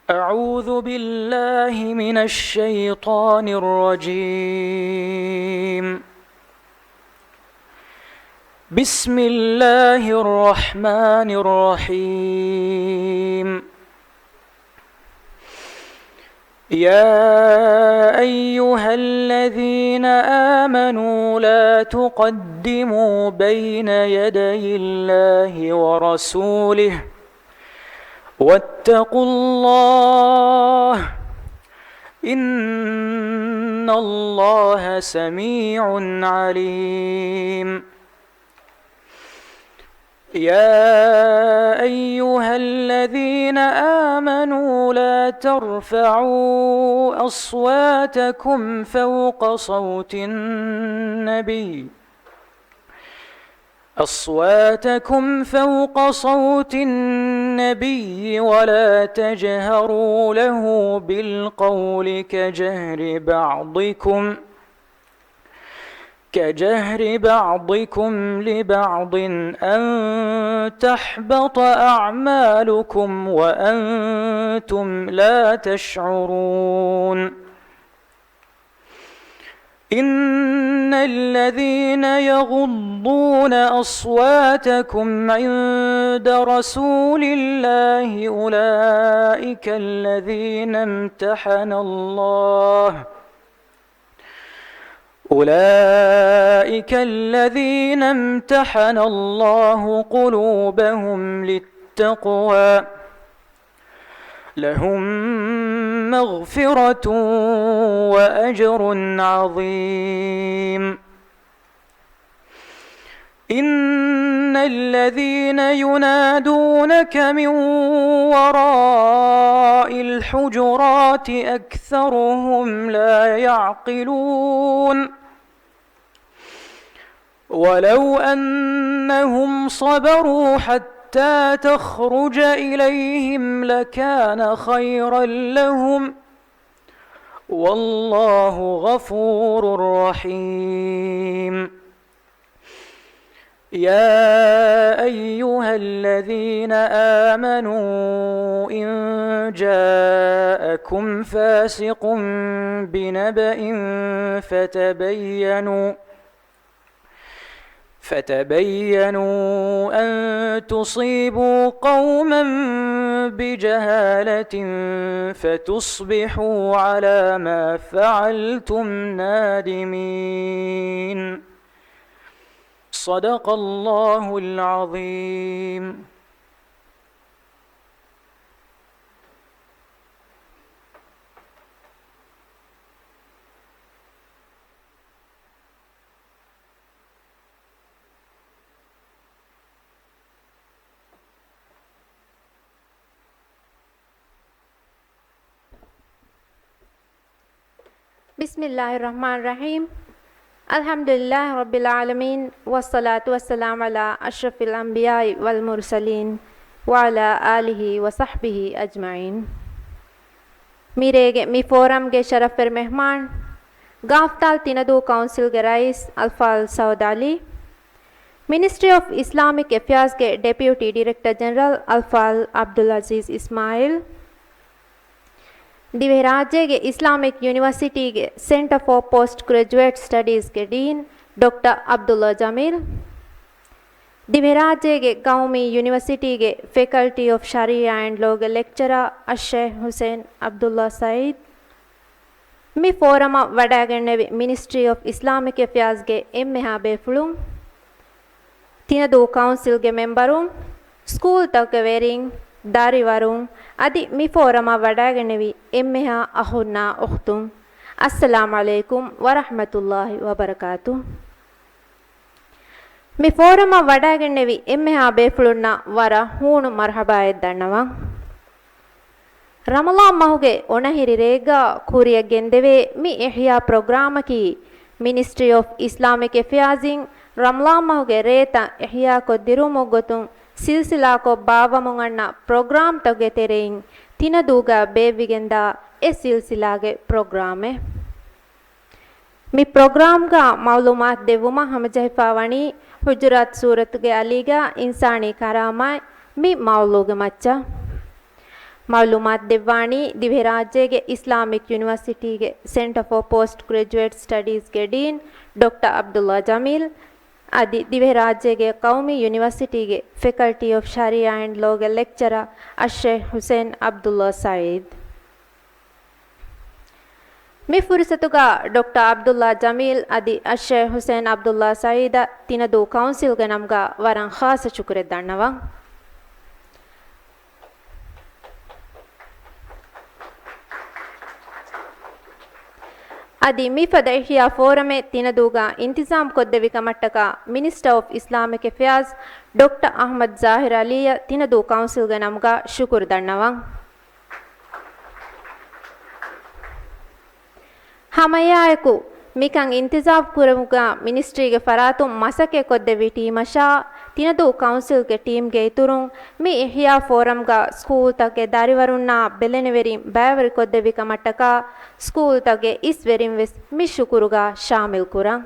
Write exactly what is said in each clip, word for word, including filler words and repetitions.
أعوذ بالله من الشيطان الرجيم. بسم الله الرحمن الرحيم. يا أيها الذين آمنوا لا تقدموا بين يدي الله ورسوله، واتقوا الله، إن الله سميع عليم. يا أيها الذين آمنوا لا ترفعوا أصواتكم فوق صوت النبي، أصواتكم فوق صوت النبي ولا تجهروا له بالقول كجهر بعضكم كجهر بعضكم لبعض أن تحبط أعمالكم وأنتم لا تشعرون. إن الذين يغضون أصواتكم عند رسول الله أولئك الذين امتحن الله أولئك الذين امتحن الله قلوبهم للتقوى لهم مغفرة وأجر عظيم. إن الذين ينادونك من وراء الحجرات أكثرهم لا يعقلون. ولو أنهم صبروا حتى تخرج إليهم لكان خيرا لهم. والله غفور رحيم. يا أيها الذين آمنوا إن جاءكم فاسق بنبأ فتبينوا فتبينوا أن تصيبوا قوما بجهالة فتصبحوا على ما فعلتم نادمين. صدق الله العظيم. بسم الله الرحمن الرحيم. الحمد لله رب العالمين، والصلاة والسلام على أشرف الأنبياء والمرسلين، وعلى آله وصحبه أجمعين. މިރޭގެ މި ފޯރަމްގެ ޝަރަފްވެރި މެހްމާން، ގާފްތާލް ތިނަދޫ ކައުންސިލްގެ ރައީސް އަލްފާޟިލް ސައުދު ޢަލީ، މިނިސްޓްރީ އޮފް އިސްލާމިކް އެފެއާޒްގެ ޑެޕިއުޓީ ޑިރެކްޓަރ ޖެނެރަލް އަލްފާޟިލް ޢަބްދުލް ޢަޒީޒް އިސްމާޢީލް، ދިވެހިރާއްޖޭގެ އިސްލާމިކް ޔުނިވަރސިޓީގެ ސެންޓަރ ފޯ ޕޯސްޓް ގްރެޖުއޭޓް ސްޓަޑީޒްގެ ޑީން ޑޮކްޓަރ ޢަބްދުﷲ ޖަމީލް، ދިވެހިރާއްޖޭގެ ޤައުމީ ޔުނިވަރސިޓީގެ ފެކަލްޓީ އޮފް ޝަރީޢާ އެންޑް ލޯގެ ލެކްޗަރާ އައްޝައިޚް ޙުސައިން ޢަބްދުﷲ ސަޢީދު، މި ފޯރަމަށް ވަޑައިގެންނެވި މިނިސްޓްރީ އޮފް އިސްލާމިކް އެފެއާޒްގެ އެންމެހާ ބޭފުޅުން، ތިނަދޫ ކައުންސިލްގެ މެމްބަރުން، ސްކޫލްތަކުގެ ވެރިން، ދަރިވަރުން، އަދި މި ފޯރަމަށް ވަޑައިގެންނެވި އެންމެހާ އަޚުންނާ އުޚްތުން، އައްސަލާމް ޢަލައިކުމް ވަރަޙްމަތުﷲ ވަބަރަކާތު. މި ފޯރަމަށް ވަޑައިގެންނެވި އެންމެހާ ބޭފުޅުންނަށް ވަރަށް ހޫނު މަރުޙަބާއެއް ދަންނަވަން. ރަމަޟާން މަހުގެ އޮނަހިރި ރޭގަ ކުރިއަށް ގެންދެވޭ މި އިޙްޔާ ޕްރޮގްރާމަކީ، މިނިސްޓްރީ އޮފް އިސްލާމިކް އެފެއާޒްއިން ރަމަޟާން މަހުގެ ރޭތައް އިޙްޔާކޮށް ދިރުވުމުގެ ގޮތުން ސިލްސިލާކޮށް ބާއްވަމުން އަންނަ ޕްރޮގްރާމްތަކުގެ ތެރެއިން ތިނަދޫގަ ބޭއްވިގެންދާ އެއް ސިލްސިލާގެ ޕްރޮގްރާމެއް. މި ޕްރޮގްރާމްގަ މަޢުލޫމާތު ދެއްވުމަށް ހަމަޖެހިފައިވަނީ ޙުޖުރާތު ސޫރަތުގެ އަލީގަ އިންސާނީ ކަރާމާތް މި މައުޟޫގެ މައްޗަށް. މައުލޫމާތު ދެއްވާނީ ދިވެހިރާއްޖޭގެ އިސްލާމިކް ޔުނިވަރސިޓީގެ ސެންޓަ ފޯ ޕޯސްޓް ގްރެޖުއޭޓް ސްޓަޑީޒްގެ ޑީން ޑޮކްޓަ ޢަބްދުﷲ ޖަމީލް އަދި ދިވެހިރާއްޖޭގެ ޤައުމީ ޔުނިވަރސިޓީގެ ފެކަލްޓީ އޮފް ޝަރީޢާ އެންޑް ލޯގެ ލެކްޗަރ އައްޝޭޚް ޙުސައިން ޢަބްދުﷲ ސަޢީދު. މި ފުރުޞަތުގަ ޑޮކްޓަ ޢަބްދުﷲ ޖަމީލް އަދި އައްޝޭޚް ޙުސައިން ޢަބްދުﷲ ސަޢީދަށް ތިނަދޫ ކައުންސިލްގެ ނަމުގަ ވަރަށް ޚާއްޞަ ޝުކުރެއް ދަންނަވަން. އަދި މިފަދަ އިޙްޔާ ފޯރަމެއް ތިނަދޫގަ އިންތިޒާމް ކޮށްދެއްވި ކަމަށްޓަކާ މިނިސްޓަރ އޮފް އިސްލާމިކް އެފެއާޒް ޑޮކްޓަ އަޙްމަދު ޒާހިރު ޢަލީއަށް ތިނަދޫ ކައުންސިލްގެ ނަމުގަ ޝުކުރު ދަންނަވަން. ހަމައެއާއެކު، މިކަން އިންތިޒާމް ކުރުމުގަ މިނިސްޓްރީގެ ފަރާތުން މަސައްކަތް ކޮށްދެއްވި ޓީމަށާ ތިނަދޫ ކައުންސިލްގެ ޓީމްގެ އިތުރުން މި އިޙްޔާ ފޯރަމްގަ ސްކޫލްތަކުގެ ދަރިވަރުންނާ ބެލެނިވެރިން ބައިވެރިކޮށްދެއްވި ކަމަށްޓަކާ ސްކޫލްތަކުގެ އިސް ވެރިން ވެސް މި ޝުކުރުގަ ޝާމިލް ކުރަން.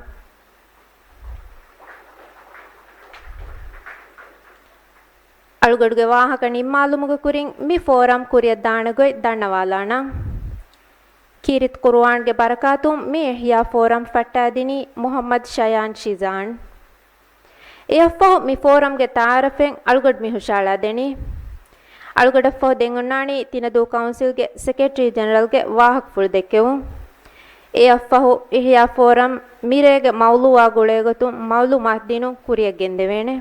އަޅުގަޑުގެ ވާހަކަ ނިންމާލުމުގެ ކުރިން މި ފޯރަމް ކުރިއަށް ދާނެ ގޮތް ދަންނަވާލާނަން. ކީރިތި ޤުރުއާންގެ ބަރަކާތުން މި އިޙްޔާ ފޯރަމް ފައްޓާދިނީ މުޙައްމަދު ޝަޔާން ޝިޒާން. އެއަށްފަހު މި ފޯރަމްގެ ތަޢާރަފެއް އަޅުގަޑު މި ހުށައަޅާދެނީ. އަޅުގަޑަށްފަހު ދެން އޮންނާނީ ތިނަދޫ ކައުންސިލްގެ ސެކްރެޓަރީ ޖެނެރަލްގެ ވާހަކަފުޅު ދެއްކެވުން. އެއަށްފަހު އިޙްޔާ ފޯރަމް މިރޭގެ މައުޟޫޢާ ގުޅޭގޮތުން މަޢުލޫމާތު ދިނުން ކުރިއަށް ގެންދެވޭނެ.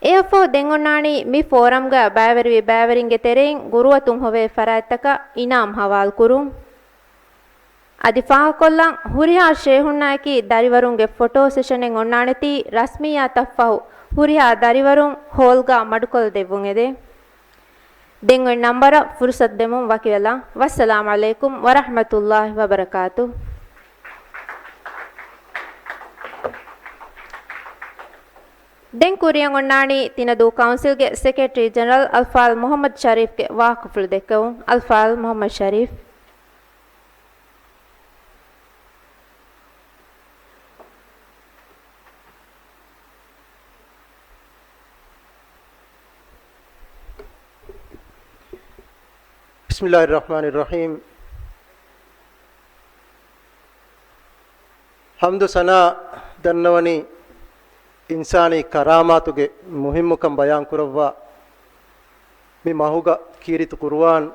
އެއަށްފަހު ދެން އޮންނާނީ މި ފޯރަމްގަ ބައިވެރިވި ބައިވެރިންގެ ތެރެއިން ގުރުއަތުން ހޮވޭ ފަރާތްތަކަށް އިނާމް ހަވާލުކުރުން. އަދި ފާހަގަކޮށްލަން، ހުރިހާ ޝޭހުންނާއެކީ ދަރިވަރުންގެ ފޮޓޯ ސެޝަނެއް އޮންނާނެތީ، ރަސްމިއްޔާތަށްފަހު ހުރިހާ ދަރިވަރުން ހޯލްގަ މަޑުކޮށްލަދެއްވުން އެދޭ. ދެން އޮތް ނަންބަރަށް ފުރުޞަތު ދެމުން ވަކިވެލާ. ވައްސަލާމް ޢަލައިކުމް ވަރަޙްމަތުﷲ ވަބަރަކާތު. ދެން ކުރިއަށް އޮންނާނީ ތިނަދޫ ކައުންސިލްގެ ސެކްރެޓަރީ ޖެނެރަލް އަލްފާޟިލް މުޙައްމަދު ޝަރީފްގެ ވާހަކަފުޅު ދެއްކެވުން. އަލްފާޟިލް މުޙައްމަދު ޝަރީފް. بسم الله الرحمن الرحيم. ޙަމްދު ސަނާ ދަންނަވަނީ އިންސާނީ ކަރާމާތުގެ މުހިއްމުކަން ބަޔާންކުރައްވާ މި މަހުގަ ކީރިތި ޤުރުއާން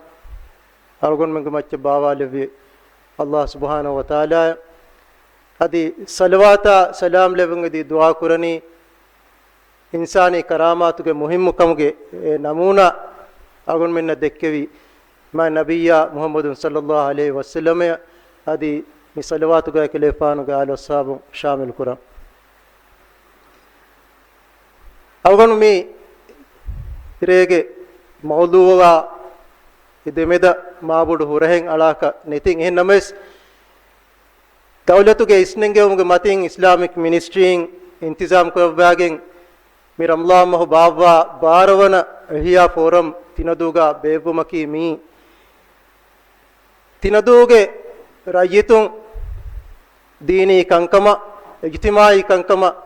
އަޅުގަނޑުމެންގެ މައްޗަށް ބާވާލެއްވި ﷲ ސުބްޙާނަހޫ ވަތަޢާލާއަށް އަދި ޞަލަވާތާ ސަލާމް ލެއްވުން އެދި ދުޢާ ކުރަނީ، އިންސާނީ ކަރާމާތުގެ މުހިއްމުކަމުގެ އެ ނަމޫނާ އަޅުގަނޑުމެންނަށް ދެއްކެވި މާތް ނަބިއްޔާ މުޙައްމަދު ޞައްލައްލާހު ޢަލައިހި ވަސައްލަމައަށް އަދި މި ޞަލަވާތުގައި ކަލޭފާނުގެ އާލު އަޞްޙާބުން ޝާމިލު ކުރަން. އަޅުގަނޑު މި ރޭގެ މައުޟޫޢާ ދެމެދަށް މާބޮޑު ހުރަހެއް އަޅާކަށް ނެތިން. އެހެން ނަމަވެސް، ދައުލަތުގެ އިސްނެންގެވުމުގެ މަތިން އިސްލާމިކް މިނިސްޓްރީން އިންތިޒާމް ކުރައްވާގެން މި ރަމަޟާން މަހު ބާއްވާ ބާރަ ވަނަ އިޙްޔާ ފޯރަމް ތިނަދޫގަ ބޭއްވުމަކީ މީ ތިނަދޫގެ ރައްޔިތުން ދީނީ ކަންކަމަށް، އިޖްތިމާޢީ ކަންކަމަށް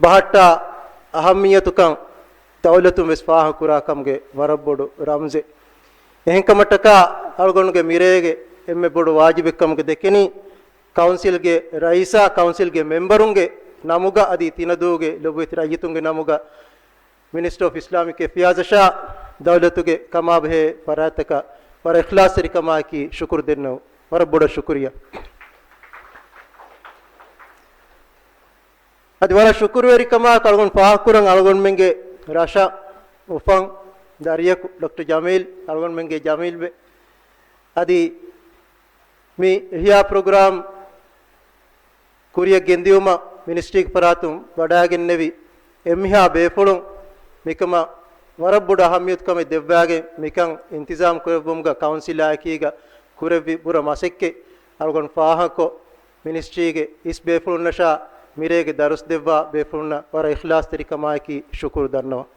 ބަހައްޓާ އަހައްމިއްޔަތުކަން ދައުލަތުން ވެސް ފާހަގަކުރާ ކަމުގެ ވަރަށް ބޮޑު ރަމްޒެއް. އެހެންކަމަށްޓަކާ އަޅުގަނޑުގެ މިރޭގެ އެންމެ ބޮޑު ވާޖިބެއްކަމުގެ ދެކެނީ، ކައުންސިލްގެ ރައީސާ ކައުންސިލްގެ މެމްބަރުންގެ ނަމުގަ އަދި ތިނަދޫގެ ލޮބުވެތި ރައްޔިތުންގެ ނަމުގަ މިނިސްޓަރ އޮފް އިސްލާމިކް އެފެއާޒަށާ ދައުލަތުގެ ކަމާބެހޭ ފަރާތްތަކަށް ވަރަށް އިޚްލާޞްތެރިކަމާއެކީ ޝުކުރު ދެންނެވުން. ވަރަށް ބޮޑަށް ޝުކުރިއްޔާ. އަދި ވަރަށް ޝުކުރުވެރިކަމާ އަޅުގަނޑު ފާހަގަކުރަން އަޅުގަނޑުމެންގެ ރަށަށް އުފަން ދަރިޔަކު ޑޮކްޓަރ ޖަމީލް، އަޅުގަނޑުމެންގެ ޖަމީލްބެ. އަދި މި އިޙްޔާ ޕްރޮގްރާމް ކުރިއަށް ގެންދިއުމަށް މިނިސްޓްރީގެ ފަރާތުން ވަޑައިގެންނެވި އެންމެހާ ބޭފުޅުން މިކަމަށް ވަރަށް ބޮޑު އަހައްމިޔަތުކަމެއް ދެއްވާގެން މިކަން އިންތިޒާމް ކުރެއްވުމުގަ ކައުންސިލާއެކީގަ ކުރެއްވި ބުރަ މަސައްކަތް އަޅުގަނޑު ފާހަގަކޮށް، މިނިސްޓްރީގެ އިސް ބޭފުޅުންނަށާ މިރޭގެ ދަރުސް ދެއްވާ ބޭފުޅުންނަށް ވަރަށް އިޚްލާޞްތެރިކަމާއެކީ ޝުކުރު ދަންނަވަން.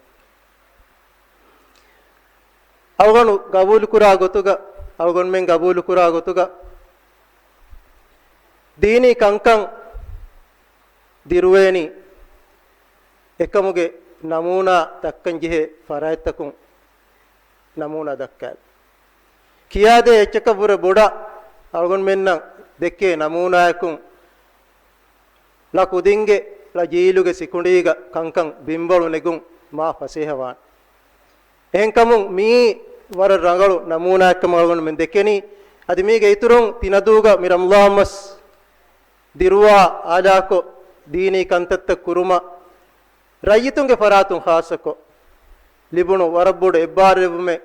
އަޅުގަނޑު ގަބޫލުކުރާ ގޮތުގަ، އަޅުގަނޑުމެން ގަބޫލުކުރާ ގޮތުގަ، ދީނީ ކަންކަން ދިރުވޭނީ އެކަމުގެ ނަމޫނާ ދައްކަންޖެހޭ ފަރާތްތަކުން ނަމޫނާ ދައްކާލި. ކިޔާދޭ އެއްޗަކަށްވުރެ ބޮޑަށް އަޅުގަނޑުމެންނަށް ދެއްކޭ ނަމޫނާއަކުން، ޅަ ކުދިންގެ، ޅަ ޖީލުގެ ސިކުނޑީގަ ކަންކަން ބިންވަޅު ނެގުން މާ ފަސޭހަވާނެ. އެހެންކަމުން މިއީ ވަރަށް ރަނގަޅު ނަމޫނާއެއްކަމަށް އަޅުގަނޑުމެން ދެކެނީ. އަދި މީގެ އިތުރުން ތިނަދޫގަ މި ރަމަޟާން މަސް ދިރުވާ އާލާކޮށް، ދީނީ ކަންތައްތައް ކުރުމަށް ރައްޔިތުންގެ ފަރާތުން ޚާއްޞަކޮށް ލިބުނު ވަރަށް ބޮޑު އެއްބާރުލެއްވުމެއް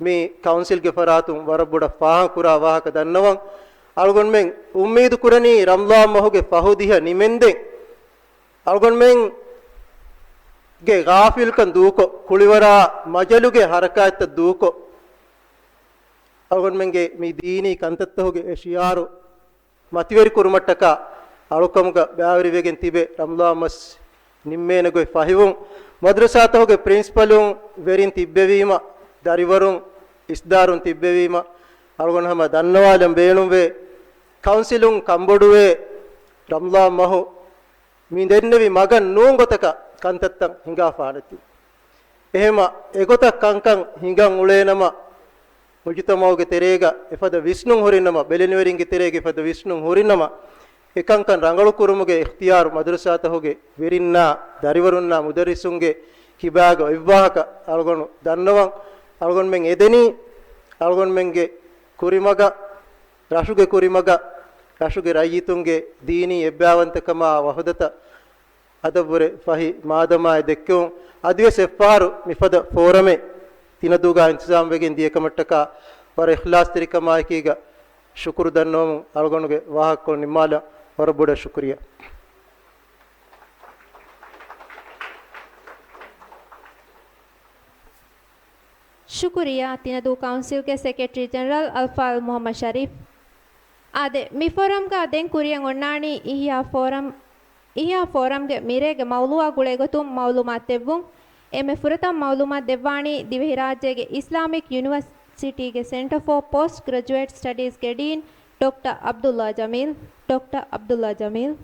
މި ކައުންސިލްގެ ފަރާތުން ވަރަށް ބޮޑަށް ފާހަގަކުރާ ވާހަކަ ދަންނަވަން. އަޅުގަނޑުމެން އުއްމީދު ކުރަނީ ރަމަޟާން މަހުގެ ފަހު ދިހަ ނިމެންދެން އަޅުގަނޑުމެންގެ ޣާފިލްކަން ދޫކޮށް، ކުޅިވަރާ މަޖަލުގެ ހަރަކާތްތައް ދޫކޮށް، އަޅުގަނޑުމެންގެ މި ދީނީ ކަންތައްތަކުގެ އެ ޝިޢާރު މަތިވެރިކުރުމަށްޓަކާ އަޅުކަމުގަ ބައިވެރިވެގެން ތިބެ ރަމަޟާން މަސް ނިންމޭނެ ގޮތް ފަހިވުން، މަދްރަސާތަކުގެ ޕްރިންސިޕަލުން ވެރިން ތިއްބެވީމަ، ދަރިވަރުން އިސްދާރުން ތިއްބެވީމަ، އަޅުގަނޑު ހަމަ ދަންނަވާލަން ބޭނުންވޭ، ކައުންސިލުން ކަންބޮޑުވޭ، ރަމަޟާން މަހު މި ދެންނެވި މަގަށް ނޫން ގޮތަކަށް ކަންތައްތައް ހިނގާފާނެތީ. އެހެމަ އެގޮތަށް ކަންކަން ހިނގަން އުޅޭނަމަ، މުޖުތަމަޢުގެ ތެރޭގަ އެފަދަ ވިސްނުން ހުރިނަމަ، ބެލެނިވެރިންގެ ތެރޭގަ އެފަދަ ވިސްނުން ހުރިނަމަ، އެކަންކަން ރަނގަޅު ކުރުމުގެ އިޚްތިޔާރު މަދްރަސާތަކުގެ ވެރިންނާ، ދަރިވަރުންނާ، މުދައްރިސުންގެ ކިބާގަ އޮތްވާހަކަ އަޅުގަނޑު ދަންނަވަން. އަޅުގަނޑުމެން އެދެނީ އަޅުގަނޑުމެންގެ ކުރިމަގަށް، ރަށުގެ ކުރިމަގަށް، ރަށުގެ ރައްޔިތުންގެ ދީނީ އެއްބައިވަންތަކަމާ ވަޙުދަތަށް އަދަބުވުރެ ފަހި މާދަމާއެއް ދެއްކެވުން. އަދިވެސް އެއްފަހަރު މިފަދަ ފޯރަމެއް ތިނަދޫގަ އިންތިޒާމްވެގެން ދިޔަކަމަށްޓަކާ ވަރަށް އިޚްލާޞްތެރިކަމާއެކީގަ ޝުކުރު ދަންނަވަމުން އަޅުގަނޑުގެ ވާހަކަކޮޅު ނިންމާލަން. ވަރަށް ބޮޑަށް ޝުކުރިއްޔާ. ޝުކުރިއްޔާ ތިނަދޫ ކައުންސިލްގެ ސެކްރެޓަރީ ޖެނެރަލް އަލްފާޟިލް މުޙައްމަދު ޝަރީފް. އާދެ، މި ފޯރަމްގަ ދެން ކުރިއަށް އޮންނާނީ އިޙްޔާ ފޯރަމް، އިޙްޔާ ފޯރަމްގެ މިރޭގެ މައުޟޫޢާ ގުޅޭގޮތުން މަޢުލޫމާތު ދެއްވުން. އެންމެ ފުރަތަމަ މަޢުލޫމާތު ދެއްވާނީ ދިވެހިރާއްޖޭގެ އިސްލާމިކް ޔުނިވަރސިޓީގެ ސެންޓަރ ފޯ ޕޯސްޓް ގްރެޖުއޭޓް ސްޓަޑީޒްގެ ޑީން ޑޮކްޓަރ ޢަބްދުﷲ ޖަމީލް. ޑޮކްޓަރ ޢަބްދުﷲ ޖަމީލް.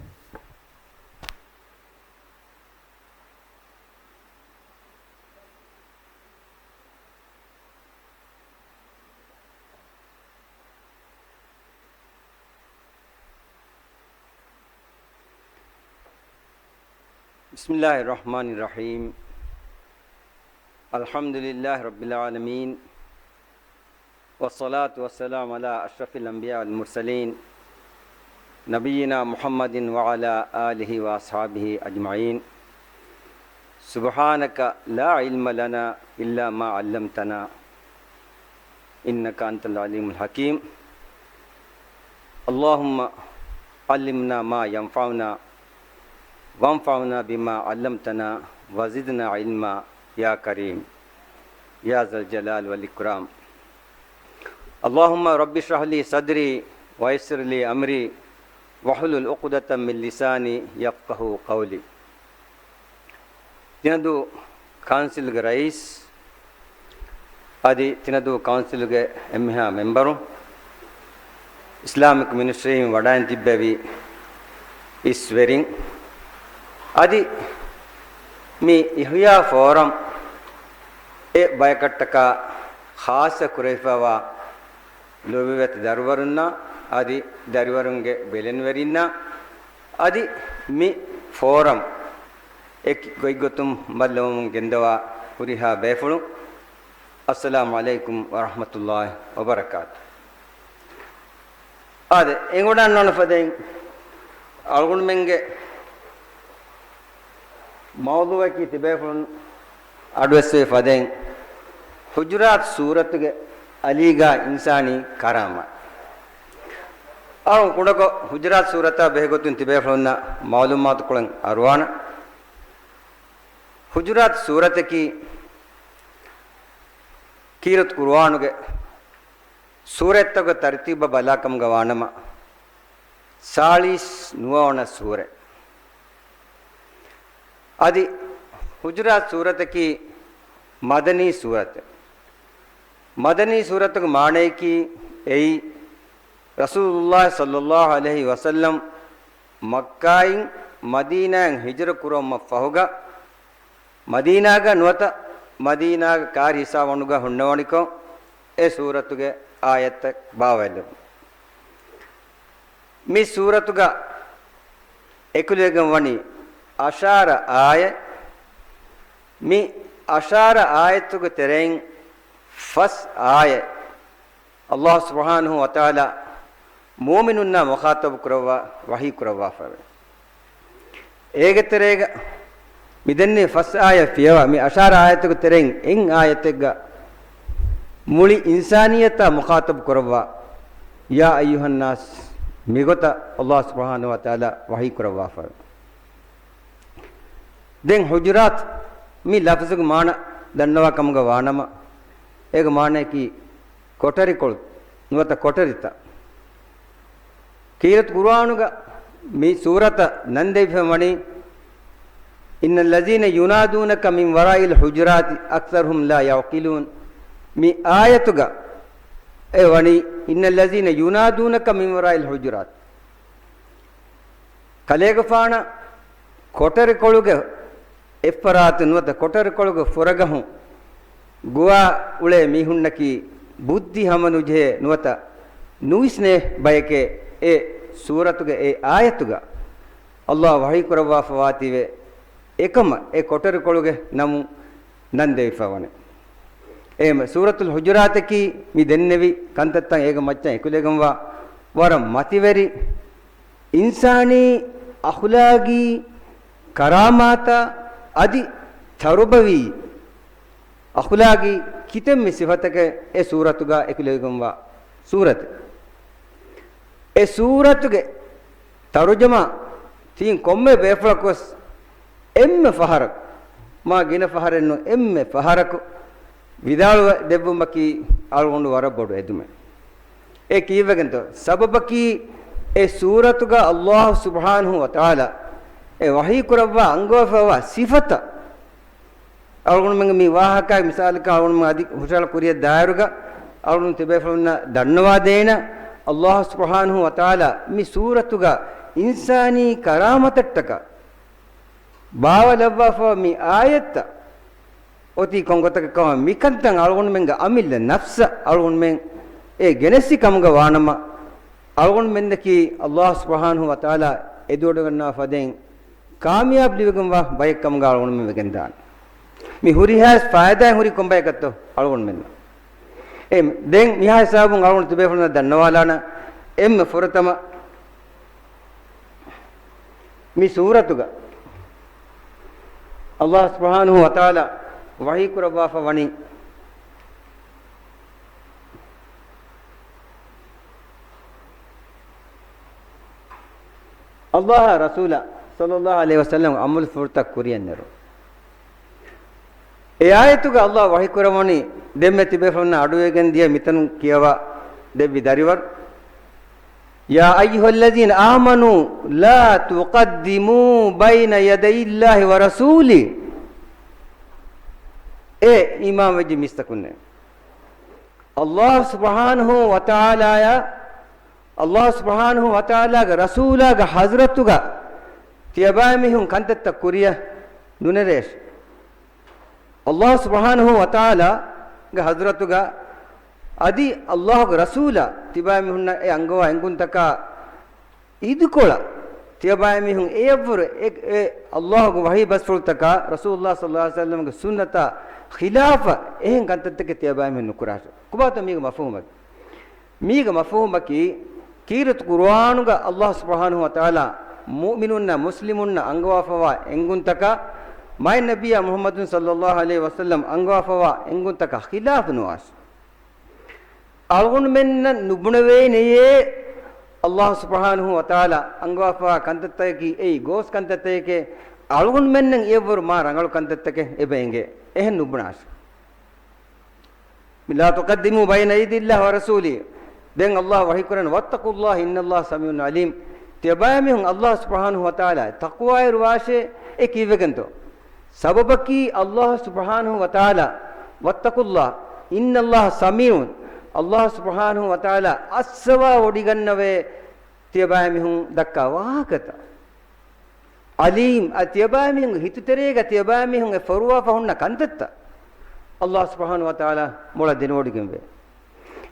بسم الله الرحمن الرحيم. الحمد لله رب العالمين. والصلاة والسلام على أشرف الأنبياء والمرسلين، نبينا محمد وعلى آله وأصحابه أجمعين. سبحانك لا علم لنا إلا ما علمتنا، إنك أنت العليم الحكيم. اللهم علمنا ما ينفعنا، وانفعنا بما علمتنا، وزدنا علما، يا كريم، يا ذا الجلال والإكرام. اللهم رب اشرح لي صدري، ويسر لي أمري، واحلل عقدة من لساني يفقهوا قولي. ތިނަދޫ ކައުންސިލްގެ ރައީސް، އަދި ތިނަދޫ ކައުންސިލްގެ އެންމެހާ މެމްބަރުން، އިސްލާމިކް މިނިސްޓްރީއިން ވަޑައިން ތިއްބެވި އިސްވެރިން، އަދި މި އިޙްޔާ ފޯރަމް އެ ބަޔަކަށްޓަކާ ޚާއްޞަ ކުރެވިފައިވާ ލޯބިވެތި ދަރިވަރުންނާ، އަދި ދަރިވަރުންގެ ބެލެނިވެރިންނާ، އަދި މި ފޯރަމް އެކި ގޮތްގޮތުން ބައްލަވަމުން ގެންދަވާ ހުރިހާ ބޭފުޅުން، އައްސަލާމު ޢަލައިކުމް ވަރަޙްމަތުﷲ ވަބަރަކާތު. އާދެ، އެނގުނަން ނޯން ފަދައިން އަޅުގަނޑުމެންގެ މައުޟޫޢަކީ ތިބޭފުޅުން އަޑުއެއްސެވި ފަދައިން، ޙުޖުރާތު ސޫރަތުގެ އަލީގާ އިންސާނީ ކަރާމާތް. އަޅު ކުޑަކޮށް ޙުޖުރާތު ސޫރަތާ ބެހޭގޮތުން ތިބޭފުޅުންނަށް މަޢުލޫމާތުކޮޅެއް އަރުވާނަ. ޙުޖުރާތު ސޫރަތަކީ ކީރިތި ޤުރުއާނުގެ ސޫރަތްތަކުގެ ތަރުތީބަށް ބަލާކަމުގަ ވާނަމަ، ސާޅީސް ނުވަވަނަ ސޫރަތް. އަދި ޙުޖުރާތު ސޫރަތަކީ މަދަނީ ސޫރަތެއް. މަދަނީ ސޫރަތުގެ މާނަޔަކީ އެއީ، ރަސޫލުﷲ ޞައްލަﷲ ޢަލައިހި ވަސައްލަމް މައްކާއިން މަދީނާއަށް ހިޖުރަ ކުރުމަށް ފަހުގަ، މަދީނާގަ ނުވަތަ މަދީނާގެ ކާރި ހިސާބު އޮނުގަ ހުންނަވަނިކޮށް، އެ ސޫރަތުގެ އާޔަތްތައް ބާވައިލެއްވުން. މި ސޫރަތުގަ އެކުލެވިގެން ވަނީ އަށާރަ އާޔަތް. މި އަށާރަ އާޔަތުގެ ތެރެއިން ފަސް އާޔަތް ﷲ ސުބްޙާނަހޫ ވަތަޢާލާ މުއުމިނުންނާ މުޚާޠަބު ކުރައްވާ ވަޙީ ކުރައްވާފައެވެ. އޭގެ ތެރޭގަ މި ދެންނެވި ފަސް އާޔަތް ފިޔަވާ، މި އަށާރަ އާޔަތުގެ ތެރެއިން އެއް އާޔަތެއްގަ މުޅި އިންސާނިއްޔަތާ މުޚާޠަބު ކުރައްވާ، ޔާ އައްޔުހައްނާސް، މިގޮތަށް ﷲ ސުބްޙާނަހޫ ވަތަޢާލާ ވަޙީ ކުރައްވާފައެވެ. ދެން ޙުޖުރާތު މި ލަފްޒުގެ މާނަ ދަންނަވާ ކަމުގަ ވާނަމަ، އޭގެ މާނަޔަކީ ކޮޓަރިކޮޅު ނުވަތަ ކޮޓަރިތައް. ކީރިތި ޤުރުއާނުގަ މި ސޫރަތަށް ނަން ދެވިފައި ވަނީ، إن الذين ينادونك من وراء الحجرات أكثرهم لا يعقلون. މި އާޔަތުގަ އެ ވަނީ، إن الذين ينادونك من وراء الحجرات. ކަލޭގެފާނަށް ކޮޓަރިކޮޅުގެ އެއްފަރާތުން ނުވަތަ ކޮޓަރިކޮޅުގެ ފުރަގަހުން ގޮވާ އުޅޭ މީހުންނަކީ ބުއްދި ހަމަނުޖެހޭ ނުވަތަ ނުވިސްނޭ ބަޔެކޭ. އެ ސޫރަތުގެ އެ އާޔަތުގަ ﷲ ވަޙީ ކުރައްވާފަވާތީވެ އެކަމަށް އެ ކޮޓަރިކޮޅުގެ ނަމުން ނަން ދެވިފަ ވަނެ. އެހެން ސޫރަތުލް ޙުޖުރާތަކީ މި ދެންނެވި ކަންތައްތައް އޭގެ މައްޗަށް އެކުލެވިގެންވާ ވަރަށް މަތިވެރި އިންސާނީ އަޚުލާގީ ކަރާމާތާ އަދި ތަރުބަވީ އަޚުލާގީ ކިތަންމެ ސިފަތަކެއް އެ ސޫރަތުގަ އެކުލެވިގެންވާ ސޫރަތެއް. އެ ސޫރަތުގެ ތަރުޖަމާ ތިން ކޮންމެ ބޭފުޅަކުވެސް އެންމެ ފަހަރަކު، މާ ގިނަ ފަހަރެއްނު، އެންމެ ފަހަރަކު ވިދާޅުވެ ދެއްވުމަކީ އަޅުގަނޑު ވަރަށް ބޮޑު އެދުމެއް. އެ ކީއްވެގެންތޯ؟ ސަބަބަކީ އެ ސޫރަތުގަ ﷲ ސުބްޙާނަހޫ ވަތަޢާލާ އެ ވަޙީ ކުރައްވާ އަންގަވާފައިވާ ސިފަތައް. އަޅުގަނޑުމެންގެ މި ވާހަކައިގެ މިސާލަކަށް އަޅުގަނޑުމެން އަދި ހުށަހަޅަ ކުރިއަށް ދާއިރުގަ އަޅުގަނޑު ތިބޭފުޅުންނަށް ދަންނަވާދޭނަ، ﷲ ސުބްޙާނަހޫ ވަތަޢާލާ މި ސޫރަތުގަ އިންސާނީ ކަރާމަތަށްޓަކާ ބާވަލައްވާފަ މި އާޔަތްތައް އޮތީ ކޮން ގޮތަކަށް ކަމަށް މިކަންތައް އަޅުގަނޑުމެންގެ އަމިއްލަ ނަފްސަށް އަޅުގަނޑުމެން އެ ގެނެސްފި ކަމުގަ ވާނަމަ، އަޅުގަނޑުމެންނަކީ ﷲ ސުބްޙާނަހޫ ވަތަޢާލާ އެދުވަޑައިގަންނަވާ ފަދައިން ކާމިޔާބު ލިބިގެންވާ ބައެއް ކަމުގަ އަޅުގަނޑުމެން ވެގެންދާނެ. މި ހުރިހާ ފައިދާއިން ހުރީ ކޮން ބަޔަކަށްތޯ އަޅުގަނޑުމެންނަށް؟ އެ، ދެން މިހާ ހިސާބުން އަޅުގަނޑު ތިބޭފުޅުންނަށް ދަންނަވާލާނަ އެންމެ ފުރަތަމަ މި ސޫރަތުގަ ﷲ ސުބްޙާނަހޫ ވަތަޢާލާ ވަޙީ ކުރައްވާފަ ވަނީ، ﷲ ރަސޫލާ ޞައްލައްލާހު ޢަލައިހި ވަސައްލަމް އަމަލު ފުރަތަކު ކުރިޔަށް ނެރު. އެ އާޔަތުގަ ﷲ ވަޙީ ކުރައްވަނީ، ދެންމެ ތިބޭފުޅުންނަށް އަޑުއިވިގެން ދިޔަ މިތަނުން ކިޔަވާ ދެއްވި ދަރިވަރު، يا أيها الذين آمنوا لا تقدموا بين يدي الله ورسوله. އޭ އީމާން ވެއްޖެ މީސްތަކުންނޭ! ﷲ ސުބްޙާނަހޫ ވަތަޢާލާޔާ، ﷲ ސުބްޙާނަހޫ ވަތަޢާލާގެ ރަސޫލާގެ ޙަޟްރަތުގަ ތިޔަބައިމީހުން ކަންތައްތައް ކުރިޔަށް ނުނެރޭށޭ. ﷲ ސުބްޙާނަހޫ ވަތަޢާލާގެ ޙަޟްރަތުގަ އަދި ﷲގެ ރަސޫލާ ތިބާމީހުންނަށް އެ އަންގަވާ އެނގުންތަކާ އިދިކޮޅަށް ތިޔަބައިމީހުން އެއަށްވުރެ އެ، އެ ﷲގެ ވަޙީ ބަސްފުޅުތަކާ ރަސޫލުﷲ ޞައްލައްލާހު ޢަލައިހި ވަސައްލަމްގެ ސުންނަތާ ޚިލާފަށް އެހެން ކަންތައްތަކެއް ތިޔަބައިމީހުން ނުކުރާށޭ. ކޮބާތޯ މީގެ މަފްހޫމަކީ؟ މީގެ މަފްހޫމަކީ، ކީރިތި ޤުރުއާނުގަ ﷲ ސުބްޙާނަހޫ ވަތަޢާލާ މުއުމިނުންނަށް، މުސްލިމުންނަށް އަންގަވާފަވާ އެނގުންތަކާ، މާތް ނަބިއްޔާ މުޙައްމަދު ޞައްލައްލާހު ޢަލައިހި ވަސައްލަމް އަންގަވާފަވާ އެނގުންތަކާ ޚިލާފު ނުވާށޭ. އަޅުގަނޑުމެންނަށް ނުބުނެވޭނެޔޭ، ﷲ ސުބްޙާނަހޫ ވަތަޢާލާ އަންގަވާފަވާ ކަންތައްތަކަކީ އެއީ ގޯސް ކަންތައްތަކެކޭ، އަޅުގަނޑުމެންނަށް އެއަށްވުރެ މާ ރަނގަޅު ކަންތައްތަކެއް އެބަ އެނގޭ. އެހެން ނުބުނާށޭ. لا تقدموا بين يدي الله ورسوله. ދެން ﷲ ވަޙީކުރަން، واتقوا الله إن الله سميع عليم. ތިޔަބައިމީހުން ﷲ ސުބްޙާނަހޫ ވަތަޢާލާ ތަޤްވާވެރިވާށޭ. އެ ކީއްވެގެންތޯ؟ ސަބަބަކީ ﷲ ސުބްޙާނަހޫ ވަތަޢާލާ، واتقوا الله إن الله سميع، ﷲ ސުބްޙާނަހޫ ވަތަޢާލާ އައްސަވާވޮޑިގަންނަވޭ ތިޔަބައިމީހުން ދައްކާ ވާހަކަތައް. ޢަލީމް، އަ، ތިޔަބައިމީހުންގެ ހިތުތެރޭގަ ތިޔަބައިމީހުން އެ ފޮރުވާފަ ހުންނަ ކަންތައްތައް. ﷲ ސުބްޙާނަހޫ ވަތަޢާލާ މޮޅަށް ދެނެވޮޑިގެންވޭ.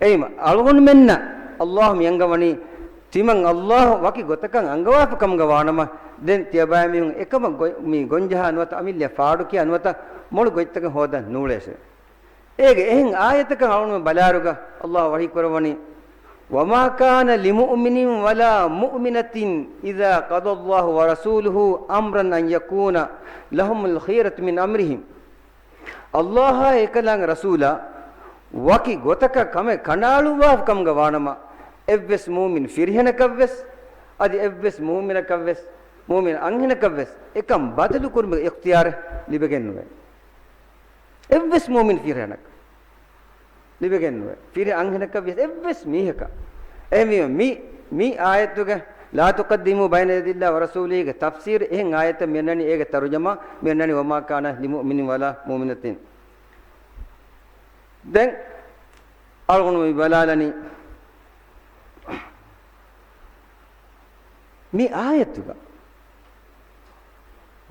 އެއީމަ، އަޅުގަނޑުމެންނަށް ﷲ މި އަންގަވަނީ، ތިމަން ﷲ ވަކި ގޮތަކަށް އަންގަވާފަ ކަމުގަ ވާނަމަ، ދެން ތިޔަބައިމީހުން އެކަމަށް ގޮތް-، މި ގޮންޖަހާ ނުވަތަ އަމިއްލަ ފާޑުކިޔާ ނުވަތަ މޮޅު ގޮތްތަކަށް ހޯދަން ނޫޅޭށެވެ. އޭގެ އެހެން އާޔަތަކަށް އަޅުގަނޑު ބަލާއިރުގަ ﷲ ވަޙީ ކުރައްވަނީ، وما كان لمؤمن ولا مؤمنة إذا قضى الله ورسوله أمرا أن يكون لهم الخيرة من أمرهم. ﷲ އާއި އެކަލާނގެ ރަސޫލާ ވަކި ގޮތަކަށް ކަމެއް ކަނޑައަޅުއްވާފަ ކަމުގަ ވާނަމަ، އެއްވެސް މުއުމިން ފިރިހެނަކަށްވެސް، އަދި އެއްވެސް މުއުމިނަކަށްވެސް، މުއުމިން އަންހެނަކަށްވެސް އެކަން ބަދަލުކުރުމުގެ އިޚްތިޔާރެއް ލިބެގެންނުވޭ. އެއްވެސް މުއުމިން ފިރިހެނަކަށް ލިބެގެންނުވޭ. ފިރި އަންހެނަކަށް ވިޔަސް އެއްވެސް މީހަކަށް. އެހެންވީމަ މި، މި އާޔަތުގެ لا تقدموا بين يدي الله ورسوله ގެ ތަފްސީރު އެހެން އާޔަތަށް މި އަންނަނީ އޭގެ ތަރުޖަމާ މި އަންނަނީ وما كان لمؤمن ولا مؤمنة. ދެން އަޅުގަނޑު މި ބަލާލަނީ މި އާޔަތުގަ،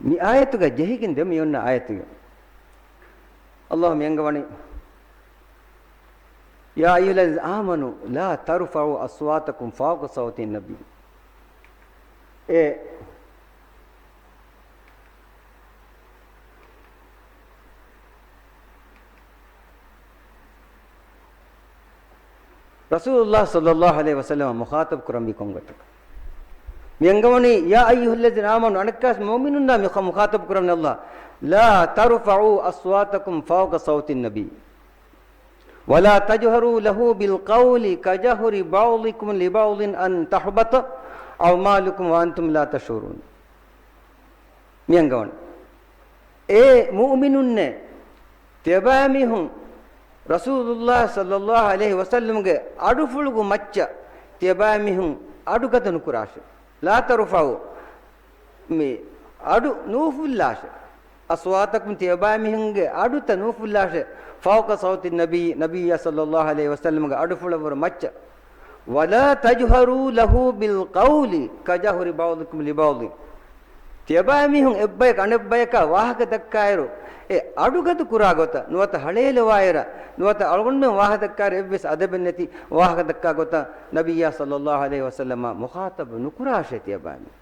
މި އާޔަތުގަ ޖެހިގެން ދެ މި އޮންނަ އާޔަތުގަ ﷲ މި އަންގަވަނީ، يا أيها الذين آمنوا لا ترفعوا أصواتكم فوق صوت النبي. އޭ ރަސޫލުﷲ ޞައްލަﷲ ޢަލައިހި ވަސައްލަމަ މުޚާޠަބު ކުރަންވީ ކޮންގޮތަކަށް؟ މި އަންގަވަނީ، يا أيها الذين آمنوا، އަނެއްކާސް މުއުމިނުންނާ މި ޚަ-، މުޚާޠަބު ކުރަން ﷲ، لا ترفعوا أصواتكم فوق صوت النبي ولا تجهروا له بالقول كجهر بعضكم لبعض أن تحبط أعمالكم وأنتم لا تشعرون. މި އަންގަވަން. އޭ މުއުމިނުންނޭ! ތިޔަބައިމީހުން ރަސޫލުﷲ ޞައްލަﷲ ޢަލައިހި ވަސައްލަމްގެ އަޑުފުޅުގެ މައްޗަށް ތިޔަބައިމީހުން އަޑުގަދަ ނުކުރާށޭ. لا ترفعوا، މި އަޑު ނޫފުއްލާށޭ. أصواتكم، ތިޔަބައިމީހުންގެ އަޑުތައް ނޫފުއްލާށޭ. فوق صوت النبي، ނަބިއްޔާ ޞައްލަﷲ ޢަލައިހި ވަސައްލަމްގެ އަޑުފުޅަށްވުރެ މައްޗަށް. ولا تجهروا له بالقول كجهر بعضكم لبعض. ތިޔަބައިމީހުން އެއްބަޔަކު އަނެއްބަޔަކާ ވާހަކަ ދައްކާއިރު، އެ އަޑުގަދަ ކުރާ ގޮތަށް ނުވަތަ ހަޅޭލަވާއިރަށް ނުވަތަ އަޅުގަނޑުމެން ވާހަކަ ދައްކާއިރު އެއްވެސް އަދަބެއް ނެތި ވާހަކަ ދައްކާ ގޮތަށް ނަބިއްޔާ ޞައްލަﷲ ޢަލައިހި ވަސައްލަމާ މުޚާޠަބު ނުކުރާށޭ ތިޔަބައިމީހުން.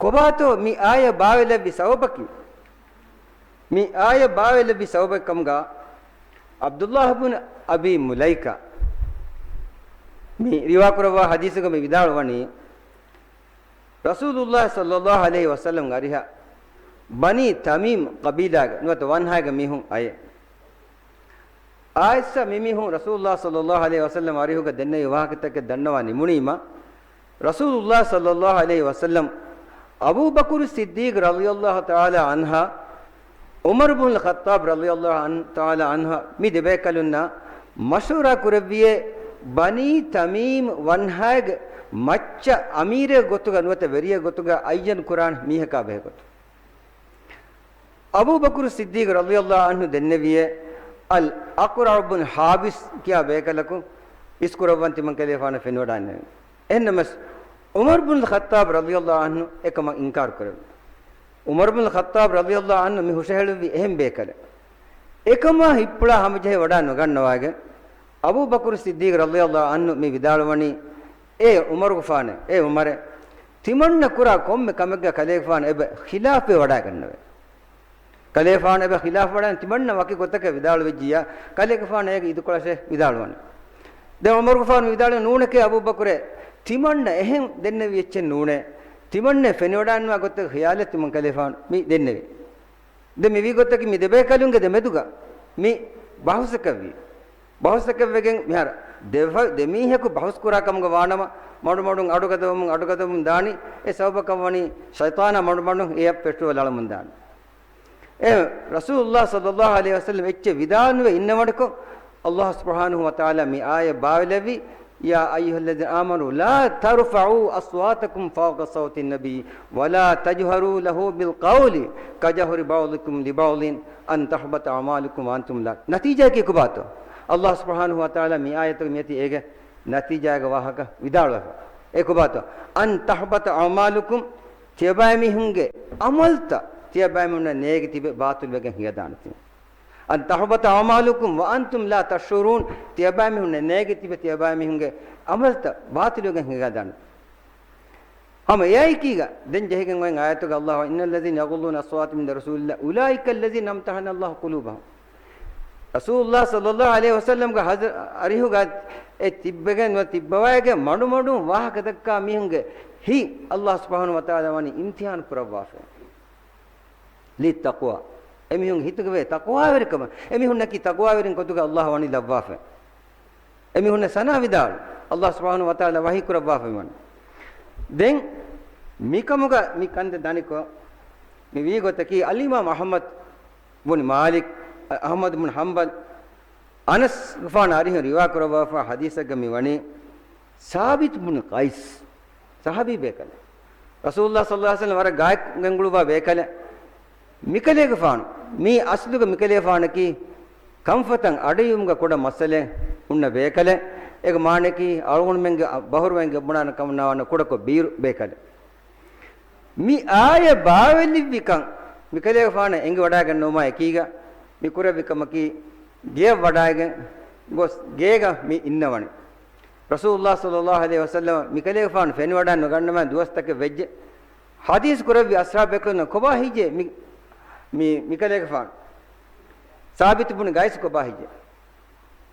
ކޮބާތޯ މި އާޔަތް ބާވެލެއްވި ސަބަބަކީ؟ މި އާޔަތް ބާވެލެއްވި ސަބަބެއް ކަމުގަ ޢަބްދުﷲ ބުން އަބީ މުލައިކާ މި ރިވާކުރައްވާ ޙަދީޘުގަ މި ވިދާޅުވަނީ، ރަސޫލުﷲ ޞައްލަﷲ ޢަލައިހި ވަސައްލަމްގެ އަރިހަށް ބަނީ ތަމީމް ޤަބީލާގެ ނުވަތަ ވަންހާގެ މީހުން އައޭ. އާއިއްސަ މި މީހުން ރަސޫލުﷲ ޞައްލަﷲ ޢަލައިހި ވަސައްލަމް އަރިހުގަ ދެންނެވި ވާހަކަތަކެއް ދަންނަވާ ނިމުނީމަ، ރަސޫލުﷲ ޞައްލަﷲ ޢަލައިހި ވަސައްލަމް އަބޫބަކުރު ޞިއްދީޤް ރަޟިޔަﷲ ތަޢާލާ ޢަންހާ، ޢުމަރު ބުނުލް ޚައްޠާބް ރަޟިޔަﷲ ޢަން-، ތަޢާލާ ޢަންހާ މި ދެބޭކަލުންނާ މަޝްވަރާ ކުރެއްވިއޭ، ބަނީ ތަމީމް ވަންހާގެ މައްޗަށް އަމީރެއް ގޮތުގަ ނުވަތަ ވެރިއެއް ގޮތުގަ އައްޔަން ކުރާން މީހަކާ ބެހޭގޮތުން. އަބޫބަކުރު ޞިއްދީޤް ރަޟިޔަﷲ ޢަންހު ދެންނެވިއޭ، އަލް އަޤްރަޢު ބުން ޙާބިސް ކިޔާ ބޭކަލަކު އިސްކުރައްވަން ތިމަން ކަލޭފާނަށް ފެނިވަޑާނެވެ. އެހެންނަމަސް، ޢުމަރު ބުން ޚައްޠާބް ރަޟިޔަﷲ ޢަންހު އެކަމަށް އިންކާރު ކުރެއްވި. ޢުމަރު ބުން ޚައްޠާބް ރަޟިޔަﷲ ޢަންހު މި ހުށަހެޅުއްވި އެހެން ބޭކަލެއް. އެކަމާ ހިތްޕުޅާ ހަމަޖެހި ވަޑާ ނުގަންނަވާގެން، އަބޫބަކުރު ޞިއްދީޤް ރަޟިޔަﷲ ޢަންހު މި ވިދާޅުވަނީ، އޭ ޢުމަރުގެފާނޭ، އޭ ޢުމަރޭ، ތިމަންނަ ކުރާ ކޮންމެ ކަމެއްގަ ކަލޭގެފާނު އެބަ ޚިލާފުވެ ވަޑައިގަންނަވޭ. ކަލޭފާނު އެބަ ޚިލާފުވެވަޑައިގެން ތިމަންނަ ވަކި ގޮތަކަށް ވިދާޅުވެއްޖިއްޔާ، ކަލޭގެފާނު އޭގެ އިދިކޮޅަށޭ ވިދާޅުވަނީ. ދެން ޢުމަރުގެފާނު ވިދާޅުވި ނޫނެކޭ އަބޫބަކުރޭ، ތިމަންނަ އެހެން ދެންނެވި އެއްޗެއް ނޫނޭ. ތިމަންނަ ފެނިވަޑާންވާ ގޮތަކަށް ޚިޔާލެއް ތިމަން ކަލޭފާނު މި ދެންނެވި. ދެން މިވީ ގޮތަކީ މި ދެބޭކަލުންގެ ދެމެދުގަ މި ބަހުސަކަށްވީ. ބަހުސަކަށްވެގެން މިހާރު ދެފަ-، ދެމީހަކު ބަހުސްކުރާ ކަމުގަ ވާނަމަ، މަޑުމަޑުން އަޑުގަދަވަމުން، އަޑުގަދަވަމުން ދާނީ، އެ ސަބަބަކަށް ވަނީ ޝައިޠާނާ މަޑުމަޑުން އެއަށް ފެށުވަލަޅަމުން ދާނީ. އެ ރަސޫލުﷲ ޞައްލަﷲ ޢަލައިހި ވަސައްލަމް އެއްޗެއް ވިދާޅުވެ އިންނަވަޑަކު، ﷲ ސުބްޙާނަހޫ ވަތަޢާލާ މި އާޔަތް ބާވެލެއްވި، يا أيها الذين آمنوا لا ترفعوا أصواتكم فوق صوت النبي ولا تجهروا له بالقول كجهر بعضكم لبعض أن تحبط أعمالكم وأنتم لا. ނަތީޖާއަކީ ކޮބާތޯ؟ ﷲ ސުބްޙާނަހޫ ވަތަޢާލާ މި އާޔަތުގަ މިއޮތީ އޭގެ ނަތީޖާގެ ވާހަކަ ވިދާޅުވެފަ. އެ ކޮބާތޯ؟ أن تحبط أعمالكم، ތިޔަބައިމީހުންގެ ޢަމަލުތައް ތިޔަބައިމީހުންނަށް ނޭގި ތިބެ ބާޠިލްވެގެން ހިޔަދާނެތީ. أن تحبط أعمالكم وأنتم لا تشعرون. ތިޔަބައިމީހުންނަށް ނޭގެ ތިބެ ތިޔަބައިމީހުންގެ ޢަމަލުތައް ބާޠިލުވެގެން ހިނގަދާނެ. ހަމަ އެއާއެކީގަ ދެން ޖެހިގެން އޮތް އާޔަތުގަ ﷲ، إن الذين يغضون أصواتهم عند رسول الله أولئك الذين امتحن الله قلوبهم. ރަސޫލުﷲ ޞައްލަﷲ ޢަލައިހި ވަސައްލަމްގެ ޙަޟްރަ-، އަރިހުގަ އެ ތިއްބެގެން ނުވަތަ ތިއްބަވައިގެން މަޑުމަޑުން ވާހަކަ ދައްކާ މީހުންގެ ހިތް ﷲ ސުބްޙާނަހޫ ވަތަޢާލާ ވަނީ އިމްތިޙާން ކުރައްވާފަ. للتقوى. އެމީހުން ހިތުގަވޭ ތަޤްވާވެރިކަމަށް. އެމީހުންނަކީ ތަޤްވާވެރިން ގޮތުގަ ﷲ ވަނީ ލައްވާފަ. އެމީހުންނަށް ސަނާ ވިދާޅު. ﷲ ސުބްޙާނަހޫ ވަތަޢާލާ ވަޙީ ކުރައްވާފައި ވަނީ. ދެން މިކަމުގަ މި ކަންތައް ދަނިކޮށް، މި ވީ ގޮތަކީ އަލްއިމާމް އަޙްމަދު ބުން މާލިކް، އަޙްމަދު ބުން ޙަންބަލް، އަނަސްގެފާނު އަރިހުން ރިވާ ކުރައްވާފަ ޙަދީޘެއްގަ މި ވަނީ، ސާބިތު ބުން ޤައިސް، ޞަޙާބީ ބޭކަލެއް. ރަސޫލުﷲ ޞައްލަﷲ ޢަލައިހި ވަސައްލަމަ ވަރަށް ގާތް ގެންގުޅުއްވާ ބޭކަލެއް. މިކަލޭގެފާނު، މީ އަސްލުގަ މިކަލޭފާނަކީ ކަންފަތަށް އަޑުއިވުމުގަ ކުޑަ މައްސަލައެއް ހުންނަ ބޭކަލެއް. އޭގެ މާނައަކީ އަޅުގަނޑުމެންގެ ބަހުރުވައިގެން ބުނާނެ ކަމަށް ނާވާނެ ކުޑަކޮށް ބީރު ބޭކަލެއް. މި އާޔަތް ބާވެލިއްވިކަން މިކަލޭގެފާނަށް އެނގިވަޑައިގަންނަވުމާ އެކީގަ މި ކުރެއްވި ކަމަކީ ގެޔަށް ވަޑައިގެން ގޮސް ގޭގަ މި އިންނަވަނީ. ރަސޫލުﷲ ޞައްލަﷲ ޢަލައިހި ވަސައްލަމަ މިކަލޭގެފާނު ފެނިވަޑައިނުގަންނަވާ ދުވަސްތަކެއް ވެއްޖެ. ޙަދީޘް ކުރެއްވި އަޞްޙާބު ބޭކަލުންނަށް ކޮބާ ހިތްޖެ މި، މި، މިކަލޭގެފާނު؟ ސާބިތު ބުނު ޤައިސް ކޮބާ ހިތްޖެ؟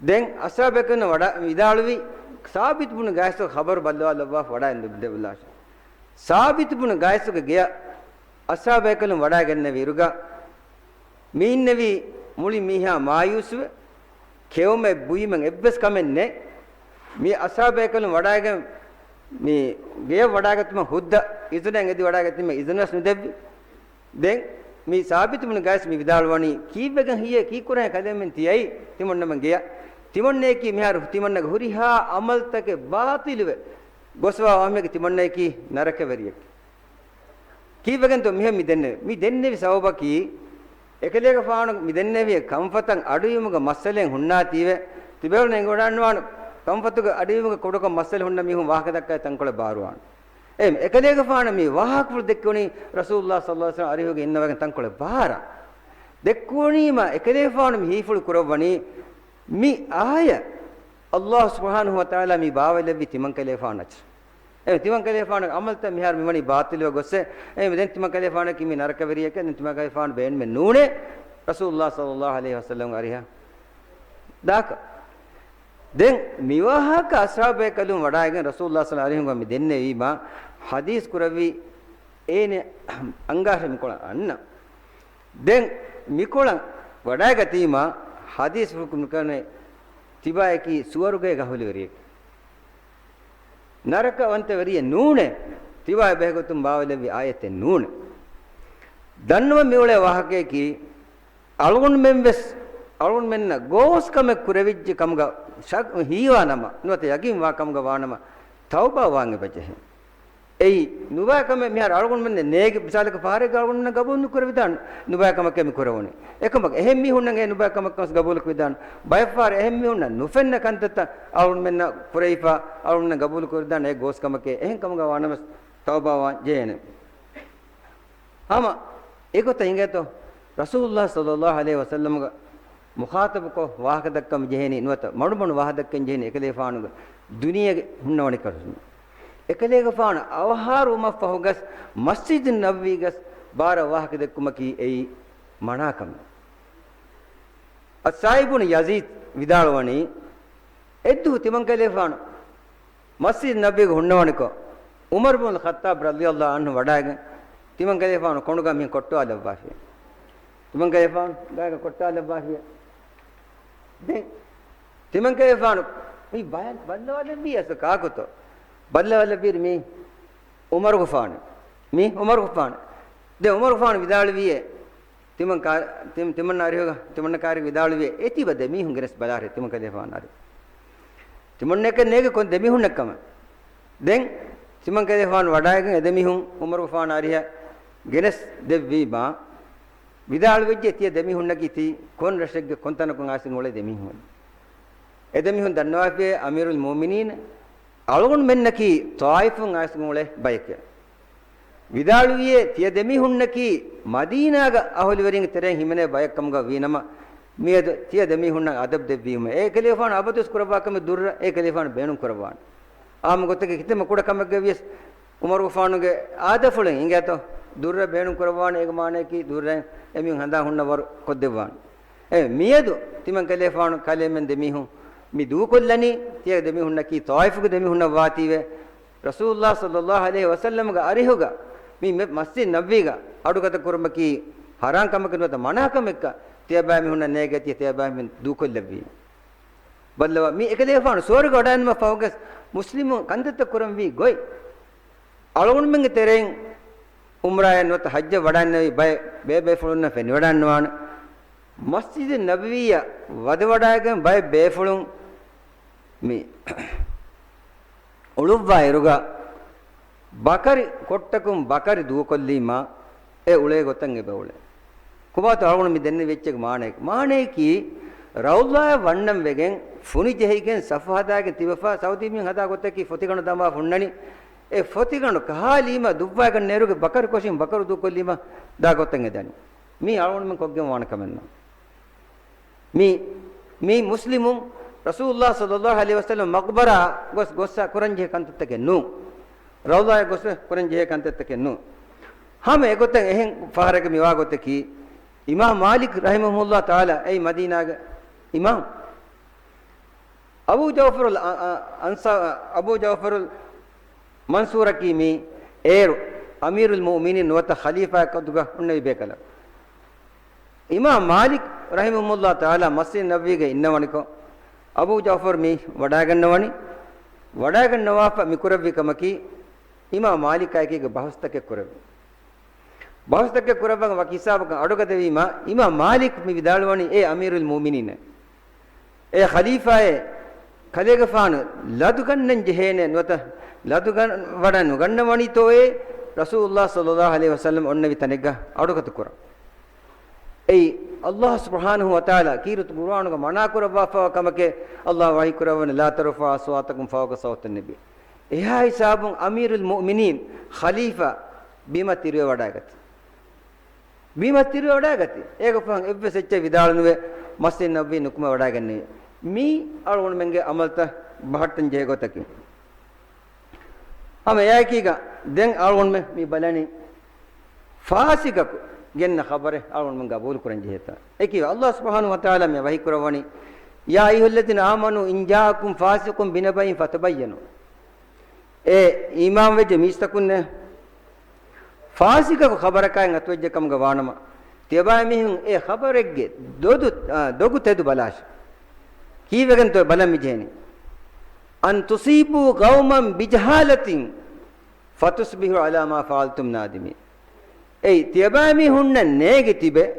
ދެން އަޞްޙާބު ބޭކަލުން ވަޑަ-، ވިދާޅުވި، ސާބިތު ބުނު ޤައިސްގެ ޚަބަރު ބައްލަވާލައްވާފަ ވަޑައިގެން ދެއްވި ލާޝަ. ސާބިތު ބުނު ޤައިސްގެ ގެޔަށް އަޞްޙާބު ބޭކަލުން ވަޑައިގެންނެވި އިރުގަ، މި އިންނެވީ މުޅި މީހާ މާޔޫސުވެ، ކެއުމެއް ބުއިމެއް އެއްވެސް ކަމެއް ނެތް. މި އަޞްޙާބު ބޭކަލުން ވަޑައިގެން މި ގެޔަށް ވަޑައިގަތުމަށް ހުއްދަ އިޒުނެއް އެދި ވަޑައިގަތީމަ އިޒުނަސް ނުދެއްވި. ދެން މި ސާބިތު ބުނު ޤައިސް މި ވިދާޅުވަނީ، ކީއްވެގެން ހިޔޭ، ކީއްކުރަން ކަލޭމެން ތިޔައީ ތިމަންނަމެން ގެޔަށް؟ ތިމަންނައަކީ މިހާރު ތިމަންނަގެ ހުރިހާ ޢަމަލުތަކެއް ބާޠިލުވެ ގޮސްވާ ވަހަމެކި ތިމަންނައަކީ ނަރަކަވެރިއެއް. ކީއްވެގެންތޯ މިހެން މި ދެންނެވި؟ މި ދެންނެވި ސަބަބަކީ، އެކަލޭގެފާނު މި ދެންނެވި ކަންފަތަށް އަޑުއިވުމުގެ މައްސަލައެއް ހުންނާތީވެ، ތިބޭފުޅުން އެނގިވަޑައިގަންނަވާނެ ކަންފަތުގެ އަޑުއިވުމުގެ ކުޑަކޮށް މައްސަލަ ހުންނަ މީހުން ވާހަކަ ދައްކާ ތަންކޮޅެއް ބާރުވާނެ. އެ އެކަލޭގެފާނަށް މި ވާހަކަފުޅު ދެއްކެވުނީ ރަސޫލުﷲ ޞައްލަﷲ ޢަލައިހި ވަސައްލަމަ އަރިހުގަ އިންނަވަގެން ތަންކޮޅެއް ބާރަށް. ދެއްކުވަނީމަ އެކަލޭގެފާނު މި ހީފުޅު ކުރައްވަނީ މި އާޔަތް ﷲ ސުބްޙާނަހޫ ވަތަޢާލާ މި ބާވައިލެއްވީ ތިމަން ކަލޭގެފާނަށް. އެ ތިމަން ކަލޭގެފާނުގެ ޢަމަލުތައް މިހާރު މިވަނީ ބާޠިލުވެ ގޮއްސެ. އެ ދެން ތިމަން ކަލޭގެފާނަކީ މި ނަރަކަވެރިއެކޭ. ދެން ތިމަން ކަލޭގެފާނު ބޭނުމެއް ނޫނޭ ރަސޫލުﷲ ޞައްލަﷲ ޢަލައިހި ވަސައްލަމަ އަރިހަށް ދާކަށް. ދެން މިވާހަކަ އަޞްޙާބު ބޭކަލުން ވަޑައިގެން ރަސޫލުﷲ ޞައްލަﷲ ޢަލައިހި ވަސައްލަމަ މި ދެންނެވީމަ، ޙަދީޘް ކުރެއްވި އޭނެ އަންގާށެ މިކޮޅަށް އަންނަ. ދެން މިކޮޅަށް ވަޑައިގަތީމަ، ޙަދީޘް ހުކުމް ކުރަނީ ތިބާއަކީ ސުވަރުގޭގެ އަހުލުވެރިއެއް. ނަރަކަވަންތަވެރިއެއް ނޫނޭ، ތިބާއަށް ބެހޭގޮތުން ބާވައިލެއްވި އާޔަތެއް ނޫނޭ. ދަންނަވަން މިއުޅޭ ވާހަކަޔަކީ، އަޅުގަނޑުމެން ވެސް އަޅުގަނޑުމެންނަށް ގޯސް ކަމެއް ކުރެވިއްޖެ ކަމުގަ ޝައް-، ހީވާ ނަމަ، ނުވަތަ ޔަގީން ވާ ކަމުގަ ވާ ނަމަ، ތައުބާ ވާން އެބަޖެހޭ. އެއީ، ނުބައި ކަމެއް މިހާރު އަޅުގަނޑުމެން ނޭގި މިސާލަކަށް ފަހަރެއްގަ އަޅުގަނޑުމެންނަށް ގަބޫލު ނުކުރެވިދާނެ، ނުބައި ކަމެކޭ މި ކުރެވުނީ. އެކަމަކު އެހެން މީހުންނަށް އެ ނުބައި ކަމަކަށް ގަބޫލު ކުރެވިދާނެ. ބައެއް ފަހަރު އެހެން މީހުންނަށް ނުފެންނަ ކަންތައްތައް އަޅުގަނޑުމެންނަށް ކުރެވިފަ، އަޅުގަނޑުމެންނަށް ގަބޫލު ކުރެވިދާނެ އެ ގޯސް ކަމެކޭ. އެހެން ކަމުގަ ވާނަމަވެސް ތައުބާ ވާން ޖެހޭނެ. ހަމަ އެގޮތަށް އިނގޭތޯ، ރަސޫލުﷲ ޞައްލަﷲ ޢަލައިހި ވަސައްލަމަގެ މުޚާޠަބުކޮށް ވާހަކަ ދައްކަން ޖެހޭނީ ނުވަތަ މަޑުމަޑު ވާހަކަ ދައްކަން ޖެހޭނީ އެކަލޭފާނުގެ ދުނިޔޭގެ ހުންނަވަނިކަން. އެކަލޭގެފާނު އަވަހާރަވުމަށްފަހު ގަސް މަސްޖިދު ނަބަވީ ގަސް ބާރަށް ވާހަކަ ދެއްކުމަކީ އެއީ މަނާ ކަމެއް. އައްސާއިބު ބުނު ޔަޒީދު ވިދާޅުވަނީ، އެއްދުވަހު ތިމަން ކަލޭފާނު މަސްޖިދު ނަބަވީގަ ހުންނަވަނިކޮށް، ޢުމަރު ބުނުލް ޚައްޠާބު ރަޟިޔަﷲ ޢަންހު ވަޑައިގެން ތިމަން ކަލޭފާނު ކޮނޑުގަ މި ކޮއްޓާލައްވާފި. ތިމަން ކަލޭފާނު ގާގަ ކޮއްޓާލައްވާފި. ދެން ތިމަން ކަލޭފާނު މި ބަޔަށް ބައްލަވާލެއްވީ އަސް ކާކުތޯ؟ ބައްލަވާލެއްވީ މީ ޢުމަރުގެފާނު. މީ ޢުމަރުގެފާނު. ދެން ޢުމަރުގެފާނު ވިދާޅުވިއޭ، ތިމަން ކާ-، ތިމަ-، ތިމަން އަރިހުގަ، ތިމަން ކާރި ވިދާޅުވި އެތިބަ ދެމީހުން ގެނެސް ބަލާރެ ތިމަން ކަލޭފާނު އަރި. ތިމަންނަކަށް ނޭގެ ކޮން ދެމީހުންނަށް ކަމަށް. ދެން ތިމަން ކަލޭފާނު ވަޑައިގެން އެ ދެމީހުން ޢުމަރުގެފާނު އަރިހަށް ގެނެސް ދެއްވީމާ، ވިދާޅުވެއްޖެ ތިޔަ ދެމީހުންނަކީ ތީ ކޮން ރަށެއްގެ ކޮން ތަނަކުން އައިސް އުޅޭ ދެމީހުން. އެ ދެމީހުން ދަންނަވާފިޔޭ އަމީރުލް މުއުމިނީން އަޅުގަނޑުމެންނަކީ ޠާއިފުން އައިސް އުޅޭ ބަޔެކޭ. ވިދާޅުވިޔޭ، ތިޔަ ދެމީހުންނަކީ މަދީނާގެ އަހުލުވެރިންގެ ތެރެއިން ހިމެނޭ ބަޔެއް ކަމުގަ ވީނަމަ، މިއަދު ތިޔަ ދެމީހުންނަށް އަދަބު ދެއްވީމަ، އެކަލޭގެފާނު އަބަދުވެސް ކުރައްވާ ކަމެއް ދުއްރަށް އެކަލޭގެފާނު ބޭނުން ކުރައްވާނެ. އާއްމު ގޮތަކީ ކިތަންމެ ކުޑަ ކަމެއްގަ ވިޔަސް ޢުމަރުގެފާނުގެ އާދަފުޅެއް އިނގޭތޯ ދުއްރަށް ބޭނުން ކުރައްވާނެ. އޭގެ މާނަޔަކީ ދުއްރައިން އެމީހުން ހަނދާން ހުންނަ ވަރު ކޮށްދެއްވާނެ. އެ މިއަދު ތިމަން ކަލޭގެފާނު ކަލޭމެން ދެމީހުން މި ދޫކޮށްލަނީ، ތިޔަ ދެމީހުންނަކީ ޠާއިފުގެ ދެމީހުންނަށް ވާތީވެ، ރަސޫލުﷲ ޞައްލައްލާހު ޢަލައިހި ވަސައްލަމްގެ އަރިހުގަ މި މެ-، މަސްޖިދު ނަބަވީގަ އަޑުގަދަ ކުރުމަކީ ޙަރާމް ކަމެއް ނުވަތަ މަނާ ކަމެއްކަ ތިޔަބައިމީހުންނަށް ނޭގޭތީ، ތިޔަބައިމީހުން ދޫކޮށްލެއްވީ. ބައްލަވާ، މި އެކަލޭގެފާނު ސުވަރުގެ ވަޑައިގަންނަވާ ފަހުގަސް މުސްލިމުން ކަންތައްތައް ކުރަންވީ ގޮތް. އަޅުގަނޑުމެންގެ ތެރެއިން ޢުމްރާއެއް ނުވަތަ ޙައްޖަށް ވަޑައިންނެވި ބައެއް ބޭބޭފުޅުންނަށް ފެނިވަޑައިންނަވާނެ. މަސްޖިދު ނަބަވީއަށް ވަދެވަޑައިގެން ބައެއް ބޭފުޅުން މި އުޅުއްވާ އިރުގަ ބަކަރި ކޮށްޓަކުން ބަކަރި ދޫކޮށްލީމާ އެ އުޅޭ ގޮތަށް އެބަ އުޅޭ. ކޮބާތޯ އަޅުގަނޑު މި ދެންނެވި އެއްޗެއްގެ މާނައެއް؟ މާނަޔަކީ ރައުޟާއަށް ވަންނަން ވެގެން ފުނި ޖެހިގެން ސަފު ހަދާގެން ތިބެފަ ސައުދީ މީހުން ހަދާ ގޮތަކީ ފޮތިގަނޑު ދަމާ ހުންނަނީ. އެ ފޮތިގަނޑު ކަހާލީމަ ދުއްވާގަންނައިރުގެ ބަކަރި ކޮށިން ބަކަރު ދޫކޮށްލީމަ ދާ ގޮތަށް އެ ދަނީ. މީ އަޅުގަނޑުމެން ކޮށްގެން ވާނެ ކަމެއް ނޫން. މި، މި މުސްލިމުން ރަސޫލުﷲ ޞައްލައްލާހު ޢަލައިހި ވަސައްލަމް މަޤްބަރާ ގޮސް، ގޮސް ކުރަންޖެހޭ ކަންތައްތަކެއް ނޫން. ރައުޟާއަށް ގޮސް ކުރަންޖެހޭ ކަންތައްތަކެއް ނޫން. ހަމަ އެގޮތަށް އެހެން ފަހަރަކަށް މިވާ ގޮތަކީ، އިމާމް މާލިކް ރަޙިމަހުﷲ ތަޢާލާ އެއީ މަދީނާގެ އިމާމް. އަބޫ ޖަޢުފަރުލް އަ-، އަ-، އަންސާ-، އަބޫ ޖަޢުފަރުލް މަންސޫރަކީ މީ އޭރު އަމީރުލް މުއުމިނީން ނުވަތަ ޚަލީފާ ކަދުގަ ހުންނެވި ބޭކަލަކު. އިމާމް މާލިކް ރަޙިމަހުﷲ ތަޢާލާ މަސްޖިދު ނަބަވީގަ އިންނަވަނިކޮށް، އަބޫ ޖަޢުފަރު މީ ވަޑައިގަންނަވަނީ. ވަޑައިގަންނަވާފަ މިކުރެއްވި ކަމަކީ، އިމާމް މާލިކާއެކީގަ ބަހުސްތަކެއް ކުރެއްވި. ބަހުސްތަކެއް ކުރައްވަން ވަކި ހިސާބަކަށް އަޑުގަދަވީމާ، އިމާމް މާލިކް މި ވިދާޅުވަނީ، އޭ އަމީރުލް މުއުމިނީން، އޭ ޚަލީފާއޭ، ކަލޭގެފާނު ލަދުގަންނަން ޖެހޭނެ ނުވަތަ ލަދުގަން ވަޑައި ނުގަންނަވަނީތޯއޭ ރަސޫލުﷲ ޞައްލައްލާހު ޢަލައިހި ވަސައްލަމް އޮންނެވި ތަނެއްގަ އަޑުގަދަ ކުރަން. އެއީ، ﷲ ސުބްޙާނަހޫ ވަތަޢާލާ ކީރިތި ޤުރުއާނުގަ މަނާ ކުރައްވާފައިވާ ކަމެކޭ. ﷲ ވަޙީ ކުރައްވަނީ، "ލާ ތަރުފަޢޫ އަޞްވާތަކުމް ފައުޤަ ޞައުތިން ނަބިއްޔި." އެހާ ހިސާބުން އަމީރުލް މުއުމިނީން ޚަލީފާ ބިމަށް ތިރިވެވަޑައިގަތީ. ބިމަށް ތިރިވެވަޑައިގަތީ. އޭގެ ފަހުން އެއްވެސް އެއްޗެއް ވިދާޅު ނުވެ، މަސްޖިދު ނަބަވީ ނުކުމެ ވަޑައިގެންނެވި. މީ އަޅުގަނޑުމެންގެ އަމަލުތައް ބަހައްޓަން ޖެހޭ ގޮތަކީ. ހަމަ އެއާއެކީގަ ދެން އަޅުގަނޑުމެން މި ބަލަނީ ފާސިގަކު ގެންނަ ޚަބަރެއް އަޅުގަނޑުމެން ގަބޫލު ކުރަން ޖެހޭތާ. އެކީ ﷲ ސުބްޙާނަހޫ ވަތަޢާލާ މި ވަޙީ ކުރައްވަނީ، "يا أيها الذين آمنوا إن جاءكم فاسق بنبأ فتبينوا." އޭ އީމާންވެއްޖެ މީސްތަކުންނޭ، ފާސިގަކު ޚަބަރަކާއި އަތުވެއްޖެ ކަމުގަ ވާނަމަ، ތިޔަބައިމީހުން އެ ޚަބަރެއްގެ ދޮދު، އާ، ދޮގު ތެދު ބަލާށި. ކީއްވެގެންތޯ ބަލަން މި ޖެހެނީ؟ "أن تصيبوا قوما بجهالة فتصبحوا على ما فعلتم نادمين." އެއީ، ތިޔަބައިމީހުންނަށް ނޭގި ތިބެ،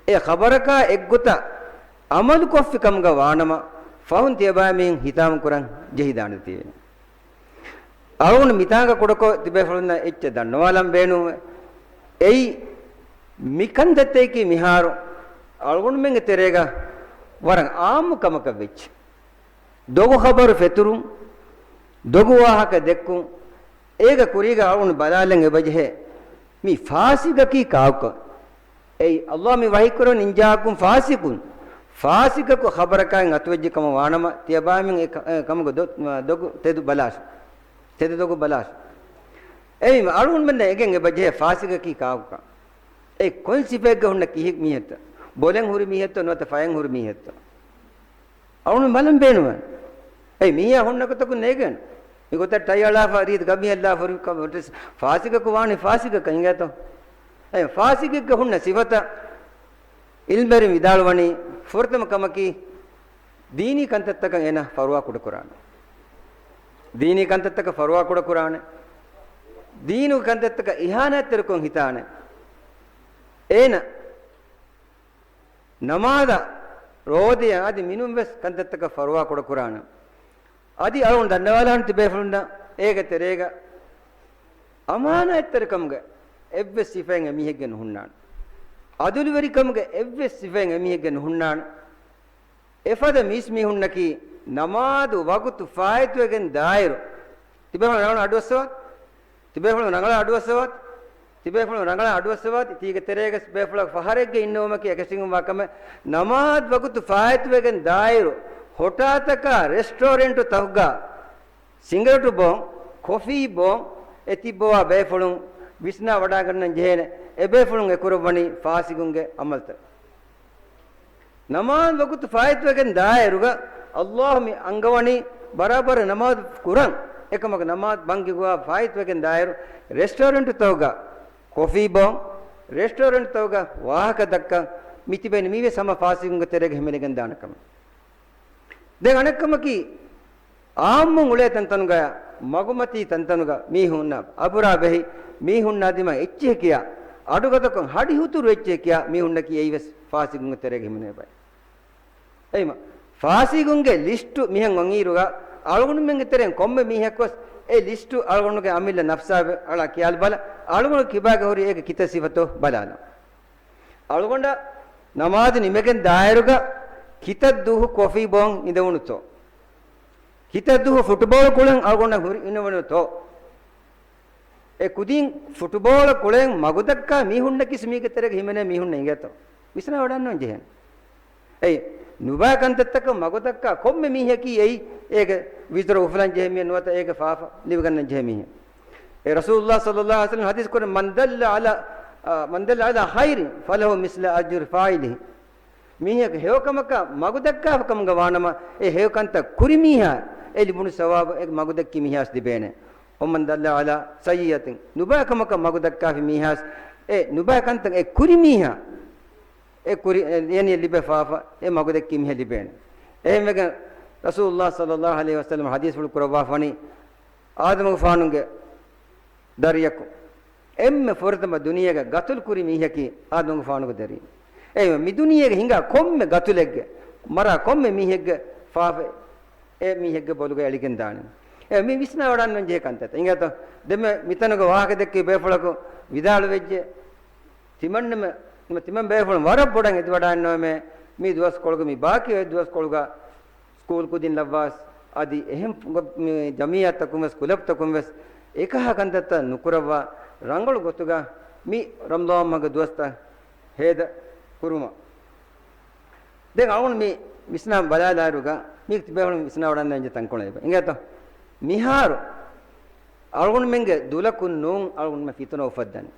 އެ ޚަބަރަކާ އެއްގޮތަށް ޢަމަލުކޮށްފި ކަމުގަ ވާނަމަ، ފަހުން ތިޔަބައިމީހުން ހިތާމަ ކުރަން ޖެހިދާނެތީވެ. އަޅުގަނޑު މިތާނގަ ކުޑަކޮށް ތިބޭފުޅުންނަށް އެއްޗެއް ދަންނަވާލަން ބޭނުންވޭ. އެއީ، މި ކަންތައްތަކަކީ މިހާރު އަޅުގަނޑުމެންގެ ތެރޭގަ ވަރަށް ޢާއްމު ކަމަކަށް ވެއްޖެ. ދޮގު ޚަބަރު ފެތުރުން، ދޮގު ވާހަކަ ދެއްކުން، އޭގެ ކުރީގަ އަޅުގަނޑު ބަލާލަން އެބަޖެހޭ، މި ފާސިގަކީ ކާކުކަން. އެއީ، ﷲ މި ވަޙީކުރަނީ، "إن جاءكم فاسق." ފާސިގަކު ޚަބަރަކާއިން އަތުވެއްޖެ ކަމަށް ވާނަމަ، ތިޔަބައިމީހުން އެ ކަ-، އެ ކަމުގެ ދޮ-، ދޮގު ތެދު ބަލާށި. ތެދު ދޮގު ބަލާށި. އެއީ، އަޅުގަނޑުމެންނަށް އެނގެން އެބަޖެހޭ ފާސިގަކީ ކާކުކަން. އެ ކޮން ސިފައެއްގަ ހުންނަ ކިހި މީހެއްތަ؟ ބޮލެން ހުރި މީހެއްތަ ނުވަތަ ފަޔަން ހުރި މީހެއްތަ؟ އަޅުގަނޑު ބަލަން ބޭނުންވާނެ. އެ މީހާ ހުންނަ ގޮތަކުން ނޭގެން. މި ގޮތަށް ޓައި އަޅާފަ ރީތި ގަބިހައްލާފަ ހުރި ކަމަށް ފާސިގަކު ވާނީ ފާސިގަކަށް އިނގޭތޯ؟ އެ ފާސިގެއްގަ ހުންނަ ސިފަތައް ޢިލްމުވެރިން ވިދާޅުވަނީ ފުރަތަމަ ކަމަކީ ދީނީ ކަންތައްތަކަށް އޭނަ ފަރުވާ ކުޑަކުރާނެ. ދީނީ ކަންތައްތަކަށް ފަރުވާ ކުޑަކުރާނެ. ދީނުގެ ކަންތައްތަކަށް އިހާނާތްތެރިކޮށް ހިތާނެ. އޭނަ ނަމާދަށް ރޯދަޔަށް އަދި މިނުން ވެސް ކަންތައްތަކަށް ފަރުވާ ކުޑަކުރާނެ. އަދި އަޅުގަނޑު ދަންނަވާލާނެ ތިބޭފުޅުންނަށް އޭގެ ތެރޭގަ އަމާނާތްތެރިކަމުގެ އެއްވެސް ސިފައެއް އެމީހެއްގެ ނުހުންނާނެ. ޢަދުލުވެރިކަމުގެ އެއްވެސް ސިފައެއް އެމީހެއްގެ ނުހުންނާނެ. އެފަދަ މީސްމީހުންނަކީ ނަމާދު ވަގުތު ފާއިތުވެގެން ދާއިރު. ތިބޭފުޅުން ރަނގަޅަށް އަޑުއައްސަވާތި. ތިބޭފުޅުން ރަނގަޅަށް އަޑުއައްސަވާތި. ތިބޭފުޅުން ރަނގަޅަށް އަޑުއައްސަވާތި، ތީގެ ތެރޭގަސް ބޭފުޅަކު ފަހަރެއްގެ އިންނެވުމަކީ އެކަށީގެންވާ ކަމެއް. ނަމާދު ވަގުތު ފާއިތުވެގެން ދާއިރު، ހޮޓާތަކާ ރެސްޓޯރެންޓު ތަކުގަ، ސިނގަރެޓު ބޯން، ކޮފީ ބޯން، އެ ތިއްބަވާ ބޭފުޅުން ވިސްނާ ވަޑާގަންނަން ޖެހޭނެ. އެ ބޭފުޅުން އެ ކުރައްވަނީ ފާސިގުންގެ އަމަލްތައް. ނަމާދު ވަގުތު ފާއިތުވެގެން ދާއިރުގަ، އައްލާހު މި އަންގަވަނީ ބަރާބަރަށް ނަމާދު ކުރަން. އެކަމަކު ނަމާދު ބަންގިގޮވާ ފާއިތުވެގެން ދާއިރު، ރެސްޓޯރެންޓުތަކުގަ ކޮފީ ބޯން، ރެސްޓޯރެންޓުތަކުގަ ވާހަކަ ދައްކަން، މި ތިބެނީ މީވެސް ހަމަ ފާސިގުންގެ ތެރޭގަ ހިމެނިގެން ދާނެ ކަމެއް. ދެން އަނެއްކަމަކީ، އާއްމުން އުޅޭ ތަންތަނުގަ، މަގުމަތީ ތަންތަނުގަ މީހުންނަށް އަބުރާ ބެހި، މީހުންނާ ދިމާ އެއްޗެހި ކިޔާ، އަޑުގަދަކޮށް ހަޑި ހުތުރު އެއްޗެހި ކިޔާ މީހުންނަކީ އެއީވެސް ފާސިގުންގެ ތެރޭގަ ހިމެނޭ ބައެއް. އެއީމަ، ފާސިގުންގެ ލިސްޓު މިހެން އޮންއިރުގަ، އަޅުގަނޑުމެންގެ ތެރެއިން ކޮންމެ މީހަކުވެސް އެ ލިސްޓު އަޅުގަނޑުގެ އަމިއްލަ ނަފްސާ އަޅާ ކިޔާލަބަލަ، އަޅުގަނޑު ކިބާގަ ހުރި އޭގެ ކިތައް ސިފަތޯ ބަލާލަން. އަޅުގަނޑަށް ނަމާދު ނިމެގެން ދާއިރުގަ ކިތައް ދުވަހު ކޮފީ ބޯން އިނދެވުނުތޯ؟ ކިތައް ދުވަހު ފުޓުބޯޅަ ކުޅެން އަޅުގަނޑަށް ހުރި އިނދެވުނުތޯ؟ އެ ކުދިން ފުޓުބޯޅަ ކުޅެން މަގުދައްކާ މީހުންނަކީ ސުމީގެ ތެރޭގަ ހިމެނޭ މީހުންނަށް އިނގޭތޯ؟ ވިސްނާ ވަޑާންނޯން ޖެހޭނެ. އެއީ، ނުބައި ކަންތައްތަކަށް މަގުދައްކާ ކޮންމެ މީހަކީ އެއީ، އޭގެ ވިތުރަށް އުފުލަން ޖެހޭ މީހެއް ނުވަތަ އޭގެ ފާފަ ލިބިގަންނަން ޖެހޭ މީހެއް. އެ ރަސޫލުﷲ ޞައްލަﷲ ޢަލައިހި ވަސައްލަމަ ޙަދީޘް ކުރި، "من دل على، އާ، من دل على خير فله مثل أجر فاعله." މީހަކު ހެޔޮކަމަކަށް މަގުދައްކާފަ ކަމުގަ ވާނަމަ، އެ ހެޔޮކަންތައް ކުރި މީހާ އެ ލިބުނު ސަވާބު އެ މަގުދައްކި މީހާސް ލިބޭނެ. "ومن دل على سيئة." ނުބައި ކަމަކަށް މަގުދައްކާފި މީހާސް، އެ ނުބައި ކަންތައް އެ ކުރި މީހާ އެ ކުރި، އެ އޭނިއަށް ލިބޭ ފާފަ އެ މަގުދެއްކި މީހަށް ލިބޭނެ. އެހެންވެގެން ރަސޫލުﷲ ޞައްލަﷲ ޢަލައިހި ވަސައްލަމަ ޙަދީޘްފުޅު ކުރައްވާފަނީ، އާދަމުގެފާނުގެ ދަރިޔަކު އެންމެ ފުރަތަމަ ދުނިޔޭގަ ގަތުލު ކުރި މީހަކީ އާދަމުގެފާނުގެ ދަރި. އެ މި ދުނިޔޭގަ ހިނގާ ކޮންމެ ގަތުލެއްގެ، މަރާ ކޮންމެ މީހެއްގެ ފާފަ އެ މީހެއްގެ ބޮލުގަ އެޅިގެން ދާނެ. އެ މި ވިސްނާ ވަޑާން ނުޖެހޭ ކަންތައްތައް. އިނގޭތޯ؟ ދެންމެ މިތަނުގަ ވާހަކަ ދެއްކި ބޭފުޅަކު ވިދާޅުވެއްޖެ. ތިމަންނަމެ، ތިމަން ބޭފުޅުން ވަރަށް ބޮޑަށް އެދިވަޑާންނޯމޭ، މި ދުވަސްކޮޅުގަ، މި ބާކީ އޮތް ދުވަސްކޮޅުގަ ސްކޫލް ކުދިން ލައްވާސް، އަދި އެހެން ގޮ-، މި ޖަމިއްޔާތަކުން ވެސް، ކުލަބްތަކުން ވެސް އެކަހަ ކަންތައްތައް ނުކުރައްވާ، ރަނގަޅު ގޮތުގަ މި ރަމަޟާން މަހުގެ ދުވަސްތައް ހޭދަ ކުރުމަށް. ދެން އަޅުގަނޑު މި ވިސްނާ ބަލާލާއިރުގަ، މީ ތިބޭފުޅުން ވިސްނާ ވަޑަން ނެންޖެ ތަންކޮޅެއް އިނގޭތޯ؟ މިހާރު އަޅުގަނޑުމެންގެ ދުލަކުން ނޫން އަޅުގަނޑުމެން ފިތުނަ އުފައްދަނީ.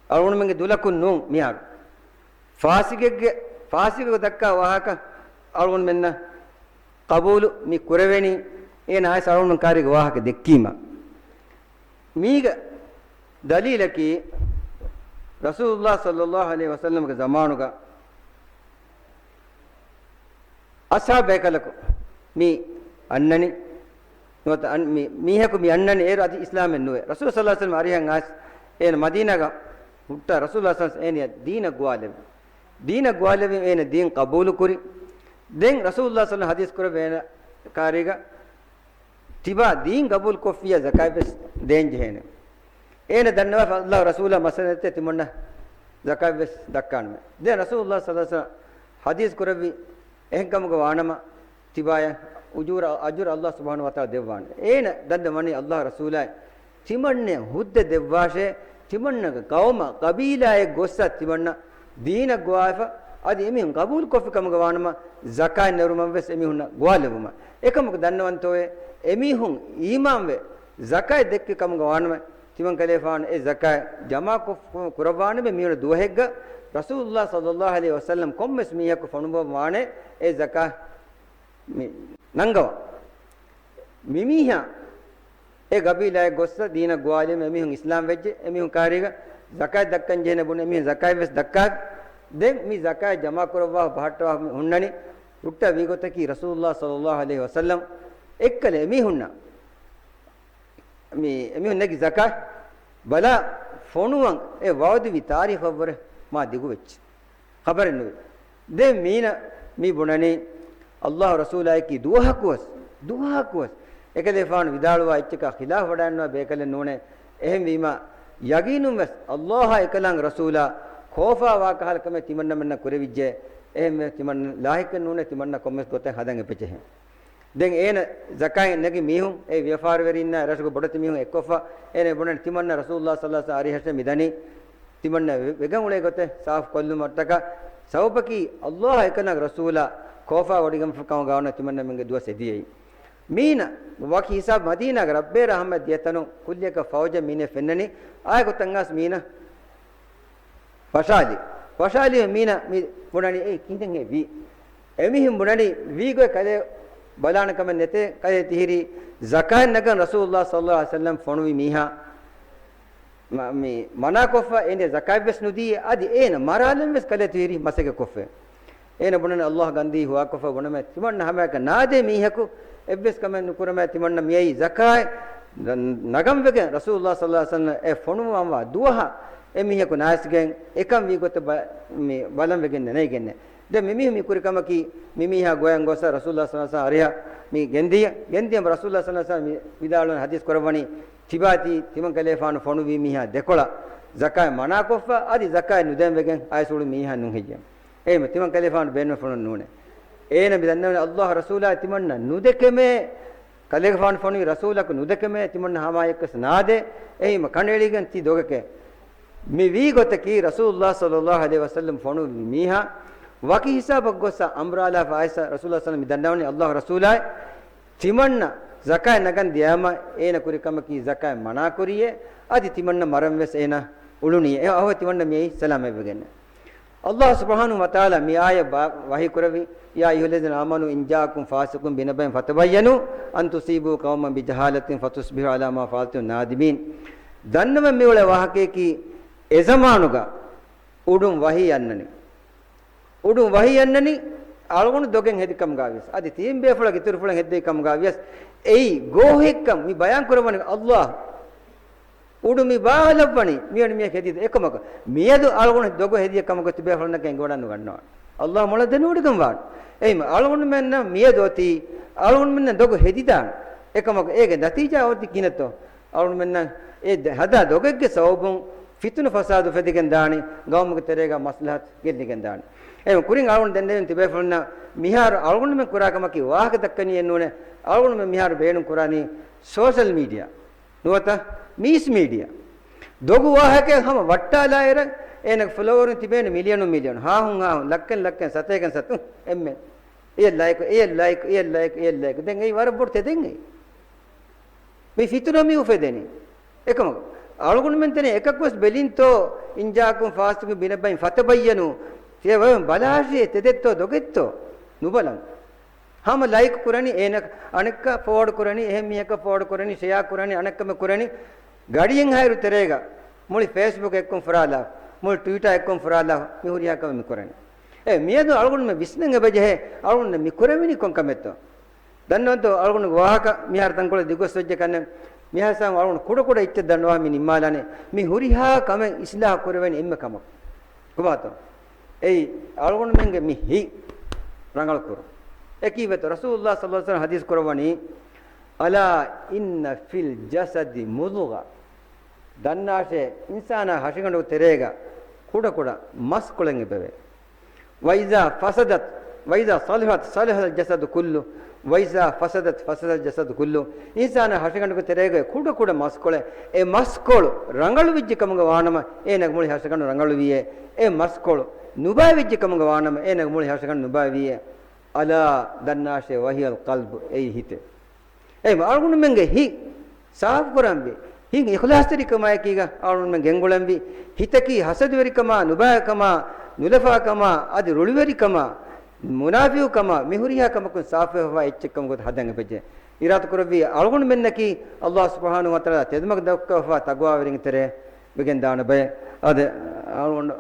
އަޅުގަނޑުމެންގެ ދުލަކުން ނޫން މިހާރު. ފާސިގެއްގެ، ފާސިގެއް ދައްކާ ވާހަކަ އަޅުގަނޑުމެންނަށް ޤަބޫލު މި ކުރެވެނީ، އޭނަ އައިސް އަޅުގަނޑު ކާރީގެ ވާހަކަ ދެއްކީމަ. މީގެ ދަލީލަކީ، ރަސޫލުﷲ ޞައްލަﷲ ޢަލައިހި ވަސައްލަމަގެ ޒަމާނުގަ އަޞްޙާބު ބޭކަލަކު މި އަންނަނީ، ނުވަތަ އަން-، މި-، މީހަކު މި އަންނަނީ އޭރު އަދި އިސްލާމެއް ނުވޭ. ރަސޫލު ޞައްލަﷲ ޢަލައިހި ވަސައްލަމަ އަރިހަށް އައިސް އޭނަ މަދީނާގަ ހުއްޓާ ރަސޫލު ޞައްލަﷲ ޢަލައިހި ވަސައްލަމަ އޭނަޔަށް ދީނަށް ގޮވާލެއްވި. ދީނަށް ގޮވާލެއްވި އޭނަ ދީން ޤަބޫލު ކުރި. ދެން ރަސޫލު ޞައްލަﷲ ޢަލައިހި ވަސައްލަމަ ޙަދީޘް ކުރެއްވި އޭނަ ކާރީގަ ތިބާ ދީން ޤަބޫލު ކޮށްފިއްޔާ ޒަކާތް ވެސް ދޭން ޖެހޭނެ. އޭނަ ދަންނަވާފަ ﷲ ރަސޫލާ މައްސަލައެއް ތިމަންނަ ޒަކާތް ވެސް ދައްކާނަމޭ. ދެން ރަސޫލު ޞައްލަﷲ ޢަލައިހި ވަސައްލަމަ ޙަދީޘް ކުރެއްވި އެހެން ކަމުގަ ވާނަމަ ތިބާޔަށް އުޖޫރަ، އަޖުރަ ﷲ ސުބްޙާނަހޫ ވަތަޢާލާ ދެއްވާނެ. އޭނަ ދަންނަވަނީ ﷲ ރަސޫލާއޭ ތިމަންނަޔަށް ހުއްދަ ދެއްވާށޭ، ތިމަންނަގެ ޤައުމަށް ޤަބީލާއެއް ގޮއްސަ ތިމަންނަ ދީނަށް ގޮވާފަ، އަދި އެމީހުން ޤަބޫލު ކޮށްފި ކަމުގަ ވާނަމަ ޒަކާތް ނެރުމަށް ވެސް އެމީހުންނަށް ގޮވާލެއްވުމަށް. އެކަމަކު ދަންނަވަންތޯއޭ، އެމީހުން އީމާންވެ ޒަކާތް ދެއްކި ކަމުގަ ވާނަމަ، ތިމަން ކަލޭފާނު އެ ޒަކާތް ޖަމާ ކޮށް-، ކުރައްވާނަމޭ މިއުޅޭ ދުވަހެއްގަ ރަސޫލުﷲ ޞައްލަﷲ ޢަލައިހި ވަސައްލަމަ ކޮންމެސް މީހަކު ފޮނުއްވަން ވާނެ އެ ޒަކާތް މި ނަންގަވަން. މިމީހާ އެ ޤަބީލާއެއް ގޮއްސަ ދީނަށް ގޮވާލީމަ އެމީހުން އިސްލާމް ވެއްޖެ، އެމީހުން ކާރީގަ ޒަކާތް ދައްކަން ޖެހޭނެ ބުނެ އެމީހުން ޒަކާތް ވެސް ދައްކާ. ދެން މި ޒަކާތް ޖަމާ ކުރައްވާ ބަހައްޓަވާ ހުންނަނީ ހުއްޓާ ވީގޮތަކީ ރަސޫލުﷲ ޞައްލަﷲ ޢަލައިހި ވަސައްލަމަ އެއްކަލަ އެމީހުންނަށް މި އެމީހުން ނެގި ޒަކާތް ބަލާ ފޮނުވަން އެ ވަޢުދުވި ތާރީޚަށްވުރެ މާ ދިގުވެއްޖެ. ޚަބަރެއް ނުވޭ. ދެން މީނަ މި ބުނަނީ، ﷲ ރަސޫލާއެކީ ދުވަހަކުވެސް، ދުވަހަކުވެސް އެކަލޭފާނު ވިދާޅުވާ އެއްޗަކާ ޚިލާފު ވަޑައިންނަވާ ބޭކަލެއް ނޫނޭ. އެހެންވީމާ، ޔަގީނުންވެސް ﷲ އާ އެކަލާނގެ ރަސޫލާ ކޯފާ ވާކަހަލަ ކަމެއް ތިމަންނަމެންނަށް ކުރެވިއްޖެ. އެހެންވެ ތިމަން ލާހިކެއް ނޫނޭ ތިމަންނަ ކޮންމެސް ގޮތެއް ހަދަން އެބަޖެހޭ. ދެން އޭނަ ޒަކާތް ނެގި މީހުން، އެ ވިޔަފާރިވެރިންނާ ރަށުގެ ބޮޑެތި މީހުން އެއްކޮށްފަ، އޭނަ ބުނަނީ ތިމަންނަ ރަސޫލުﷲ ޞައްލަﷲ ޢަލައިހި ވަސައްލަމަ މިދަނީ ތިމަންނަ ވެ-، ވެގެން އުޅޭ ގޮތެއް ސާފު ކޮށްލުމަށްޓަކާ. ސަބަބަކީ ﷲ އެކަން ރަސޫލާ ކޯފާ ވޮޑިގެންފަ ކަމަށް ގާނު ތިމަންނަ މިންގެ ދުވަސް އެދިޔައީ. މީނަ ވަކި ހިސާބު މަދީނާގެ ރައްބޭރާ ހަމަ ދިޔަތަނު ކުއްލިއަކަށް ފައުޖެއް މީނަ ފެންނަނީ. އާއެކު ތަން އަސް މީނަ ފަށާލި. ފަށާލި މީނަ މި ބުނަނީ އެއީ ކިހިނެއް ހޭ ވީ؟ އެމީހުން ބުނަނީ ވީގޮތް ކަލޭ ބަލާނެ ކަމެއް ނެތޭ، ކަލޭ ތިހިރީ ޒަކާތް ނަގަން ރަސޫލުﷲ ޞައްލަﷲ ޢަލައިހި ވަސައްލަމަ ފޮނުވި މީހާ މަ-، މި މަނާކޮށްފަ އޭނަ ޒަކާތްވެސް ނުދީ، އަދި އޭނަ މަރާލަންވެސް ކަލޭ ތިހިރީ މަސައްކަތްކޮށްފަ. އޭނަ ބުނަނީ ﷲ ގަންދީ ހުވާކޮށްފަ ބުނަމޭ ތިމަންނަ ހަމައެކަށް ނާދޭ މީހަކު އެއްވެސް ކަމެއް ނުކުރަމޭ ތިމަންނަ މިއައީ ޒަކާތް ނަ-، ނަގަން ވެގެން ރަސޫލުﷲ ޞައްލަﷲ ޢަލައިހި ވަސައްލަމަ އެ ފޮނުވާންވާ ދުވަހަށް އެ މީހަކު ނާސްގެން އެކަން ވީ ގޮތަށް ބަ-، މި ބަލަން ވެގެން ނެނެގެންނެ. ދެން މި މީހުން މި ކުރި ކަމަކީ މި މީހާ ގޮޔަށް ގޮސް ރަސޫލުﷲ ޞައްލަﷲ ޢަލައިހި ވަސައްލަމަ އަރިހަށް މި ގެންދިޔަ، ގެންދިޔަ ރަސޫލުﷲ ޞައްލަﷲ ޢަލައިހި ވަސައްލަމަ ވިދާޅުވަން ޙަދީޘް ކުރައްވަނީ ތިބާތީ ތިމަން ކަލޭފާނު ފޮނުވި މީހާ ދެކޮޅަށް ޒަކާތް މަނާކޮށްފަ، އަދި ޒަކާތް ނުދޭން ވެގެން އައިސް އުޅުނު މީހާ ނޫން ހެއްޔެވެ؟ އެހެން ތިމަން ކަލޭފާނު ބޭނުމެއް ފޮނުން ނޫނޭ. އޭނަ މި ދަންނަވަނީ ﷲ ރަސޫލާ ތިމަންނަ ނުދެކެމޭ، ކަލޭގެފާނު ފޮނުވި ރަސޫލަކު ނުދެކެމޭ ތިމަންނަ ހަމައެއްކަސް ނާދޭ. އެހީމަ ކަނޑައެޅިގެން ތި ދޮގެކޭ. މި ވީ ގޮތަކީ ރަސޫލުﷲ ޞައްލަﷲ ޢަލައިހި ވަސައްލަމަ ފޮނުވި މީހާ ވަކި ހިސާބަށް ގޮއްސަ އަމްރާލާފަ އައިސް ރަސޫލުﷲ ޞައްލަﷲ ޢަލައިހި ވަސައްލަމަ މި ދަންނަވަނީ ﷲ ރަސޫލާއޭ. ތިމަންނަ ޒަކާތް ނަގަން ދިޔައިމަ އޭނަ ކުރި ކަމަކީ ޒަކާތް މަނާކުރިޔޭ، އަދި ތިމަންނަ މަރަން ވެސް އޭނަ އުޅުނީ. އެ އަހަ ތިމަންނަ މިއީ ސަލާމަތްވެގެން. ﷲ ސުބްޙާނަހޫ ވަތަޢާލާ މި އާޔަތް ވަ-، ވަޙީ ކުރެއްވި، يا أيها الذين آمنوا إن جاءكم فاسق بنبأ فتبينوا أن تصيبوا قوما بجهالة فتصبحوا على ما فعلتم نادمين. ދަންނަވަން މިއުޅޭ ވާހަކަޔަކީ އެ ޒަމާނުގަ އުޑުން ވަޙީ އަންނަނީ. އުޑުން ވަޙީ އަންނަނީ އަޅުގަނޑު ދޮގެއް ހެދި ކަމުގަ ވިޔަސް، އަދި ތިބި ބޭފުޅަކު އިތުރު ފުޅަކު ހެއްދެވި ކަމުގަ ވިޔަސް، އެއީ ގޯހެއްކަން މި ބަޔާން ކުރައްވަނީ ﷲ. އުޑު މި ބާލައްވަނީ މިވެނި މީހަކު ހެދީތޯ. އެކަމަކު މިއަދު އަޅުގަނޑު ދޮގު ހެދިޔަ ކަމަކު ތިބޭ ފުޅުންނަކަށް އެނގިވަޑައިނުގަންނަވާނެ. ﷲ މޮޅަށް ދެނެވޮޑިގެންވާނެ. އެހެން އަޅުގަނޑުމެންނަށް މިއަދު އޮތީ އަޅުގަނޑުމެންނަށް ދޮގު ހެދިދާނެ. އެކަމަކު އޭގެ ނަތީޖާ އޮތީ ކިހިނެއްތޯ؟ އަޅުގަނޑުމެންނަށް އެ ދެ-، ހަދާ ދޮގެއްގެ ސަބަބުން ފިތުނަ ފަސާދު އުފެދިގެން ދާނީ، ގައުމުގެ ތެރޭގަ މަސްލަހަތު ގެއްލިގެން ދާނީ. އެހެން ކުރިން އަޅުގަނޑު ދެންނެވިން ތިބޭފުޅުންނަށް މިހާރު އަޅުގަނޑުމެން ކުރާ ކަމަކީ ވާހަކަ ދައްކަނީއެއް ނޫނޭ. އަޅުގަނޑުމެން މިހާރު ބޭނުން ކުރާނީ ސޯޝަލް މީޑިއާ. ނުވަތަ މީސް މީޑިއާ. ދޮގު ވާހަކައެއް ހަމަ ވައްޓާލާއިރަށް އޭނަގެ ފޮލޯވަރުން ތިބޭނެ މިލިޔަނުން މިލިޔަނުން، ހާހުން ހާހުން، ލައްކަން ލައްކަން، ސަތޭކަން ސަތުން އެންމެ. އެޔަށް ލައިކު، އެޔަށް ލައިކު، އެޔަށް ލައިކު، އެޔަށް ލައިކު. ދެން އެއީ ވަރަށް ބޮޑު ތެދެއް އެއީ. މި ފިތުނަ މި އުފެދެނީ. އެކަމަކު އަޅުގަނޑުމެން ތަނެއް އެކަކުވެސް ބެލިންތޯ، إن جاءكم فاسق بنبأ فتبينوا. ތިޔަ ބަލާށޭ ތެދެއްތޯ ދޮގެއްތޯ ނުބަލަން. ހަމަ ލައިކު ކުރަނީ އޭނަ، އަނެއްކާ ފޯވަޑް ކުރަނީ، އެހެން މީހަކަށް ފޯވަޑް ކުރަނީ، ޝެއާ ކުރަނީ، އަނެއްކަމެއް ކުރަނީ. ގަޑިއެއް ހައިރު ތެރޭގަ މުޅި ފޭސްބުކް އެއްކޮން ފުރާލާ، މުޅި ޓްވިޓާ އެއްކޮން ފުރާލާ، މި ހުރިހާ ކަމެއް މި ކުރަނީ. އެ މިއަދު އަޅުގަނޑުމެން ވިސްނަން އެބަޖެހޭ، އަޅުގަނޑު މި ކުރެވެނީ ކޮން ކަމެއްތޯ؟ ދަންނަވަންތޯ އަޅުގަނޑުގެ ވާހަކަ މިހާރު ތަންކޮޅެއް ދިގުސް ވެއްޖެ ކަންނެ، މިހާ ހިސާބުން އަޅުގަނޑު ކުޑަ ކުޑަ އެއްޗެއް ދަންނަވާ މި ނިންމާލާނެ. މި ހުރިހާ ކަމެއް އިސްލާހު ކުރެވެނީ އެންމެ ކަމަކު. ކޮބާތޯ؟ އެއީ އަޅުގަނޑުމެންގެ މި ހިތް ރަނގަޅު ކުރުން. އެކީ ވޭތޯ؟ ރަސޫލުﷲ ޞައްލަﷲ ޢަލައިހި ވަސައްލަމަ ޙަދީޘް ކުރައްވަނީ، ألا إن في الجسد مضغة. ދަންނާށޭ، އިންސާނާ ހަށިގަނޑު ތެރޭގަ ކުޑަ ކުޑަ މަސްކޮޅެއް އެބަވޭ. وإذا فسدت، وإذا صلحت صلح الجسد كله، وإذا فسدت فسد الجسد كله. އިންސާނާ ހަށިގަނޑުގެ ތެރޭގަ ކުޑަ ކުޑަ މަސްކޮޅެއް، އެ މަސްކޮޅު ރަނގަޅު ވެއްޖެ ކަމުގަ ވާނަމަ، އޭނަގެ މުޅި ހަށިގަނޑު ރަނގަޅު ވިޔޭ. އެ މަސްކޮޅު ނުބައި ވެއްޖެ ކަމުގަ ވާނަމަ، އޭނަގެ މުޅި ހަށިގަނޑު ނުބައި ވިޔޭ. ألا، ދަންނާށޭ، وهي القلب، އެއީ ހިތެއް. އެ އަޅުގަނޑުމެންގެ ހިތް ސާފުކުރަންވީ، ހިތް އިޚްލާޞްތެރިކަމާއެކީގަ އަޅުގަނޑުމެން ގެންގުޅެންވީ. ހިތަކީ ހަސަދަވެރިކަމާ، ނުބައިކަމާ، ނުލަފާކަމާ، އަދި ރުޅިވެރިކަމާ، މުނާފިޤުކަމާ، މި ހުރިހާ ކަމަކުން ސާފުވެފަވާ އެއްޗެއްކަމުގަ ހަދަން އެބަޖެހޭ. އިރާދަކުރެއްވީ އަޅުގަނޑުމެންނަކީ ﷲ ސުބްޙާނަހޫ ވަތަޢާލާ ތެދުމަގު ދައްކަވާ ތަޤްވާވެރިންގެ ތެރޭ ވެގެން ދާނެ ބައެއް. އަދި އަޅުގަނޑު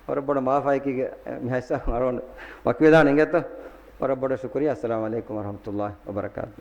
ވަރަށް ބޮޑަށް މާފާއެކީގަ މިހާ ހިސާބުން އަޅުގަނޑު ވަކިވެދާނެ އިނގޭތޯ. ވަރަށް ބޮޑަށް ޝުކުރިއްޔާ. السلام عليكم ورحمة الله وبركاته.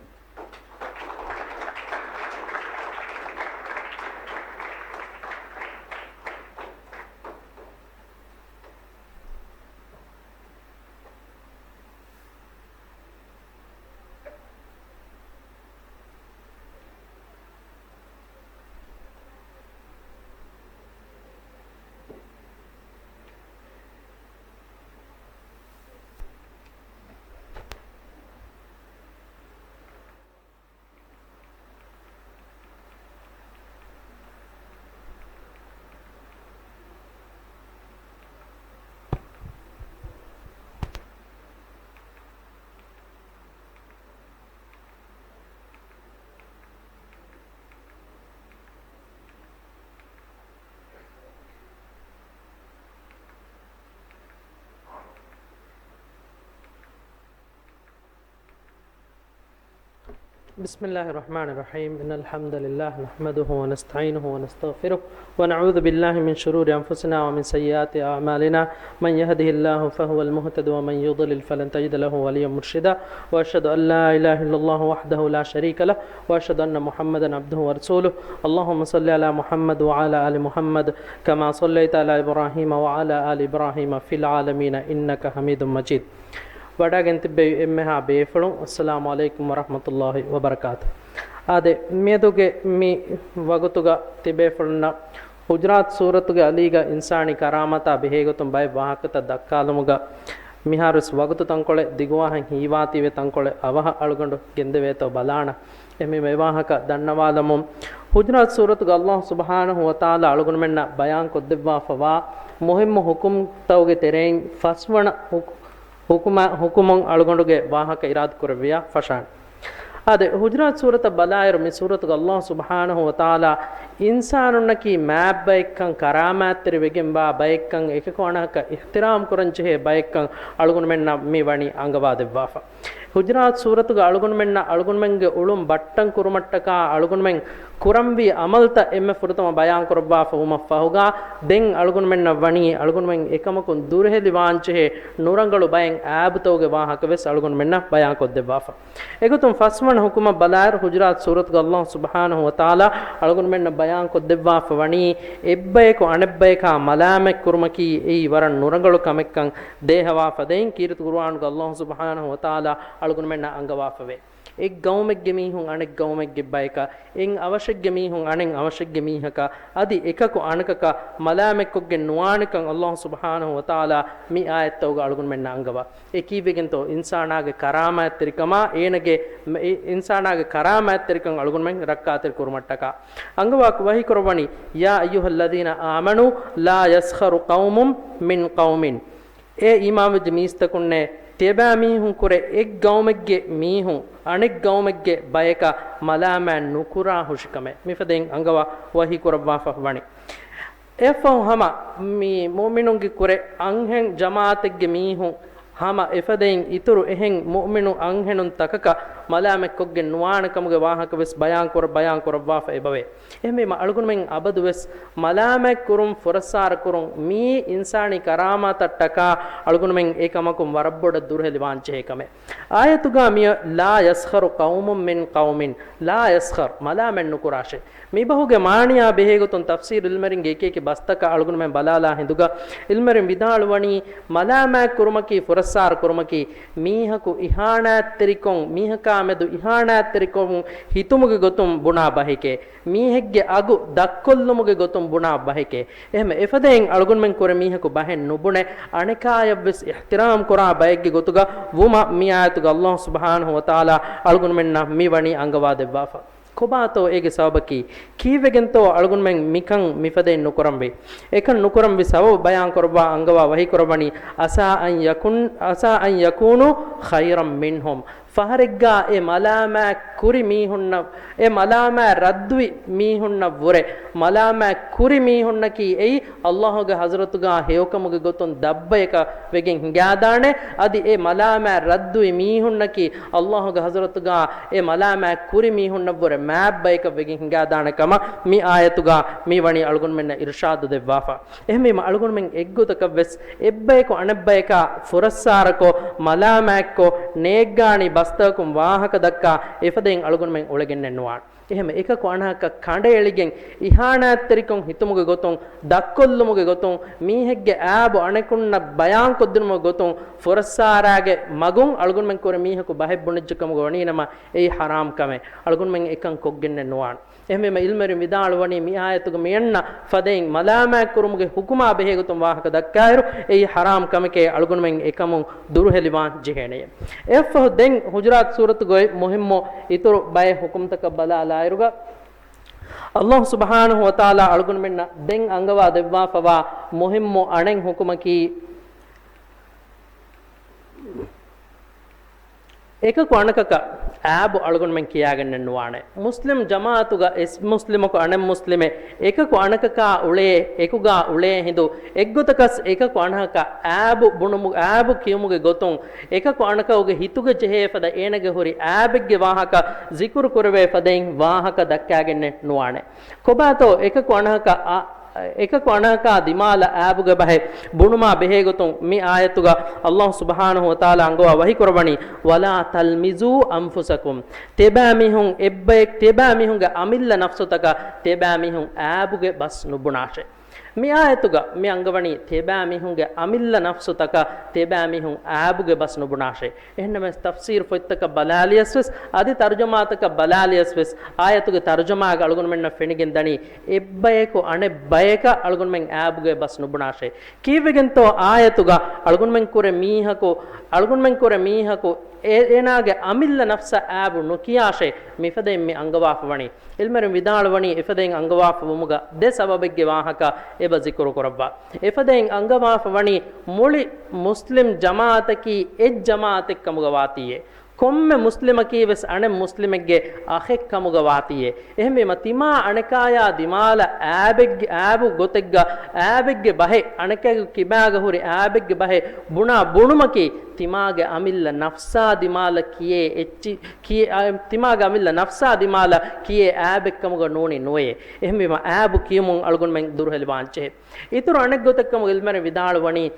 بسم الله الرحمن الرحيم. إن الحمد لله نحمده ونستعينه ونستغفره ونعوذ بالله من شرور أنفسنا ومن سيئات أعمالنا. من يهده الله فهو المهتد ومن يضلل فلن تجد له وليا مرشدا. وأشهد أن لا إله إلا الله وحده لا شريك له وأشهد أن محمدا عبده ورسوله. اللهم صل على محمد وعلى آل محمد كما صليت على إبراهيم وعلى آل إبراهيم في العالمين إنك حميد مجيد. ވަޑާގެން ތިއްބެވި އެންމެހާ ބޭފުޅުން، އައްސަލާމު ޢަލައިކުމް ވަރަޙްމަތުﷲި ވަބަރަކާތު. އާދެ، މިއަދުގެ މި ވަގުތުގަ ތިބޭފުޅުންނަށް ޙުޖުރާތު ސޫރަތުގެ އަލީގަ އިންސާނީ ކަރާމާތާ ބެހޭގޮތުން ބައެއް ވާހަކަތައް ދައްކާލުމުގަ މިހާރުވެސް ވަގުތު ތަންކޮޅެއް ދިގުވާހެން ހީވާތީވެ ތަންކޮޅެއް އަވަހަށް އަޅުގަނޑު ގެންދެވޭތޯ ބަލާނަ. އެހެންވީމަ އެވާހަކަ ދަންނަވާލަމުން، ޙުޖުރާތު ސޫރަތުގަ ﷲ ސުބްޙާނަހޫ ވަތަޢާލާ އަޅުގަނޑުމެންނަށް ބަޔާން ކޮށްދެއްވާފަވާ މުހިއްމު ޙުކުމްތަކުގެ ތެރެއިން ފަސްވަނަ ޙުކު-، ޙުކުމަ-، ޙުކުމުން އަޅުގަނޑުގެ ވާހަކަ އިރާދަ ކުރެއްވިޔާ ފަށާނެ. އާދެ، ޙުޖުރާތު ސޫރަތަށް ބަލާއިރު މި ސޫރަތުގަ ﷲ ސުބްޙާނަހޫ ވަތަޢާލާ އިންސާނުންނަކީ މާތް ބައެއްކަން، ކަރާމާތްތެރި ވެގެންވާ ބައެއްކަން، އެކަކު އަނެކަކަށް އިޙްތިރާމް ކުރަން ޖެހޭ ބައެއްކަން އަޅުގަނޑުމެންނަށް މި ވަނީ އަންގަވާ ދެއްވާފަ. ޙުޖުރާތު ސޫރަތުގަ އަޅުގަނޑުމެންނަށް އަޅުގަނޑުމެންގެ އުޅުން ބައްޓަން ކުރުމަށްޓަކާ އަޅުގަނޑުމެން ކުރަންވީ ޢަމަލުތައް އެންމެ ފުރަތަމަ ބަޔާން ކުރައްވާފަ ވުމަށް ފަހުގަ، ދެން އަޅުގަނޑުމެންނަށް ވަނީ އަޅުގަނޑުމެން އެކަމަކުން ދުރުހެލިވާންޖެހޭ ނުރަނގަޅު ބައެއް އައިބުތަކުގެ ވާހަކަ ވެސް އަޅުގަނޑުމެންނަށް ބަޔާން ކޮށްދެއްވާފަ. އެގޮތުން ފަސްވަނަ ޙުކުމަށް ބަލާއިރު، ޙުޖުރާތު ސޫރަތުގަ ﷲ ސުބްޙާނަހޫ ވަތަޢާލާ އަޅުގަނޑުމެންނަށް ބަޔާން ކޮށްދެއްވާފަ ވަނީ، އެއްބަޔަކު އަނެއްބަޔަކާ މަލާމަތް ކުރުމަކީ އެއީ ވަރަށް ނުރަނގަޅު ކަމެއްކަން ދޭހަވާފަ. ދެން ކީރިތި ޤުރުއާނުގަ ﷲ ސުބްޙާނަހޫ ވަތަޢާލާ އަޅުގަނޑުމެންނަށް އަންގަވާފަވޭ. އެއް ގައުމެއްގެ މީހުން އަނެއް ގައުމެއްގެ ބަޔަކަށް، އެއް އަވަށެއްގެ މީހުން އަނެއް އަވަށެއްގެ މީހަކަށް، އަދި އެކަކު އަނެކަކަށް މަލާމަތްކޮށްގެން ނުވާނެކަން ﷲ ސުބްޙާނަހޫ ވަތަޢާލާ މި އާޔަތްތަކުގަ އަޅުގަނޑުމެންނަށް އަންގަވާ. އެ ކީއްވެގެންތޯ؟ އިންސާނާގެ ކަރާމާތްތެރިކަމާ، އޭނަގެ، އެ އިންސާނާގެ ކަރާމާތްތެރިކަން އަޅުގަނޑުމެން ރައްކާތެރި ކުރުމަށްޓަކާ. އަންގަވާ ވަޙީ ކުރައްވަނީ، يا أيها الذين آمنوا لا يسخر قوم من قوم. އޭ އީމާންވެއްޖެ މީސްތަކުންނޭ، ތިޔަބައިމީހުން ކުރެ އެއް ގައުމެއްގެ މީހުން އަނެއް ގައުމެއްގެ ބަޔަކަށް މަލާމާތް ނުކުރާ ހުށިކަމެއް. މިފަދައިން އަންގަވާ ވަޙީ ކުރައްވާފަ ވަނީ. އެއަށްފަހު ހަމަ މި މުއުމިނުންގެ ކުރެ އަންހެން ޖަމާޢަތެއްގެ މީހުން ހަމަ އެފަދައިން އިތުރު އެހެން މުއުމިނު އަންހެނުން ތަކަކަށް މަލާމަތްކޮށްގެން ނުވާނެ ކަމުގެ ވާހަކަ ވެސް ބަޔާން ކުރ-، ބަޔާން ކުރައްވާފަ އެބަވޭ. އެހެންވީމަ، އަޅުގަނޑުމެން އަބަދުވެސް މަލާމާތް ކުރުން، ފުރައްސާރަ ކުރުން، މިއީ އިންސާނީ ކަރާމާތަށްޓަކާ އަޅުގަނޑުމެން އެ ކަމަކުން ވަރަށް ބޮޑަށް ދުރުހެލިވާން ޖެހޭ ކަމެއް. އާޔަތުގަ މިއޮތް، لا يسخر قوم من قوم، لا يسخر، މަލާމާތް ނުކުރާށޭ. މި ބަހުގެ މާނަޔާ ބެހޭގޮތުން ތަފްސީރު ޢިލްމުވެރިންގެ އެކި އެކި ބަސްތަކަށް އަޅުގަނޑުމެން ބަލާލާ ހިނދުގަ، ޢިލްމުވެރިން ވިދާޅުވަނީ، މަލާމާތް ކުރުމަކީ، ފުރައްސާރަ ކުރުމަކީ، މީހަކު އިހާނާތްތެރިކޮށް، މީހަކާ މެދު އިހާނާތްތެރިކޮށް ހިތުމުގެ ގޮތުން ބުނާ ބަހެކޭ. މީހެއްގެ އަގު ދަށްކޮށްލުމުގެ ގޮތުން ބުނާ ބަހެކޭ. އެހެން އެފަދައިން އަޅުގަނޑުމެން ކުރެ މީހަކު ބަހެއް ނުބުނެ، އަނެކާޔަށްވެސް އިޙްތިރާމް ކުރާ ބައެއްގެ ގޮތުގަ ވުމަށް މި އާޔަތުގަ ﷲ ސުބްޙާނަހޫ ވަތަޢާލާ އަޅުގަނޑުމެންނަށް މި ވަނީ އަންގަވާ ދެއްވާފަ. ކޮބާތޯ އޭގެ ސަބަބަކީ؟ ކީއްވެގެންތޯ އަޅުގަނޑުމެން މިކަން މިފަދައިން ނުކުރަންވީ؟ އެކަން ނުކުރަންވި ސަބަބު ބަޔާން ކުރައްވާ އަންގަވާ ވަޙީ ކުރައްވަނީ، عسى أن يكون، عسى أن يكونوا خيرا منهم. ފަހަރެއްގާ އެ މަލާމާތް ކުރި މީހުންނަށް، އެ މަލާމާތް ރައްދުވި މީހުންނަށް ވުރެ، މަލާމާތް ކުރި މީހުންނަކީ އެއީ ﷲގެ ޙަޟްރަތުގާ ހެޔޮކަމުގެ ގޮތުން ދަށްބަޔަކަށް ވެގެން ހިނގާދާނެ. އަދި އެ މަލާމާތް ރައްދުވި މީހުންނަކީ ﷲގެ ޙަޟްރަތުގާ އެ މަލާމާތް ކުރި މީހުންނަށްވުރެ މާތް ބަޔަކަށް ވެގެން ހިނގާދާނެ ކަމަށް މި އާޔަތުގާ މި ވަނީ އަޅުގަނޑުމެންނަށް އިރުޝާދު ދެއްވާފަ. އެހެންވީމަ އަޅުގަނޑުމެން އެއްގޮތަކަށްވެސް އެއްބަޔަކު އަނެއްބަޔަކާ ފުރައްސާރަކޮށް، މަލާމާތްކޮށް، ނޭއްގާނީ ބަސްތަކަކުން ވާހަކަ ދައްކާ އެފަދައިން އަޅުގަނޑުމެން އުޅެގެންނެއް ނުވާނެ. އެހެން އެކަކު އަނެކަކަށް ކަނޑައެޅިގެން، އިހާނާތްތެރިކޮށް ހިތުމުގެ ގޮތުން، ދަށްކޮށްލުމުގެ ގޮތުން، މީހެއްގެ އައިބު އަނެކުންނަށް ބަޔާންކޮށްދިނުމުގެ ގޮތުން، ފުރައްސާރާގެ މަގުން އަޅުގަނޑުމެން ކުރެ މީހަކު ބަހެއް ބުނެއްޖެ ކަމުގަ ވަނީނަމަ، އެއީ ޙަރާމް ކަމެއް. އަޅުގަނޑުމެން އެކަން ކޮށްގެންނެއް ނުވާނެ. އެހެންވީމަ ޢިލްމުވެރިން ވިދާޅުވަނީ މި އާޔަތުގަ މިއަންނަ ފަދައިން މަލާމާތް ކުރުމުގެ ޙުކުމާ ބެހޭގޮތުން ވާހަކަ ދައްކާއިރު، އެއީ ޙަރާމް ކަމެކޭ، އަޅުގަނޑުމެން އެކަމުން ދުރުހެލިވާން ޖެހޭނެޔޭ. އެއަށްފަހު ދެން ޙުޖުރާތު ސޫރަތުގައި މުހިއްމު އިތުރު ބައެއް ޙުކުމްތަކަށް ބަލާލާއިރުގަ، ﷲ ސުބްޙާނަހޫ ވަތަޢާލާ އަޅުގަނޑުމެންނަށް ދެން އަންގަވާ ދެއްވާފަވާ މުހިއްމު އަނެއް ޙުކުމަކީ، އެކަކު އަނެކަކަށް އާބު އަޅުގަނޑުމެން ކިޔާގެންނެއް ނުވާނެ. މުސްލިމް ޖަމާއަތުގަ އެސް މުސްލިމަކު އަނެއް މުސްލިމެއް އެކަކު އަނަކަކާ އުޅޭ، އެކުގާ އުޅޭ ހިނދު، އެއްގޮތަކަސް އެކަކު އަނަކަކަށް އާބު ބުނުމު، އާބު ކިޔުމުގެ ގޮތުން އެކަކު އަނަކަކުގެ ހިތުގަ ޖެހޭ ފަދަ އޭނަގެ ހުރި އާބެއްގެ ވާހަކަ ޒިކުރު ކުރެވޭ ފަދައިން ވާހަކަ ދައްކާގެންނެއް ނުވާނެ. ކޮބާތޯ އެކަކު އަނަކަކަށް އާ، އެކަކު އަނަކަކާ ދިމާލަށް އާބުގެ ބަހެއް ބުނުމާ ބެހޭގޮތުން މި އާޔަތުގަ އައްލާހު ސުބްޙާނަހު ވަތަޢާލާ އަންގަވާ ވަޙީކުރައްވަނީ، "وَلَا تَلْمِزُوا أَنْفُسَكُمْ." ތިޔަބައިމީހުން އެއްބަޔެއް، ތިޔަބައިމީހުންގެ އަމިއްލަ ނަފްސުތަކަށް ތިޔަބައިމީހުން އާބުގެ ބަސް ނުބުނާށޭ. މި އާޔަތުގަ މި އަންގަވަނީ ތިޔަބައިމީހުންގެ އަމިއްލަ ނަފްސުތަކަށް ތިޔަބައިމީހުން އާބުގެ ބަސް ނުބުނާށޭ. އެހެންނަމަވެސް ތަފްސީރު ފޮތްތަކަށް ބަލާލިޔަސްވެސް، އަދި ތަރުޖަމާތަކަށް ބަލާލިޔަސްވެސް، އާޔަތުގެ ތަރުޖަމާގަ އަޅުގަނޑުމެންނަށް ފެނިގެން ދަނީ، އެއްބަޔަކު އަނެއް ބަޔަކަށް އަޅުގަނޑުމެން އާބުގެ ބަސް ނުބުނާށޭ. ކީއްވެގެންތޯ އާޔަތުގަ އަޅުގަނޑުމެން ކުރެ މީހަކު، އަޅުގަނޑުމެން ކުރެ މީހަކު އޭ، އޭނާގެ އަމިއްލަ ނަފްސަށް އާބު ނުކިޔާށޭ، މިފަދައިން މި އަންގަވާފަ ވަނީ. ޢިލްމުވެރިން ވިދާޅުވަނީ، އެފަދައިން އަންގަވާފަ ވުމުގަ ދެ ސަބަބެއްގެ ވާހަކަ އެބަ ޒިކުރު ކުރައްވާ. އެފަދައިން އަންގަވާފަ ވަނީ، މުޅި މުސްލިމް ޖަމާޢަތަކީ އެއް ޖަމާޢަތެއް ކަމުގަ ވާތީއޭ. ކޮންމެ މުސްލިމަކީ ވެސް އަނެއް މުސްލިމެއްގެ އަޚެއް ކަމުގަ ވާތީއޭ. އެހެންވީމަ، ތިމާ އަނެކާޔާ ދިމާލަށް އާބެއްގެ، އާބު ގޮތެއްގަ އާބެއްގެ ބަހެއް، އަނެކާގެ ކިބާގަ ހުރި އާބެއްގެ ބަހެއް ބުނާ ބުނުމަކީ، ތިމާގެ އަމިއްލަ ނަފްސާ ދިމާލަށް ކިޔޭ އެއްޗި، ކިޔޭ، އާ، ތިމާގެ އަމިއްލަ ނަފްސާ ދިމާލަށް ކިޔޭ އާބެއްކަމުގަ ނޫނީ ނުވެޔޭ. އެހެންވީމަ، އާބު ކިޔުމުން އަޅުގަނޑުމެން ދުރުހެލިވާންޖެހޭ. އިތުރު އަނެއްގޮތެއްކަމުގަ ޢިލްމުވެރިން ވިދާޅުވަނީ،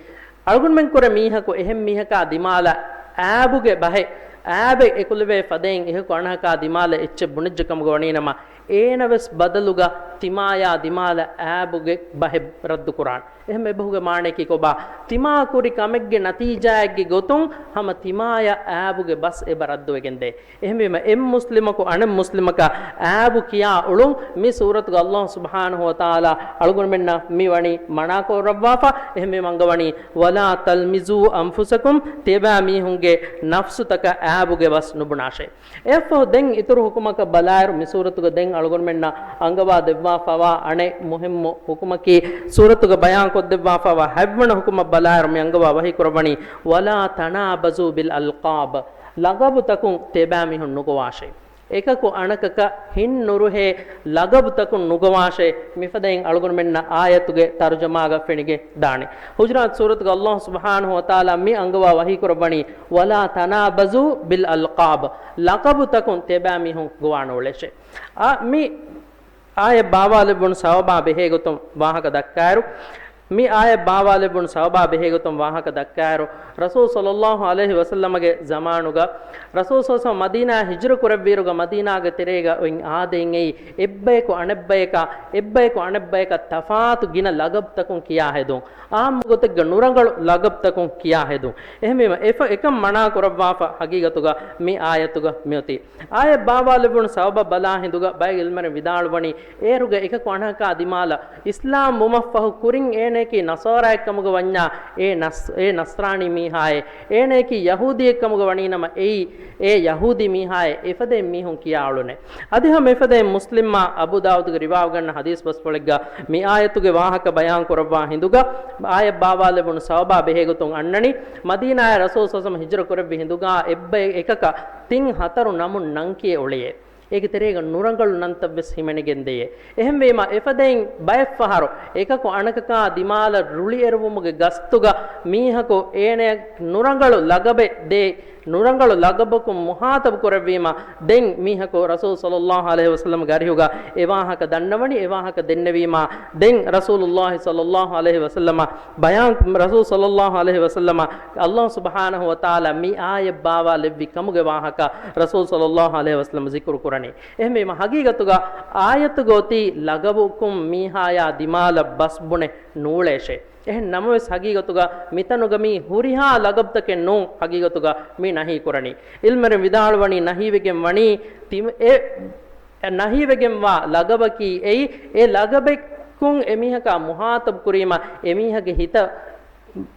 އަޅުގަނޑުމެން ކުރެ މީހަކު އެހެން މީހަކާ ދިމާލަށް އާބުގެ ބަހެއް، އާބެއް އެކުލެވޭ ފަދައިން އެހެކު އަނެކާ ދިމާލަށް އެއްޗެއް ބުނެއްޖެ ކަމުގަ ވަނީނަމަ، އޭނަވެސް ބަދަލުގަ ތިމާޔާ ދިމާލަށް އާބުގެ ބަހެއް ރައްދުކުރާނެ. އެހެން އެބަހުގެ މާނަޔަކީ ކޮބާ؟ ތިމާ ކުރި ކަމެއްގެ ނަތީޖާއެއްގެ ގޮތުން ހަމަ ތިމާޔަށް އާބުގެ ބަސް އެބަ ރައްދުވެގެންދޭ. އެހެންވީމަ، އެއް މުސްލިމަކު އަނެއް މުސްލިމަކަށް އާބު ކިޔާ އުޅުން މި ސޫރަތުގަ އައްލާހު ސުބްޙާނަހު ވަތަޢާލާ އަޅުގަނޑުމެންނަށް މި ވަނީ މަނާކުރައްވާފަ. އެހެންވީމަ އަންގަވަނީ، "وَلَا تَلْمِزُوا أَنْفُسَكُمْ." ތިޔަބައިމީހުންގެ ނަފްސުތަކަށް އާބުގެ ބަސް ނުބުނާށޭ. އެއަށްފަހު ދެން އިތުރު ހުކުމަކަށް ބަލާއިރު، މި ސޫރަތުގަ ދެން އަޅުގަނޑުމެންނަށް އަންގަވާ ދެއްވާފަވާ އަނެއް މުހިއްމު ހުކުމަކީ، ސޫރަތުގަ ބަޔާން ކޮށްދެއްވާފަވާ ހަތްވަނަ ހުކުމަށް ބަލާއިރު، މި އަންގަވާ ވަޙީ ކުރައްވަނީ، "وَلَا تَنَابَزُوا بِالْأَلْقَابِ." ލަގަބުތަކުން ތިޔަބައިމީހުން ނުގޮވާށޭ. އެކަކު އަނަކަކަށް ހިތް ނުރުހޭ ލަގަބުތަކުން ނުގޮވާށޭ. މިފަދައިން އަޅުގަނޑުމެންނަށް އާޔަތުގެ ތަރުޖަމާގަ ފެނިގެން ދާނެ. ޙުޖުރާތު ސޫރަތުގަ އައްލާހު ސުބްޙާނަހު ވަތަޢާލާ މި އަންގަވާ ވަޙީ ކުރައްވަނީ، "وَلَا تَنَابَزُوا بِالْأَلْقَابِ." ލަޤަބުތަކުން ތިޔަބައިމީހުން ގޮވާނުޅޭށޭ. އާ، މި އާޔަތް ބާވާލެއްވުނު ސަބަބާ ބެހޭގޮތުން ވާހަކަ ދައްކާއިރު، މި އާޔަތް ބާވާލެއްވުނު ސަބަބާ ބެހޭގޮތުން ވާހަކަ ދައްކާއިރު، ރަސޫލު ޞައްލައްލާހު ޢަލައިހި ވަސައްލަމަގެ ޒަމާނުގަ، ރަސޫލު ޞައްލައްލާހު ޢަލައިހި ވަސައްލަމަ މަދީނާއަށް ހިޖުރަ ކުރެއްވިއިރުގަ، މަދީނާގެ ތެރޭގަ އޮތް އާދައިން އެއީ، އެއްބަޔަކު އަނެއްބަޔަކަށް، އެއްބަޔަކު އަނެއްބަޔަކަށް ތަފާތު ގިނަ ލަގަބުތަކުން ކިޔާ ހެދުން. އާއްމު ގޮތެއްގަ ނުރަނގަޅު ލަގަބުތަކުން ކިޔާ ހެދުން. އެހެންވީމަ، އެފަ-، އެކަން މަނާ ކުރައްވާފަ ހަގީގަތުގަ މި އާޔަތުގަ މިއޮތީ. އާޔަތް ބާވާލެއްވުނު ސަބަބަށް ބަލާ ހިނދުގަ ބައެއް ޢިލްމުވެރިން ވިދާޅުވަނީ، އޭރުގަ އެކަކު އަނެކާ ދިމާލަށް އިސްލާމް ވުމަށްފަހު ކުރިން އޭނަޔަކީ ނަޞާރާއެއްކަމުގަ ވަންޏާ، އޭ ނަސް-، އޭ ނަސްރާނީ މީހާއޭ، އޭނަޔަކީ ޔަހޫދީއެއްކަމުގަ ވަނީނަމަ، އެއީ އޭ ޔަހޫދީ މީހާއޭ، އެފަދައިން މީހުން ކިޔާ އުޅުނޭ. އަދި ހަމަ އެފަދައިން މުސްލިމްއާ އަބޫ ދާވޫދުގެ ރިވާވެގަންނަ ޙަދީޘް ބަސްފުޅެއްގަ މި އާޔަތުގެ ވާހަކަ ބަޔާން ކުރައްވާ ހިނދުގަ، އާޔަތް ބާވާލެވުނު ސަބަބާ ބެހޭގޮތުން އަންނަނީ، މަދީނާއަށް ރަސޫލު ޞައްލައްލާހު ޢަލައިހި ވަސައްލަމަ ހިޖުރަ ކުރެއްވި ހިނދުގަ އެއްބައެއް އެކަކަށް ތިން ހަތަރު ނަމުން ނަން ކިޔެ އުޅެޔޭ. އޭގެ ތެރޭގަ ނުރަނގަޅު ނަންތައްވެސް ހިމެނިގެން ދެޔޭ. އެހެންވީމަ، އެފަދައިން ބައެއްފަހަރު އެކަކު އަނެކަކާ ދިމާލަށް ރުޅިއެރުވުމުގެ ގަސްތުގަ މީހަކު އޭނަޔަށް ނުރަނގަޅު ލަގަބެއް ދޭ، ނުރަނގަޅު ލަގަބަކުން މުހާތަބު ކުރެއްވީމަ، ދެން މީހަކު ރަސޫލު ޞައްލައްލާހު ޢަލައިހި ވަސައްލަމަގެ އަރިހުގަ އެ ވާހަކަ ދަންނަވަނީ، އެ ވާހަކަ ދެންނެވީމާ، ދެން ރަސޫލުއްލާހި ޞައްލައްލާހު ޢަލައިހި ވަސައްލަމަ ބަޔާން، ރަސޫލު ޞައްލައްލާހު ޢަލައިހި ވަސައްލަމަ، އައްލާހު ސުބްޙާނަހު ވަތަޢާލާ މި އާޔަތް ބާވާލެއްވި ކަމުގެ ވާހަކަ ރަސޫލު ޞައްލައްލާހު ޢަލައިހި ވަސައްލަމަ ޒިކުރު ކުރަނީ. އެހެންވީމަ، ހަގީގަތުގަ އާޔަތުގަ އޮތީ ލަގަބުކުން މީހާޔާ ދިމާލަށް ބަސް ބުނެ ނޫޅޭށޭ. އެހެން ނަމަވެސް، ހަގީގަތުގަ މިތަނުގަ މީ ހުރިހާ ލަގަބުތަކެއް ނޫން، ހަގީގަތުގަ މީ ނަހީ ކުރަނީ. ޢިލްމުވެރިން ވިދާޅުވަނީ، ނަހީވެގެން ވަނީ ތިމަ-، އެ ނަހީވެގެންވާ ލަގަބަކީ އެއީ، އެ ލަގަބެއްކުން އެމީހަކާ މުހާތަބު ކުރީމަ، އެމީހަކު ހިތަށް،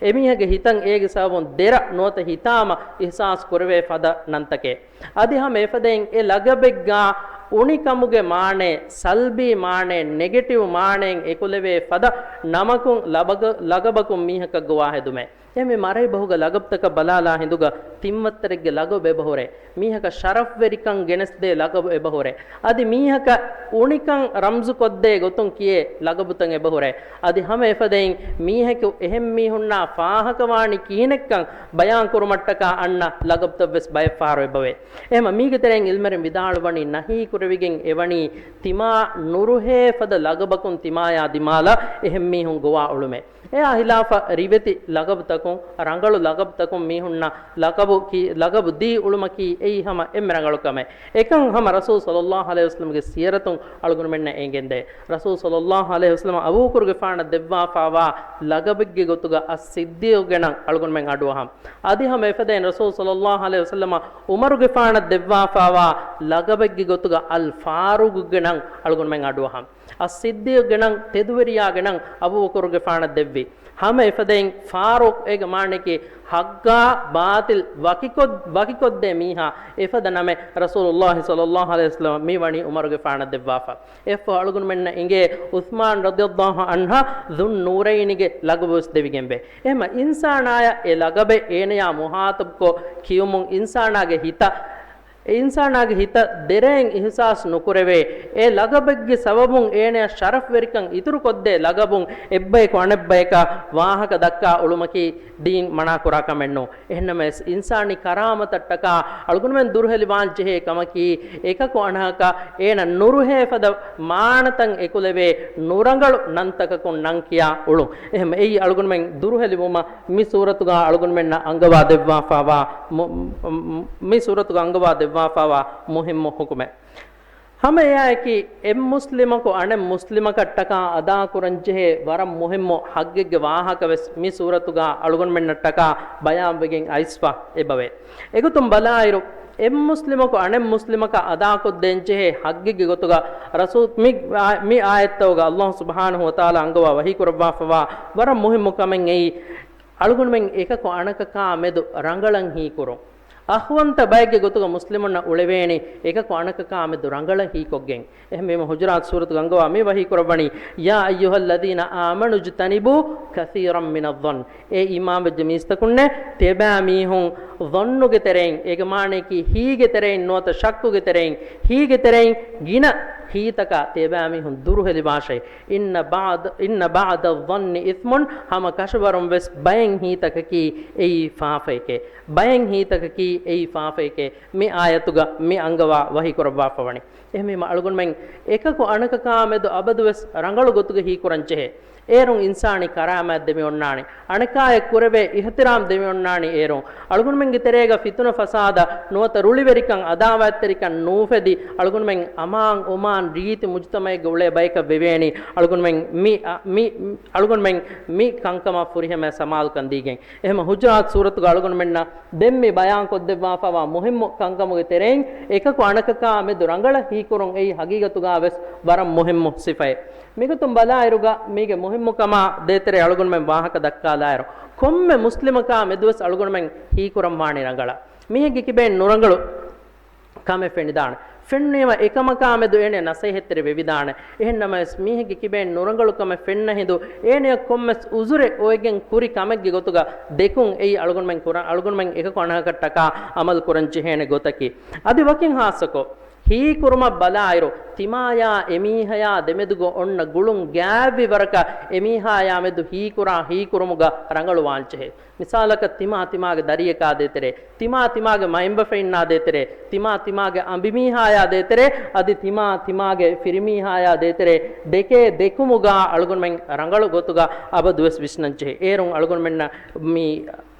އެމީހަކު ހިތަށް އޭގެ ސަބަބުން ދެރަ ނުވަތަ ހިތާމަ އިޙްސާސް ކުރެވޭ ފަދަ ނަންތަކެއް. އަދި ހަމަ އެފަދައިން އެ ލަގަބެއްގާ އުނިކަމުގެ މާނައެއް، ސަލްބީ މާނައެއް، ނެގެޓިވް މާނައެއް އެކުލެވޭ ފަދަ ނަމަކުން ލަބަގަ-، ލަގަބަކުން މީހަކަށް ގޮވާ ހެދުމެއް. އެހެންވީމަ، އަރަބި ބަހުގަ ލަގަބުތަކަށް ބަލާލާ ހިނދުގަ ތިންވައްތަރެއްގެ ލަގަބު އެބަހުރޭ. މީހަކަށް ޝަރަފްވެރިކަން ގެނެސްދޭ ލަގަބު އެބަހުރޭ. އަދި މީހަކަށް އުނިކަން ރަމްޒުކޮށްދޭ ގޮތުން ކިޔޭ ލަގަބުތައް އެބަހުރޭ. އަދި ހަމަ އެފަދައިން މީހަކު އެހެން މީހުންނާ ފާހަގަވާނީ ކިހިނެއްކަން ބަޔާންކުރުމަށްޓަކާ އަންނަ ލަގަބުތައްވެސް ބައެއްފަހަރު އެބަވޭ. އެހެމަ މީގެ ތެރެއިން އިލްމެރިން ވިދާޅުވަނީ ނަހީކުރެވިގެން އެވަނީ ތިމާ ނުރުހޭ ފަދަ ލަގަބަކުން ތިމާޔާ ދިމާލަށް އެހެން މީހުން ގޮވާ އުޅުމޭ. އެއާ ހިލާފަށް ރިވެތި ލަގަބުތަކުން، ރަނގަޅު ލަގަބުތަކުން މީހުންނަށް ލަގަބު ކީ، ލަގަބު ދީ އުޅުމަކީ އެއީ ހަމަ އެންމެ ރަނގަޅު ކަމެއް. އެކަން ހަމަ ރަސޫލު ޞައްލައްލާހު ޢަލައިހި ވަސައްލަމްގެ ސީރަތުން އަޅުގަނޑުމެންނަށް އެނގެންދޭ. ރަސޫލު ޞައްލައްލާހު ޢަލައިހި ވަސައްލަމަ އަބޫބަކުރުގެފާނަށް ދެއްވާފާވާ ލަގަބެއްގެ ގޮތުގަ އައްސިއްދީޤުގެ ނަން އަޅުގަނޑުމެން އަޑުއަހަން. އަދި ހަމަ އެފަދައިން ރަސޫލު ޞައްލައްލާހު ޢަލައިހި ވަސައްލަމަ ޢުމަރުގެފާނަށް ދެއްވާފާވާ ލަގަބެއްގެ ގޮތުގަ އަލް ފާރޫޤުގެ ނަން އަޅުގަނޑުމެން އަޑުއަހަން. އައްސިއްދީޤުގެ ނަން، ތެދުވެރިޔާގެ ނަން އަބޫބަކުރުގެފާނަށް ދެއްވި. ހަމަ އެފަދައިން ފާރޫޤު އޭގެ މާނައަކީ ޙައްޤާ ބާޠިލް ވަކިކޮށް، ވަކިކޮށްދޭ މީހާ އެފަދަ ނަމެއް ރަސޫލުﷲ ޞައްލައްލާހު ޢަލައިހި ވަސައްލަމަ މިވަނީ ޢުމަރުގެފާނަށް ދެއްވާފަ. އެއަށްފަހު އަޅުގަނޑުމެންނަށް އެނގޭ ޢުޘްމާން ރަޟިޔައްލާހު ޢަންހަ ޛުންނޫރައިނިގެ ލަގަބުވެސް ދެވިގެންވޭ. އެހެމަ އިންސާނާޔަށް އެ ލަގަބެއް އޭނަޔާ މުޚާޠަބުކޮށް ކިޔުމުން އިންސާނާގެ ހިތަށް އެ އިންސާނާގެ ހިތަށް ދެރައެއް އިޙްސާސް ނުކުރެވޭ. އެ ލަގަބެއްގެ ސަބަބުން އޭނަޔަށް ޝަރަފްވެރިކަން އިތުރުކޮށްދޭ ލަގަބުން އެއްބަޔަކު އަނެއްބަޔަކަށް ވާހަކަ ދައްކާ އުޅުމަކީ ދީން މަނާކުރާ ކަމެއްނޫ. އެހެންނަމަވެސް، އިންސާނީ ކަރާމަތަށްޓަކާ އަޅުގަނޑުމެން ދުރުހެލިވާންޖެހޭ ކަމަކީ، އެކަކު އަނެކަކަށް އޭނަ ނުރުހޭ ފަދަ މާނަތައް އެކުލެވޭ ނުރަނގަޅު ނަންތަކަކުން ނަން ކިޔާ އުޅުން. އެހެން އެއީ އަޅުގަނޑުމެން ދުރުހެލިވުމަށް މި ސޫރަތުގަ އަޅުގަނޑުމެންނަށް އަންގަވާ ދެއްވާފާވާ މު-، މު-، މި ސޫރަތުގަ އަންގަވާ ދެއްވާފާވާ މުހިއްމު ޙުކުމެއް. ހަމަ އެއާއެކީ، އެއް މުސްލިމަކު އަނެއް މުސްލިމަކަށްޓަކާ އަދާކުރަންޖެހޭ ވަރަށް މުހިއްމު ޙައްޤެއްގެ ވާހަކަވެސް މި ސޫރަތުގަ އަޅުގަނޑުމެންނަށްޓަކާ ބަޔާންވެގެން އައިސްފަ އެބަވޭ. އެގޮތުން ބަލާއިރު، އެއް މުސްލިމަކު އަނެއް މުސްލިމަކަށް އަދާކޮށްދޭންޖެހޭ ޙައްޤެއްގެ ގޮތުގަ ރަސޫލް މި އާ-، މި އާޔަތްތަކުގަ ﷲ ސުބްޙާނަހޫ ވަތަޢާލާ އަންގަވާ ވަޙީކުރައްވާފަވާ ވަރަށް މުހިއްމު ކަމެއް އެއީ، އަޅުގަނޑުމެން އެކަކު އަނެކަކާ މެދު ރަނގަޅަށް ހީކުރުން. އަޚްވަންތަ ބައެއްގެ ގޮތުގަ މުސްލިމުންނަށް އުޅެވޭނީ އެކަކު އަނެކަކާ މެދު ރަނގަޅަށް ހީކޮށްގެން. އެހެންވީމަ ޙުޖުރާތު ސޫރަތުގަ އަންގަވާ މި ވަޙީކުރައްވަނީ، يا أيها الذين آمنوا اجتنبوا كثيرا من الظن. އޭ އީމާންވެއްޖެ މީސްތަކުންނޭ، ތިޔަބައިމީހުން ޡަންނުގެ ތެރެއިން، އޭގެ މާނައަކީ ހީގެ ތެރެއިން ނުވަތަ ޝައްކުގެ ތެރެއިން، ހީގެ ތެރެއިން ގިނަ ހީތަކާ ތިޔަބައިމީހުން ދުރުހެލިވާށޭ. إن بعض، إن بعض الظن إثم، ހަމަ ކަށަވަރުން ވެސް ބައެއް ހީތަކަކީ އެއީ ފާފައެކޭ. ބައެއް ހީތަކަކީ އެއީ ފާފައެކޭ. މި އާޔަތުގަ މި އަންގަވާ ވަޙީކުރައްވާފަވަނީ. އެހެންވީމަ އަޅުގަނޑުމެން އެކަކު އަނެކަކާ މެދު އަބަދުވެސް ރަނގަޅު ގޮތުގަ ހީކުރަންޖެހޭ. އޭރުން އިންސާނީ ކަރާމާތް ދެމިއޮންނާނެ. އަނެކާޔަށް ކުރެވޭ އިޙްތިރާމް ދެމިއޮންނާނީ އޭރުން. އަޅުގަނޑުމެންގެ ތެރޭގަ ފިތުނަ ފަސާދަ ނުވަތަ ރުޅިވެރިކަން އަދާވާތްތެރިކަން ނޫފެދި، އަޅުގަނޑުމެން އަމާން އޮމާން ރީތި މުޖުތަމަޢެއްގަ އުޅޭ ބަޔަކަށް ވެވޭނީ. އަޅުގަނޑުމެން މި، އަ، މި، އަޅުގަނޑުމެން މި ކަންކަމަށް ފުރިހަމަޔަށް ސަމާލުކަން ދީގެން. އެހެމަ ޙުޖުރާތު ސޫރަތުގަ އަޅުގަނޑުމެންނަށް ދެންމެ ބަޔާންކޮށްދެއްވާފަވާ މުހިއްމު ކަންކަމުގެ ތެރެއިން އެކަކު އަނެކަކާ މެދު ރަނގަޅަށް ހީކުރުން އެއީ ޙަޤީޤަތުގަ ވެސް ވަރަށް މުހިއްމު ސިފައެއް. މިގޮތުން ބަލާއިރުގަ މީގެ މުހިއްމުކަމާ ދޭތެރޭ އަޅުގަނޑުމެން ވާހަކަ ދައްކާލާއިރު، ކޮންމެ މުސްލިމަކާ މެދުވެސް އަޅުގަނޑުމެން ހީކުރަންވާނީ ރަނގަޅަށް. މީހެއްގެ ކިބައިން ނުރަނގަޅު ކަމެއް ފެނިދާނެ. ފެނުނީމަ އެކަމަކާ މެދު އޭނަ ނަސޭހަތްތެރި ވެވިދާނެ. އެހެންނަމަވެސް، މީހެއްގެ ކިބައިން ނުރަނގަޅު ކަމެއް ފެންނަ ހިނދު، އޭނަޔަށް ކޮންމެސް އުޒުރެއް އޮވެގެން ކުރި ކަމެއްގެ ގޮތުގަ ދެކުން އެއީ އަޅުގަނޑުމެން ކުރަން، އަޅުގަނޑުމެން އެކަކު އަނެކަކަށްޓަކާ އަމަލު ކުރަން ޖެހޭނެ ގޮތަކީ. އަދި ވަކިން ހާއްސަކޮށް، ހީކުރުމަށް ބަލާއިރު، ތިމާޔާ އެމީހަޔާ ދެމެދުގަ އޮންނަ ގުޅުން ގާތްވި ވަރަކަށް އެމީހާޔާ މެދު ހީކުރާ ހީކުރުމުގަ ރަނގަޅުވާންޖެހޭ. މިސާލަކަށް، ތިމާ ތިމާގެ ދަރިޔަކާ ދޭތެރޭ، ތިމާ ތިމާގެ މައިންބަފައިންނާ ދޭތެރޭ، ތިމާ ތިމާގެ އަނބިމީހާޔާ ދޭތެރޭ، އަދި ތިމާ ތިމާގެ ފިރިމީހާޔާ ދޭތެރޭ، ދެކޭ ދެކުމުގަ އަޅުގަނޑުމެން ރަނގަޅު ގޮތުގަ އަބަދުވެސް ވިސްނަންޖެހޭ. އޭރުން އަޅުގަނޑުމެންނަށް މި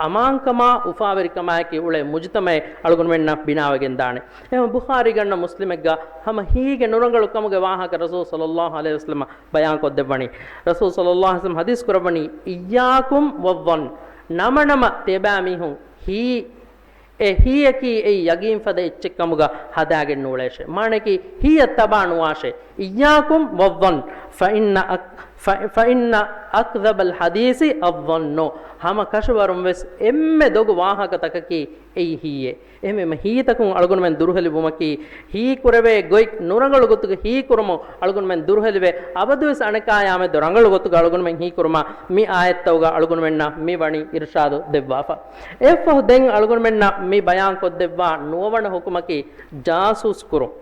އަމާންކަމާ އުފާވެރިކަމާއެކީ އުޅޭ މުޖުތަމައެއް އަޅުގަނޑުމެންނަށް ބިނާވެގެންދާނެ. އެހެން ބުޚާރީގަންނަ މުސްލިމެއްގަ ހަމަ ހީގެ ނުރަނގަޅު ކަމުގެ ވާހަކަ ރަސޫލު ޞައްލައްލާހު ޢަލައިހި ވަސައްލަމަ ބަޔާންކޮށްދެއްވަނީ. ރަސޫލު ޞައްލައްލާހު ޢަލައިހި ވަސައްލަމަ ޙަދީޘް ކުރައްވަނީ، إياكم والظن، ނަމަނަމަ ތިޔަބައިމީހުން ހީ، އެ ހީއަކީ އެއީ ޔަގީންފަދަ އެއްޗެއްކަމުގަ ހަދާގެން ނޫޅޭށޭ. މާނައަކީ ހީއަށް ތަބާ ނުވާށޭ. إياكم والظن، فإن أك-، ފަ-، فَإِنَّ أَكْذَبَ الْحَدِيثِ الظَّنُّ. ހަމަ ކަށަވަރުން ވެސް އެންމެ ދޮގު ވާހަކަތަކަކީ އެއީ ހީއޭ. އެހެންވީމަ ހީތަކުން އަޅުގަނޑުމެން ދުރުހެލިވުމަކީ، ހީކުރެވޭ ގޮތް ނުރަނގަޅު ގޮތުގަ ހީކުރުމުން އަޅުގަނޑުމެން ދުރުހެލިވޭ. އަބަދުވެސް އަނެކާޔާމެދު ރަނގަޅު ގޮތުގަ އަޅުގަނޑުމެން ހީކުރުމަށް މި އާޔަތްތަކުގަ އަޅުގަނޑުމެންނަށް މި ވަނީ އިރުޝާދު ދެއްވާފަ. އެއަށްފަހު ދެން އަޅުގަނޑުމެންނަށް މި ބަޔާން ކޮށްދެއްވާ ނުވަވަނަ ހުކުމަކީ ޖާސޫސް ކުރުން.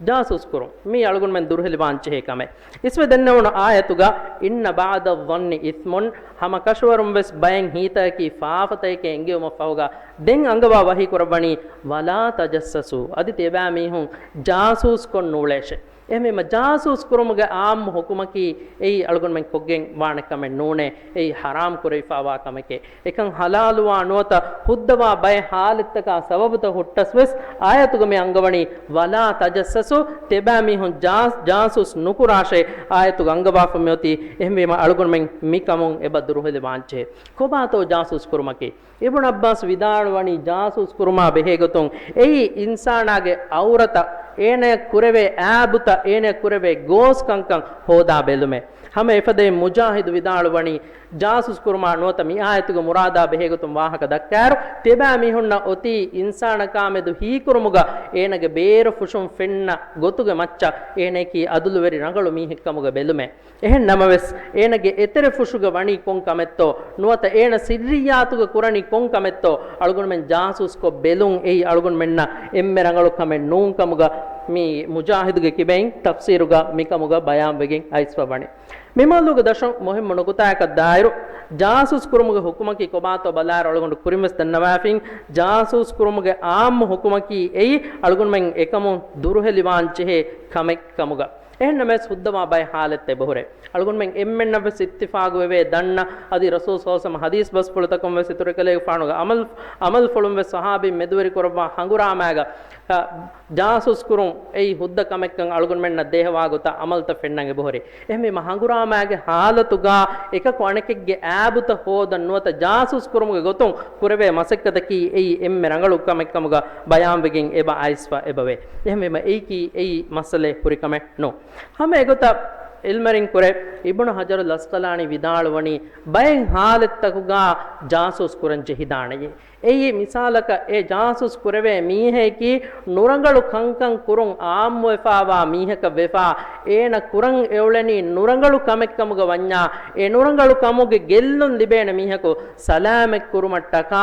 ޖާސޫސް ކުރުން. މީ އަޅުގަނޑުމެން ދުރުހެލިވާން ޖެހޭ ކަމެއް. އިސްވެ ދެންނެވުނު އާޔަތުގަ، إِنَّ بَعْضَ الظَّنِّ إِثْمٌ، ހަމަ ކަށަވަރުން ވެސް ބައެއް ހީތަކަކީ ފާފަތަކެކޭ އެނގެވުމަށް ފަހުގަ، ދެން އަންގަވާ ވަޙީ ކުރައްވަނީ، وَلَا تَجَسَّسُوا، އަދި ތިޔަބައި މީހުން ޖާސޫސް ކޮށް ނޫޅޭށޭ. އެހެންވީމަ ޖާސޫސް ކުރުމުގެ އާއްމު ހުކުމަކީ އެއީ އަޅުގަނޑުމެން ކޮށްގެން ވާނެ ކަމެއް ނޫނޭ. އެއީ ޙަރާމް ކުރެވިފާވާ ކަމެކޭ. އެކަން ޙަލާލުވާ ނުވަތަ ހުއްދަވާ ބައެއް ޙާލަތްތަކާ ސަބަބުތައް ހުއްޓަސް ވެސް އާޔަތުގަ މި އަންގަވަނީ، وَلَا تَجَسَّسُوا، ތިޔަބައި މީހުން ޖާސް-، ޖާސޫސް ނުކުރާށޭ. އާޔަތުގަ އަންގަވާފަ މިއޮތީ. އެހެންވީމަ އަޅުގަނޑުމެން މިކަމުން އެބަ ދުރުހެލިވާންޖެހޭ. ކޮބާތޯ ޖާސޫސް ކުރުމަކީ؟ އިބްނު ޢައްބާސް ވިދާޅުވަނީ ޖާސޫސް ކުރުމާ ބެހޭގޮތުން އެއީ އިންސާނާގެ އައުރަތަށް، އޭނަޔަށް ކުރެވޭ އާބުތައް، އޭނަޔަށް ކުރެވޭ ގޯސްކަންކަން ހޯދާ ބެލުމޭ. ހަމަ އެފަދައިން މުޖާހިދު ވިދާޅުވަނީ، ޖާސޫސް ކުރުމާ ނުވަތަ މި އާޔަތުގެ މުރާދާ ބެހޭގޮތުން ވާހަކަ ދައްކާއިރު، ތިޔަބައި މީހުންނަށް އޮތީ އިންސާނަކާމެދު ހީކުރުމުގަ އޭނަގެ ބޭރު ފުށުން ފެންނަ ގޮތުގެ މައްޗަށް އޭނަޔަކީ އަދުލުވެރި ރަނގަޅު މީހެއްކަމުގަ ބެލުމޭ. އެހެން ނަމަވެސް، އޭނަގެ އެތެރެ ފުށުގަ ވަނީ ކޮން ކަމެއްތޯ، ނުވަތަ އޭނަ ސިއްރިއްޔާތުގަ ކުރަނީ ކޮން ކަމެއްތޯ، އަޅުގަނޑުމެން ޖާސޫސްކޮށް ބެލުން އެއީ އަޅުގަނޑުމެންނަށް އެންމެ ރަނގަޅު ކަމެއް ނޫން ކަމުގަ މި މުޖާހިދުގެ ކިބައިން ތަފްސީރުގަ މިކަމުގަ ބަޔާންވެގެން އައިސްފަ ވަނީ. މި މައުޟޫގެ ދަށުން މުހިއްމު ނުކުތާއަކަށް ދާއިރު، ޖާސޫސް ކުރުމުގެ ހުކުމަކީ ކޮބާތޯ ބަލާއިރު އަޅުގަނޑު ކުރިންވެސް ދަންނަވާފިން، ޖާސޫސް ކުރުމުގެ އާއްމު ހުކުމަކީ އެއީ އަޅުގަނޑުމެން އެކަމުން ދުރުހެލިވާން ޖެހޭ ކަމެއް ކަމުގަ. އެހެންނަމަވެސް ހުއްދަވާ ބައެއް ޙާލަތްތައް އެބަހުރޭ. އަޅުގަނޑުމެން އެންމެންނަށްވެސް އިއްތިފާގުވެވޭ ދަންނަ، އަދި ރަސޫލު ޞައްލަﷲު ޢަލައިހި ވަސައްލަމަ ޙަދީޘް ބަސްފުޅުތަކުންވެސް އިތުރުކަލޭގެފާނުގެ ޢަމަލް، ޢަމަލުފުޅުންވެސް ޞަޙާބީން މެދުވެރިކުރައްވާ ހަނގުރާމާގަ، އަ، ޖާސޫސް ކުރުން އެއީ ހުއްދަ ކަމެއްކަން އަޅުގަނޑުމެންނަށް ދޭހަވާ ގޮތަށް ޢަމަލުތައް ފެންނަން އެބަހުރި. އެހެންވީމަ ހަނގުރާމާގެ ޙާލަތުގަ އެކަކު އަނެކެއްގެ އާބުތައް ހޯދަން ނުވަތަ ޖާސޫސް ކުރުމުގެ ގޮތުން ކުރެވޭ މަސައްކަތަކީ އެއީ އެންމެ ރަނގަޅު ކަމެއްކަމުގަ ބަޔާންވެގެން އެބަ އައިސްފަ އެބަވޭ. އެހެންވީމަ އެއީކީ އެއީ މައްސަލައެއް ހުރި ކަމެއް ނޫން. ހަމަ އެގޮތަށް ޢިލްމުވެރިން ކުރެ، އިބްނު ޙަޖަރުލް ޢަސްޤަލާނީ ވިދާޅުވަނީ، ބައެއް ޙާލަތްތަކުގަ ޖާސޫސް ކުރަން ޖެހިދާނެޔޭ. އެއީ މިސާލަކަށް، އެ ޖާސޫސް ކުރެވޭ މީހަކީ ނުރަނގަޅު ކަންކަން ކުރުން ޢާއްމުވެފާވާ މީހަކަށް ވެފާ، އޭނަ ކުރަން އެއުޅެނީ ނުރަނގަޅު ކަމެއްކަމުގަ ވަންޏާ، އެ ނުރަނގަޅު ކަމުގެ ގެއްލުން ލިބޭނެ މީހަކު ސަލާމަތް ކުރުމަށްޓަކާ،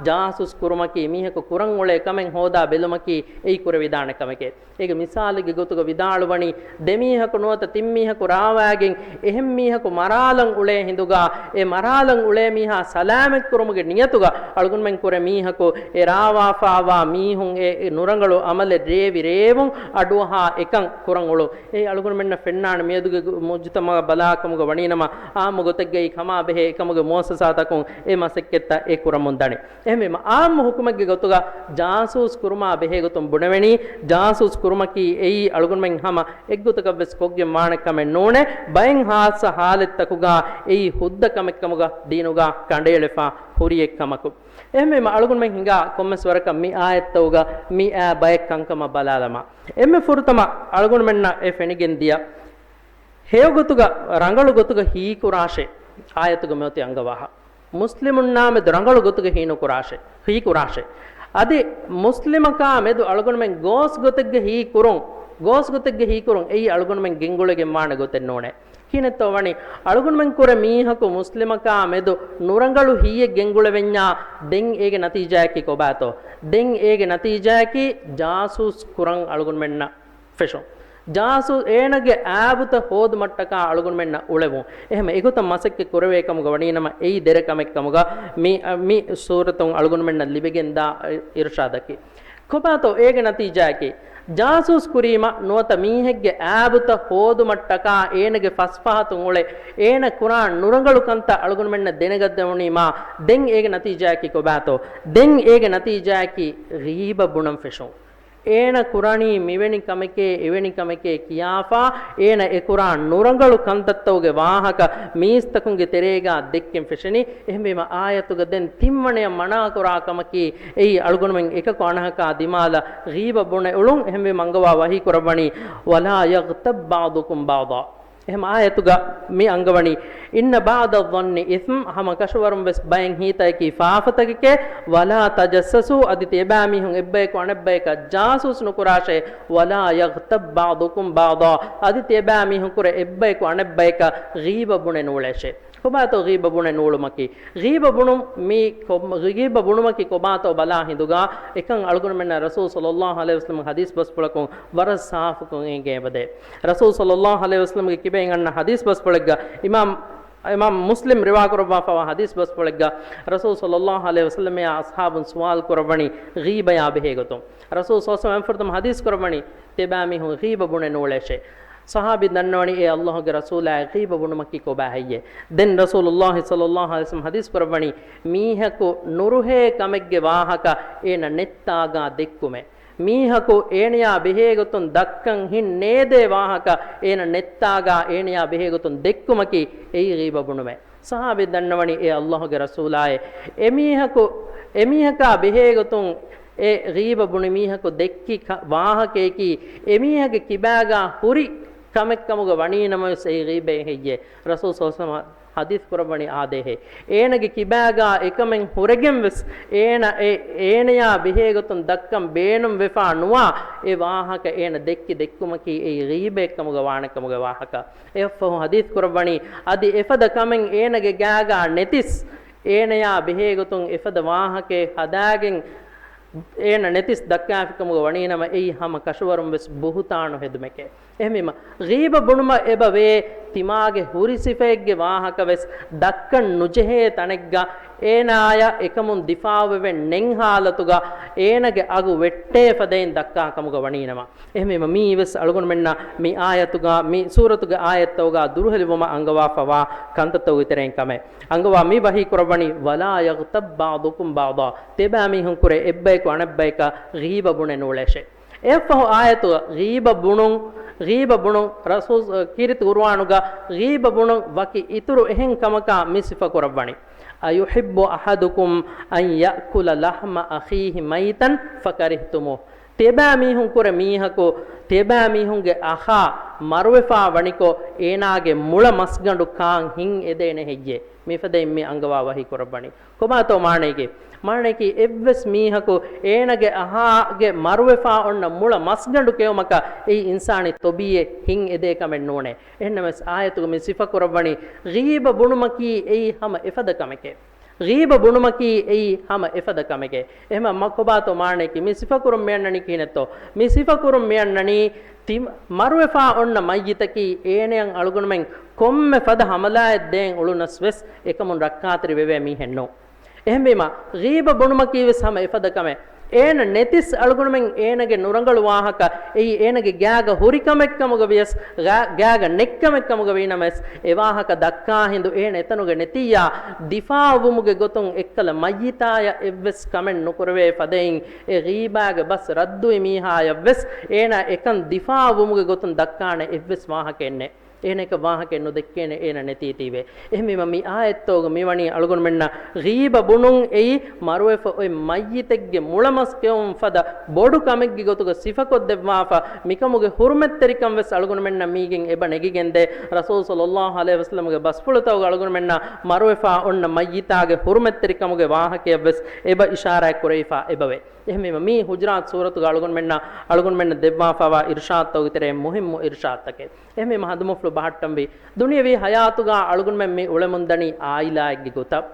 ޖާސޫސް ކުރުމަކީ މީހަކު ކުރަން އުޅޭ ކަމެއް ހޯދާ ބެލުމަކީ އެއީ ކުރެވިދާނެ ކަމެކޭ. އޭގެ މިސާލެއްގެ ގޮތުގަ ވިދާޅުވަނީ، ދެމީހަކު ނުވަތަ ތިން މީހަކު ރާވާގެން އެހެން މީހަކު މަރާލަން އުޅޭ ހިނދުގަ، އެ މަރާލަން އުޅޭ މީހާ ސަލާމަތް ކުރުމުގެ ނިޔަތުގަ އަޅުގަނޑުމެން ކުރެ މީހަކު އެ ރާވާފާވާ މީހުން އެ ނުރަނގަޅު ޢަމަލެއް ރޭވި ރޭވުން އަޑުއަހާ އެކަން ކުރަން އުޅުން. އެ އަޅުގަނޑުމެންނަށް ފެންނާނެ މިއަދުގެ މުޖުތަމަޢަށް ބަލާކަމުގަ ވަނީނަމަ، ޢާއްމު ގޮތެއްގައި ކަމާ ބެހޭ އެކަމުގެ މުއައްސަސާތަކުން އެ މަސައްކަތްތައް އެ ކުރަމުން ދަނީ. އެހެންވީމަ، ޢާއްމު ޙުކުމެއްގެ ގޮތުގަ ޖާސޫސް ކުރުމާ ބެހޭގޮތުން ބުނެވެނީ، ޖާސޫސް ކުރުމަކީ އެއީ އަޅުގަނޑުމެން ހަމަ އެއްގޮތަކަށްވެސް ކޮށްގެން ވާނެ ކަމެއް ނޫނޭ، ބައެއް ޚާއްޞަ ޙާލަތްތަކުގަ އެއީ ހުއްދަ ކަމެއްކަމުގަ ދީނުގަ ކަނޑައެޅިފަ ހުރި އެއްކަމަކު. އެހެންވީމަ، އަޅުގަނޑުމެން ހިނގާ ކޮންމެސް ވަރަކަށް މި އާޔަތްތަކުގަ މި އާ ބައެއް ކަންކަމަށް ބަލާލަމާ، އެންމެ ފުރަތަމަ އަޅުގަނޑުމެންނަށް އެ ފެނިގެން ދިޔަ ހެޔޮގޮތުގަ ރަނގަޅު ގޮތުގަ ހީކުރާށޭ އާޔަތުގަ މިއޮތީ އަންގަވާހަ. މުސްލިމުންނާމެދު ރަނގަޅު ގޮތުގަ ހީނުކުރާށޭ، ހީކުރާށޭ. އަދި މުސްލިމަކާ މެދު އަޅުގަނޑުމެން ގޯސް ގޮތެއްގަ ހީކުރުން، ގޯސް ގޮތެއްގަ ހީކުރުން އެއީ އަޅުގަނޑުމެން ގެންގުޅެގެން ވާނެ ގޮތެއް ނޫނޭ. ކިހިނެއްތޯ ވަނީ؟ އަޅުގަނޑުމެން ކުރެ މީހަކު މުސްލިމަކާ މެދު ނުރަނގަޅު ހީއެއް ގެންގުޅެވެންޏާ، ދެން އޭގެ ނަތީޖާއަކީ ކޮބާތޯ؟ ދެން އޭގެ ނަތީޖާއަކީ ޖާސޫސް ކުރަން އަޅުގަނޑުމެންނަށް ފެށުން. ޖާސޫ އޭނަގެ އާބުތައް ހޯދުމަށްޓަކާ އަޅުގަނޑުމެންނަށް އުޅެވުން. އެހެމަ އެގޮތަށް މަސައްކަތް ކުރެވޭ ކަމުގަ ވަނީނަމަ އެއީ ދެރަ ކަމެއް ކަމުގަ މި، މި ސޫރަތުން އަޅުގަނޑުމެންނަށް ލިބިގެންދާ އިރުޝާދަކީ. ކޮބާތޯ އޭގެ ނަތީޖާއަކީ؟ ޖާސޫސް ކުރީމަ ނުވަތަ މީހެއްގެ އާބުތައް ހޯދުމަށްޓަކާ އޭނަގެ ފަސްފަހަތުން އުޅެ އޭނަ ކުރާ ނުރަނގަޅު ކަންތައް އަޅުގަނޑުމެންނަށް ދެނެގަތްދެވުނީމާ، ދެން އޭގެ ނަތީޖާއަކީ ކޮބާތޯ؟ ދެން އޭގެ ނަތީޖާއަކީ ޣީބަ ބުނަން ފެށުން. އޭނަ ކުރަނީ މިވެނި ކަމެކޭ، އެވެނި ކަމެކޭ ކިޔާފާ، އޭނަ އެކުރާ ނުރަނގަޅު ކަންތައްތަކުގެ ވާހަކަ މީސްތަކުންގެ ތެރޭގާ ދެއްކެން ފެށެނީ. އެހެންވީމަ، އާޔަތުގަ ދެން ތިންވަނަޔަށް މަނާކުރާ ކަމަކީ، އެއީ އަޅުގަނޑުމެން އެކަކު އަނަހަކާ ދިމާލަށް ޣީބަ ބުނެ އުޅުން. އެހެންވީމަ، އަންގަވާ ވަޙީ ކުރައްވަނީ، وَلَا يَغْتَبْ بَعْضُكُمْ بَعْضًا. އެހެން އާޔަތުގަ މި އަންގަވަނީ، "إن بعض الظن إثم" ހަމަ ކަށަވަރުން ވެސް ބައެއް ހީތަކަކީ ފާފަތަކެކޭ، "ولا تجسسوا" އަދި ތިޔަބައިމީހުން އެއްބަޔަކު އަނެއްބަޔަކަށް ޖާސޫސް ނުކުރާށޭ، "ولا يغتب بعضكم بعضا" އަދި ތިޔަބައިމީހުންކުރެ އެއްބަޔަކު އަނެއްބަޔަކަށް ޣީބަ ބުނެ ނޫޅޭށޭ. ކޮބާތޯ ޣީބަ ބުނެ ނޫޅުމަކީ؟ ޣީބަ ބުނު-، މީ ކޮ-، ޣީބަ ބުނުމަކީ ކޮބާތޯ ބަލާ ހިނދުގަ އެކަން އަޅުގަނޑުމެންނަށް ރަސޫލު ޞައްލައްލާހު ޢަލައިހި ވަސައްލަމް ޙަދީޘް ބަސްފުޅަކުން ވަރަށް ސާފުކޮށް އެނގޭ އެބަދޭ. ރަސޫލު ޞައްލައްލާހު ޢަލައިހި ވަސައްލަމްގެ ކިބައިން އަންނަ ޙަދީޘް ބަސްފުޅެއްގަ، އިމާމް، އިމާމް މުސްލިމް ރިވާ ކުރައްވާފަވާ ޙަދީޘް ބަސްފުޅެއްގަ، ރަސޫލު ޞައްލައްލާހު ޢަލައިހި ވަސައްލަމްއާ އަޞްޙާބުން ސުވާލު ކުރައްވަނީ ޣީބަޔާ ބެހޭގޮތުން. ރަސޫލު ޞައްލައްލާހު ޢަލައިހި ވަސައްލަމް ފުރަތަމަ ޙަދީޘް ކުރައްވަނީ، ތިޔަބައިމީހުން ޣީބަ ބުނެ ނޫޅޭށޭ. ޞަޙާބީ ދަންނަވަނީ، އޭ ﷲގެ ރަސޫލާއޭ، ޣީބަ ބުނުމަކީ ކޮބާ ހެއްޔޭ؟ ދެން ރަސޫލުﷲ ޞައްލައްލާހު ޢަލައިހި ވަސައްލަމް ޙަދީޘް ކުރައްވަނީ، މީހަކު ނުރުހޭ ކަމެއްގެ ވާހަކަ އޭނަ ނެއްތާގާ ދެއްކުމޭ. މީހަކު އޭނަޔާ ބެހޭގޮތުން ދައްކަން ހިތް ނޭދޭ ވާހަކަ އޭނަ ނެއްތާގާ އޭނަޔާ ބެހޭގޮތުން ދެއްކުމަކީ އެއީ ޣީބަ ބުނުމޭ. ޞަޙާބީ ދަންނަވަނީ، އޭ ﷲގެ ރަސޫލާއޭ، އެމީހަކު، އެމީހަކާ ބެހޭގޮތުން އެ ޣީބަ ބުނި މީހަކު ދެއްކި ކަ-، ވާހަކަޔަކީ، އެމީހަކުގެ ކިބާގާ ހުރި ކަމެއް ކަމުގަ ވަނީނަމަވެސް އެއީ ޣީބައެއް ހެއްޔޭ؟ ރަސޫލު ޞައްލައްލާހު ޢަލައިހި ވަސައްލަމަ ޙަދީޘް ކުރައްވަނީ އާދޭހޭ. އޭނަގެ ކިބާގާ އެކަމެއް ހުރެގެން ވެސް އޭނަ އެ، އޭނަޔާ ބެހޭގޮތުން ދައްކަން ބޭނުން ވެފާ ނުވާ އެ ވާހަކަ އޭނަ ދެއްކި ދެއްކުމަކީ އެއީ ޣީބައެއް ކަމުގަ ވާނެ ކަމުގެ ވާހަކަ. އެއަށްފަހު ޙަދީޘް ކުރައްވަނީ، އަދި އެފަދަ ކަމެއް އޭނަގެ ގާގާ ނެތިސް، އޭނަޔާ ބެހޭގޮތުން އެފަދަ ވާހަކައެއް ހަދާގެން އޭނަ ނެތިސް ދައްކާފި ކަމުގަ ވަނީނަމަ، އެއީ ހަމަ ކަށަވަރުން ވެސް ބުހުތާނު ހެދުމެކޭ. އެހެންވީމަ، ޣީބަ ބުނުމަށް އެބަ ވޭ، ތިމާގެ ހުރި ސިފައެއްގެ ވާހަކަ ވެސް ދައްކަން ނުޖެހޭ ތަނެއްގަ އޭނާޔަށް އެކަމުން ދިފާޢުވެވެން ނެތް ޙާލަތުގަ އޭނަގެ އަގު ވެއްޓޭ ފަދައިން ދައްކާ ކަމުގަ ވަނީނަމަ. އެހެންވީމަ، މިއީ ވެސް އަޅުގަނޑުމެންނަށް މި އާޔަތުގަ، މި ސޫރަތުގެ އާޔަތްތަކުގަ ދުރުހެލިވުމަށް އަންގަވާފަވާ ކަންތައްތަކުގެ ތެރެއިން ކަމެއް. އަންގަވާ މި ވަޙީ ކުރައްވަނީ، "ولا يغتب بعضكم بعضا" ތިޔަބައިމީހުންކުރެ އެއްބަޔަކު އަނެއްބަޔަކަށް ޣީބަ ބުނެ ނޫޅޭށޭ. އެއަށްފަހު އާޔަތުގަ ޣީބަ ބުނުން، ޣީބަ ބުނުން ރަސޫލް، ކީރިތި ޤުރުއާނުގަ ޣީބަ ބުނުން ވަކި އިތުރު އެހެން ކަމަކާ މި ސިފަ ކުރައްވަނީ. "أيحب أحدكم أن يأكل لحم أخيه ميتا فكرهتموه" ތިޔަބައިމީހުންކުރެ މީހަކު، ތިޔަބައިމީހުންގެ އަޚާ މަރުވެފާ ވަނިކޮށް، އޭނާގެ މުޅަ މަސްގަނޑު ކާން ހިތް އެދޭނެ ހެއްޔޭ؟ މިފަދައިން މި އަންގަވާ ވަޙީ ކުރައްވަނީ. ކޮބާތޯ މާނައިގެ؟ މާނައަކީ، އެއްވެސް މީހަކު އޭނަގެ އަޚާގެ މަރުވެފާ އޮންނަ މުޅަ މަސްގަނޑު ކެއުމަކަށް އެއީ އިންސާނީ ޠަބީޢަތް ހިތް އެދޭ ކަމެއް ނޫނޭ. އެހެންނަމަވެސް އާޔަތުގަ މި ސިފަ ކުރައްވަނީ، ޣީބަ ބުނުމަކީ އެއީ ހަމަ އެފަދަ ކަމެކޭ. ޣީބަ ބުނުމަކީ އެއީ ހަމަ އެފަދަ ކަމެކޭ. އެހެމަ މަ-، ކޮބާތޯ މާނައަކީ؟ މި ސިފަކުރުން މިއަންނަނީ ކިހިނެއްތޯ؟ މި ސިފަކުރުން މިއަންނަނީ ތި-، މަރުވެފާ އޮންނަ މައްޔިތަކީ އޭނަޔަށް އަޅުގަނޑުމެން ކޮންމެ ފަދަ ހަމަލާއެއް ދޭން އުޅުނަސް ވެސް އެކަމުން ރައްކާތެރި ވެވޭ މީހެއް ނޫން. އެހެންވީމަ، ޣީބަ ބުނުމަކީ ވެސް ހަމަ އެފަދަ ކަމެއް. އޭނަ ނެތިސް އަޅުގަނޑުމެން އޭނަގެ ނުރަނގަޅު ވާހަކަ، އެއީ އޭނަގެ ގާގަ ހުރި ކަމެއް ކަމުގަ ވިޔަސް، ގާ-، ގާގަ ނެތް ކަމެއް ކަމުގަ ވީނަމަވެސް، އެ ވާހަކަ ދައްކާ ހިނދު އޭނަ އެތަނުގަ ނެތިއްޔާ، ދިފާޢުވުމުގެ ގޮތުން އެއްކަލަ މައްޔިތާޔަށް އެއްވެސް ކަމެއް ނުކުރެވޭ ފަދައިން، އެ ޣީބާގެ ބަސް ރައްދުވި މީހާޔަށް ވެސް އޭނަ އެކަން ދިފާޢުވުމުގެ ގޮތުން ދައްކާނެ އެއްވެސް ވާހަކައެއް ނެތް. އޭނަ އެކަން ވާހަކައެއް ނުދެއްކޭނެ، އޭނަ ނެތީތީވެ. އެހެންވީމަ މި އާޔަތްތަކުގަ މިވަނީ އަޅުގަނޑުމެންނަށް ޣީބަ ބުނުން އެއީ މަރުވެފަ އޮތް މައްޔިތެއްގެ މުޅަމަސް ކެއުން ފަދަ ބޮޑު ކަމެއްގެ ގޮތުގަ ސިފަކޮށްދެއްވާފަ، މިކަމުގެ ހުރުމަތްތެރިކަން ވެސް އަޅުގަނޑުމެންނަށް މީގެން އެބަ ނެގިގެންދޭ. ރަސޫލު ޞައްލައްލާހު ޢަލައިހި ވަސައްލަމްގެ ބަސްފުޅުތަކުގަ އަޅުގަނޑުމެންނަށް މަރުވެފާ އޮންނަ މައްޔިތާގެ ހުރުމަތްތެރިކަމުގެ ވާހަކަޔަށް ވެސް އެބަ އިޝާރާތް ކުރެވިފަ އެބަވޭ. އެހެންވީމަ މީ ޙުޖުރާތު ސޫރަތުގަ އަޅުގަނޑުމެންނަށް، އަޅުގަނޑުމެންނަށް ދެއްވާފަވާ އިރުޝާދުތަކުގެ ތެރެއިން މުހިއްމު އިރުޝާދުތަކެއް. އެހެންވީމަ ހަނދުމަފުޅު ބަހައްޓަންވީ، ދުނިޔަވީ ޙަޔާތުގަ އަޅުގަނޑުމެން މި އުޅެމުންދަނީ ޢާއިލާއެއްގެ ގޮތަށް.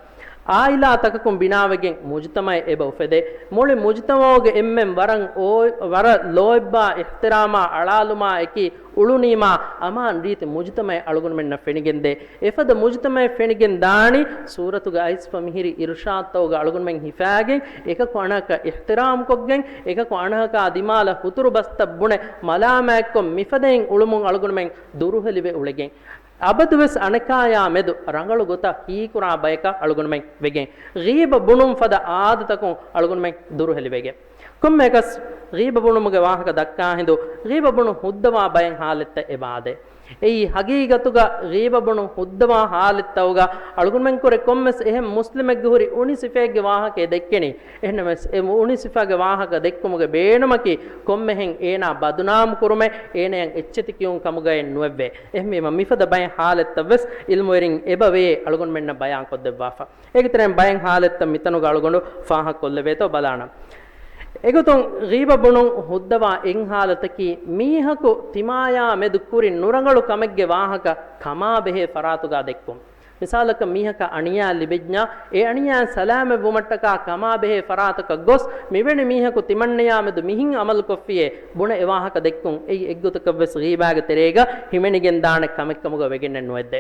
ޢާއިލާ ތަކަކުން ބިނާވެގެން މުޖުތަމަޢެއް އެބަ އުފެދޭ. މުޅި މުޖުތަމަޢުގެ އެންމެން ވަރަށް އޯ-، ވަރަށް ލޯތްބާ އިޙްތިރާމާ އަޅާލުމާ އެކީ އުޅުނީމާ އަމާން ރީތި މުޖުތަމަޢެއް އަޅުގަނޑުމެންނަށް ފެނިގެންދޭ. އެފަދަ މުޖުތަމަޢެއް ފެނިގެން ދާނީ ސޫރަތުގަ އައިސްފަ މިހިރި އިރުޝާދުތަކުގަ އަޅުގަނޑުމެން ހިފާގެން، އެކަކު އަނެކަކަށް އިޙްތިރާމްކޮށްގެން، އެކަކު އަނެކަކާ ދިމާލަށް ހުތުރު ބަސްތައް ބުނެ މަލާމާތްކޮށް މިފަދައިން އުޅުމުން އަޅުގަނޑުމެން ދުރުހެލިވެ އުޅެގެން، އަބަދުވެސް އަނެކާޔާ މެދު ރަނގަޅު ގޮތަށް ހީކުރާ ބަޔަކަށް އަޅުގަނޑުމެން ވެގެން، ޣީބަ ބުނުން ފަދަ އާދަތަކުން އަޅުގަނޑުމެން ދުރުހެލިވެގެން. ކޮންމެއަކަސް ޣީބަ ބުނުމުގެ ވާހަކަ ދައްކާ ހިނދު، ޣީބަ ބުނުން ހުއްދަވާ ބައެއް ޙާލަތްތައް އެބަ އާދޭ. އެއީ ހަގީގަތުގަ ޣީބަ ބުނުން ހުއްދަވާ ހާލަތްތަކުގަ އަޅުގަނޑުމެންކުރެ ކޮންމެސް އެހެން މުސްލިމެއްގެ ހުރި އުނި ސިފައެއްގެ ވާހަކައެއް ދެއްކެނީ. އެހެންނަމަވެސް، އެ އުނި ސިފާގެ ވާހަކަ ދެއްކުމުގެ ބޭނުމަކީ ކޮންމެހެން އޭނާ ބަދުނާމު ކުރުމެއް، އޭނަޔަށް އެއްޗެތި ކިޔުން ކަމުގައެއް ނުވެއްވޭ. އެހެންވީމަ، މިފަދަ ބައެއް ހާލަތްތައްވެސް ޢިލްމުވެރިން އެބަވޭ އަޅުގަނޑުމެންނަށް ބަޔާން ކޮށްދެއްވާފަ. އޭގެ ތެރެއިން ބައެއް ހާލަތްތައް މިތަނުގަ އަޅުގަނޑު ފާހަގަކޮށްލެވޭތޯ ބަލާނަން. އެގޮތުން ޣީބަ ބުނުން ހުއްދަވާ އެއް ހާލަތަކީ، މީހަކު ތިމާޔާ މެދު ކުރި ނުރަނގަޅު ކަމެއްގެ ވާހަކަ ކަމާ ބެހޭ ފަރާތުގަ ދެއްކުން. މިސާލަކަށް، މީހަކަށް އަނިޔާ ލިބިއްޖާ، އެ އަނިޔާއިން ސަލާމަތްވުމަށްޓަކާ ކަމާ ބެހޭ ފަރާތަކަށް ގޮސް، މިވެނި މީހަކު ތިމަންނަޔާ މެދު މިހިން ޢަމަލުކޮށްފިޔޭ ބުނެ އެ ވާހަކަ ދެއްކުން. އެއީ އެއްގޮތަކަށްވެސް ޣީބާގެ ތެރޭގަ ހިމެނިގެންދާނެ ކަމެއްކަމުގަ ވެގެންނެއް ނުވެއްދޭ.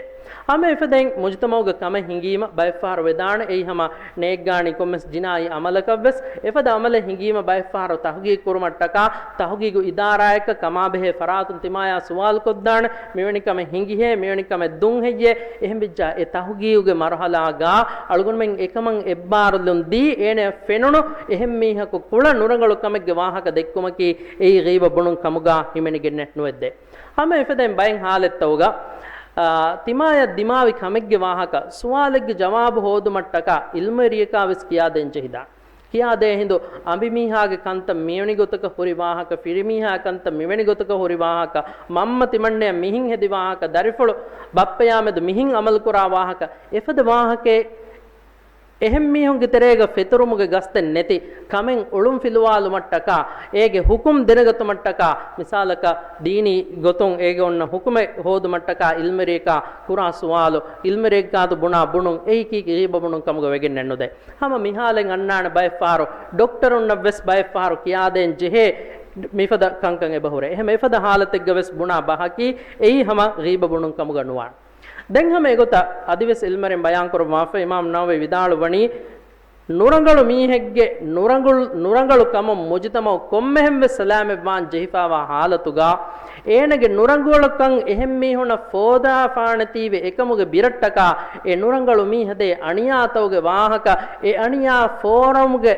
ހަމަ އެފަދައިން މުޖުތަމަޢުގަ ކަމެއް ހިނގީމަ، ބައެއްފަހަރު ވެދާނެ އެއީ ހަމަ ނޭއްގާނީ ކޮންމެސް ޖިނާއީ ޢަމަލަކަށްވެސް. އެފަދަ ޢަމަލެއް ހިނގީމަ، ބައެއްފަހަރު ތަޙުޤީޤު ކުރުމަށްޓަކާ ތަޙުޤީޤު އިދާރާއަކަށް ކަމާބެހޭ ފަރާތުން ތިމާޔާ ސުވާލުކޮށްދާނެ، މިވެނި ކަމެއް ހިނގިހޭ، މިވެނި ކަމެއް ދުން ހެއްޔޭ؟ އެހެންވެއްޖާ އެ ތަޙުޤީޤުގެ މަރުޙަލާގަ އަޅުގަނޑުމެން އެކަމަށް އެއްބާރުލުން ދީ، އޭނަޔަށް ފެނުނު އެހެން މީހަކު ކުޅަ ނުރަނގަޅު ކަމެއްގެ ވާހަކަ ދެއްކުމަކީ އެއީ ޣީބަ ބުނުން ކަމުގަ ހިމެނިގެންނެއް ނުވެއްދޭ. ހަމަ އެފަދައިން ބައެއް ހާލަތްތަކުގަ، އާ، ތިމާޔަށް ދިމާވި ކަމެއްގެ ވާހަކަ، ސުވާލެއްގެ ޖަވާބު ހޯދުމަށްޓަކާ ޢިލްމުވެރިޔަކާވެސް ކިޔާދޭން ޖެހިދާނެ. ކިޔާދޭ ހިނދު، އަނބިމީހާގެ ކަންތައް މިވެނި ގޮތަކަށް ހުރި ވާހަކަ، ފިރިމީހާ ކަންތައް މިވެނި ގޮތަކަށް ހުރި ވާހަކަ، މަންމަ ތިމަންނަޔަށް މިހިން ހެދި ވާހަކަ، ދަރިފުޅު ބައްޕަޔާމެދު މިހިން ޢަމަލުކުރާ ވާހަކަ، އެފަދަ ވާހަކައެއް އެހެން މީހުންގެ ތެރޭގަ ފެތުރުމުގެ ގަސްތެއް ނެތި ކަމެއް އޮޅުންފިލުވާލުމަށްޓަކާ، އޭގެ ޙުކުމް ދެނެގަތުމަށްޓަކާ، މިސާލަކަށް ދީނީ ގޮތުން އޭގެ އޮންނަ ޙުކުމެއް ހޯދުމަށްޓަކާ ޢިލްމުވެރިޔަކާ ކުރާ ސުވާލު، ޢިލްމުވެރިޔަކާ ބުނާ ބުނުން، އެއީކީ ޣީބަ ބުނުން ކަމުގަ ވެގެންނެއް ނުދޭ. ހަމަ މިހާލެއް އަންނާނެ ބައެއްފަހަރު، ޑޮކްޓަރުންނަށްވެސް ބައެއްފަހަރު ކިޔާދޭން ޖެހޭ މިފަދަ ކަންކަން އެބަހުރޭ. އެހެން އެފަދަ ޙާލަތެއްގަވެސް ބުނާ ބަހަކީ އެއީ ހަމަ ޣީބަ ބުނުން ކަމުގަ ނުވާނެ. ދެން ހަމަ އެގޮތަށް އަދިވެސް ޢިލްމުވެރިން ބަޔާންކުރައްވާފަ، އިމާމް ނަވަވީ ވިދާޅުވަނީ، ނުރަނގަޅު މީހެއްގެ ނުރަނގަޅު، ނުރަނގަޅު ކަމުން މުޖުތަމަޢު ކޮންމެހެންވެސް ސަލާމަތްވާން ޖެހިފާވާ ޙާލަތުގަ، އޭނަގެ ނުރަނގަޅުކަން އެހެން މީހުނަށް ފޯދާފާނެތީވެ އެކަމުގެ ބިރަށްޓަކާ، އެ ނުރަނގަޅު މީހަށް ދޭ އަނިޔާތަކުގެ ވާހަކަ، އެ އަނިޔާ ފޯރުމުގެ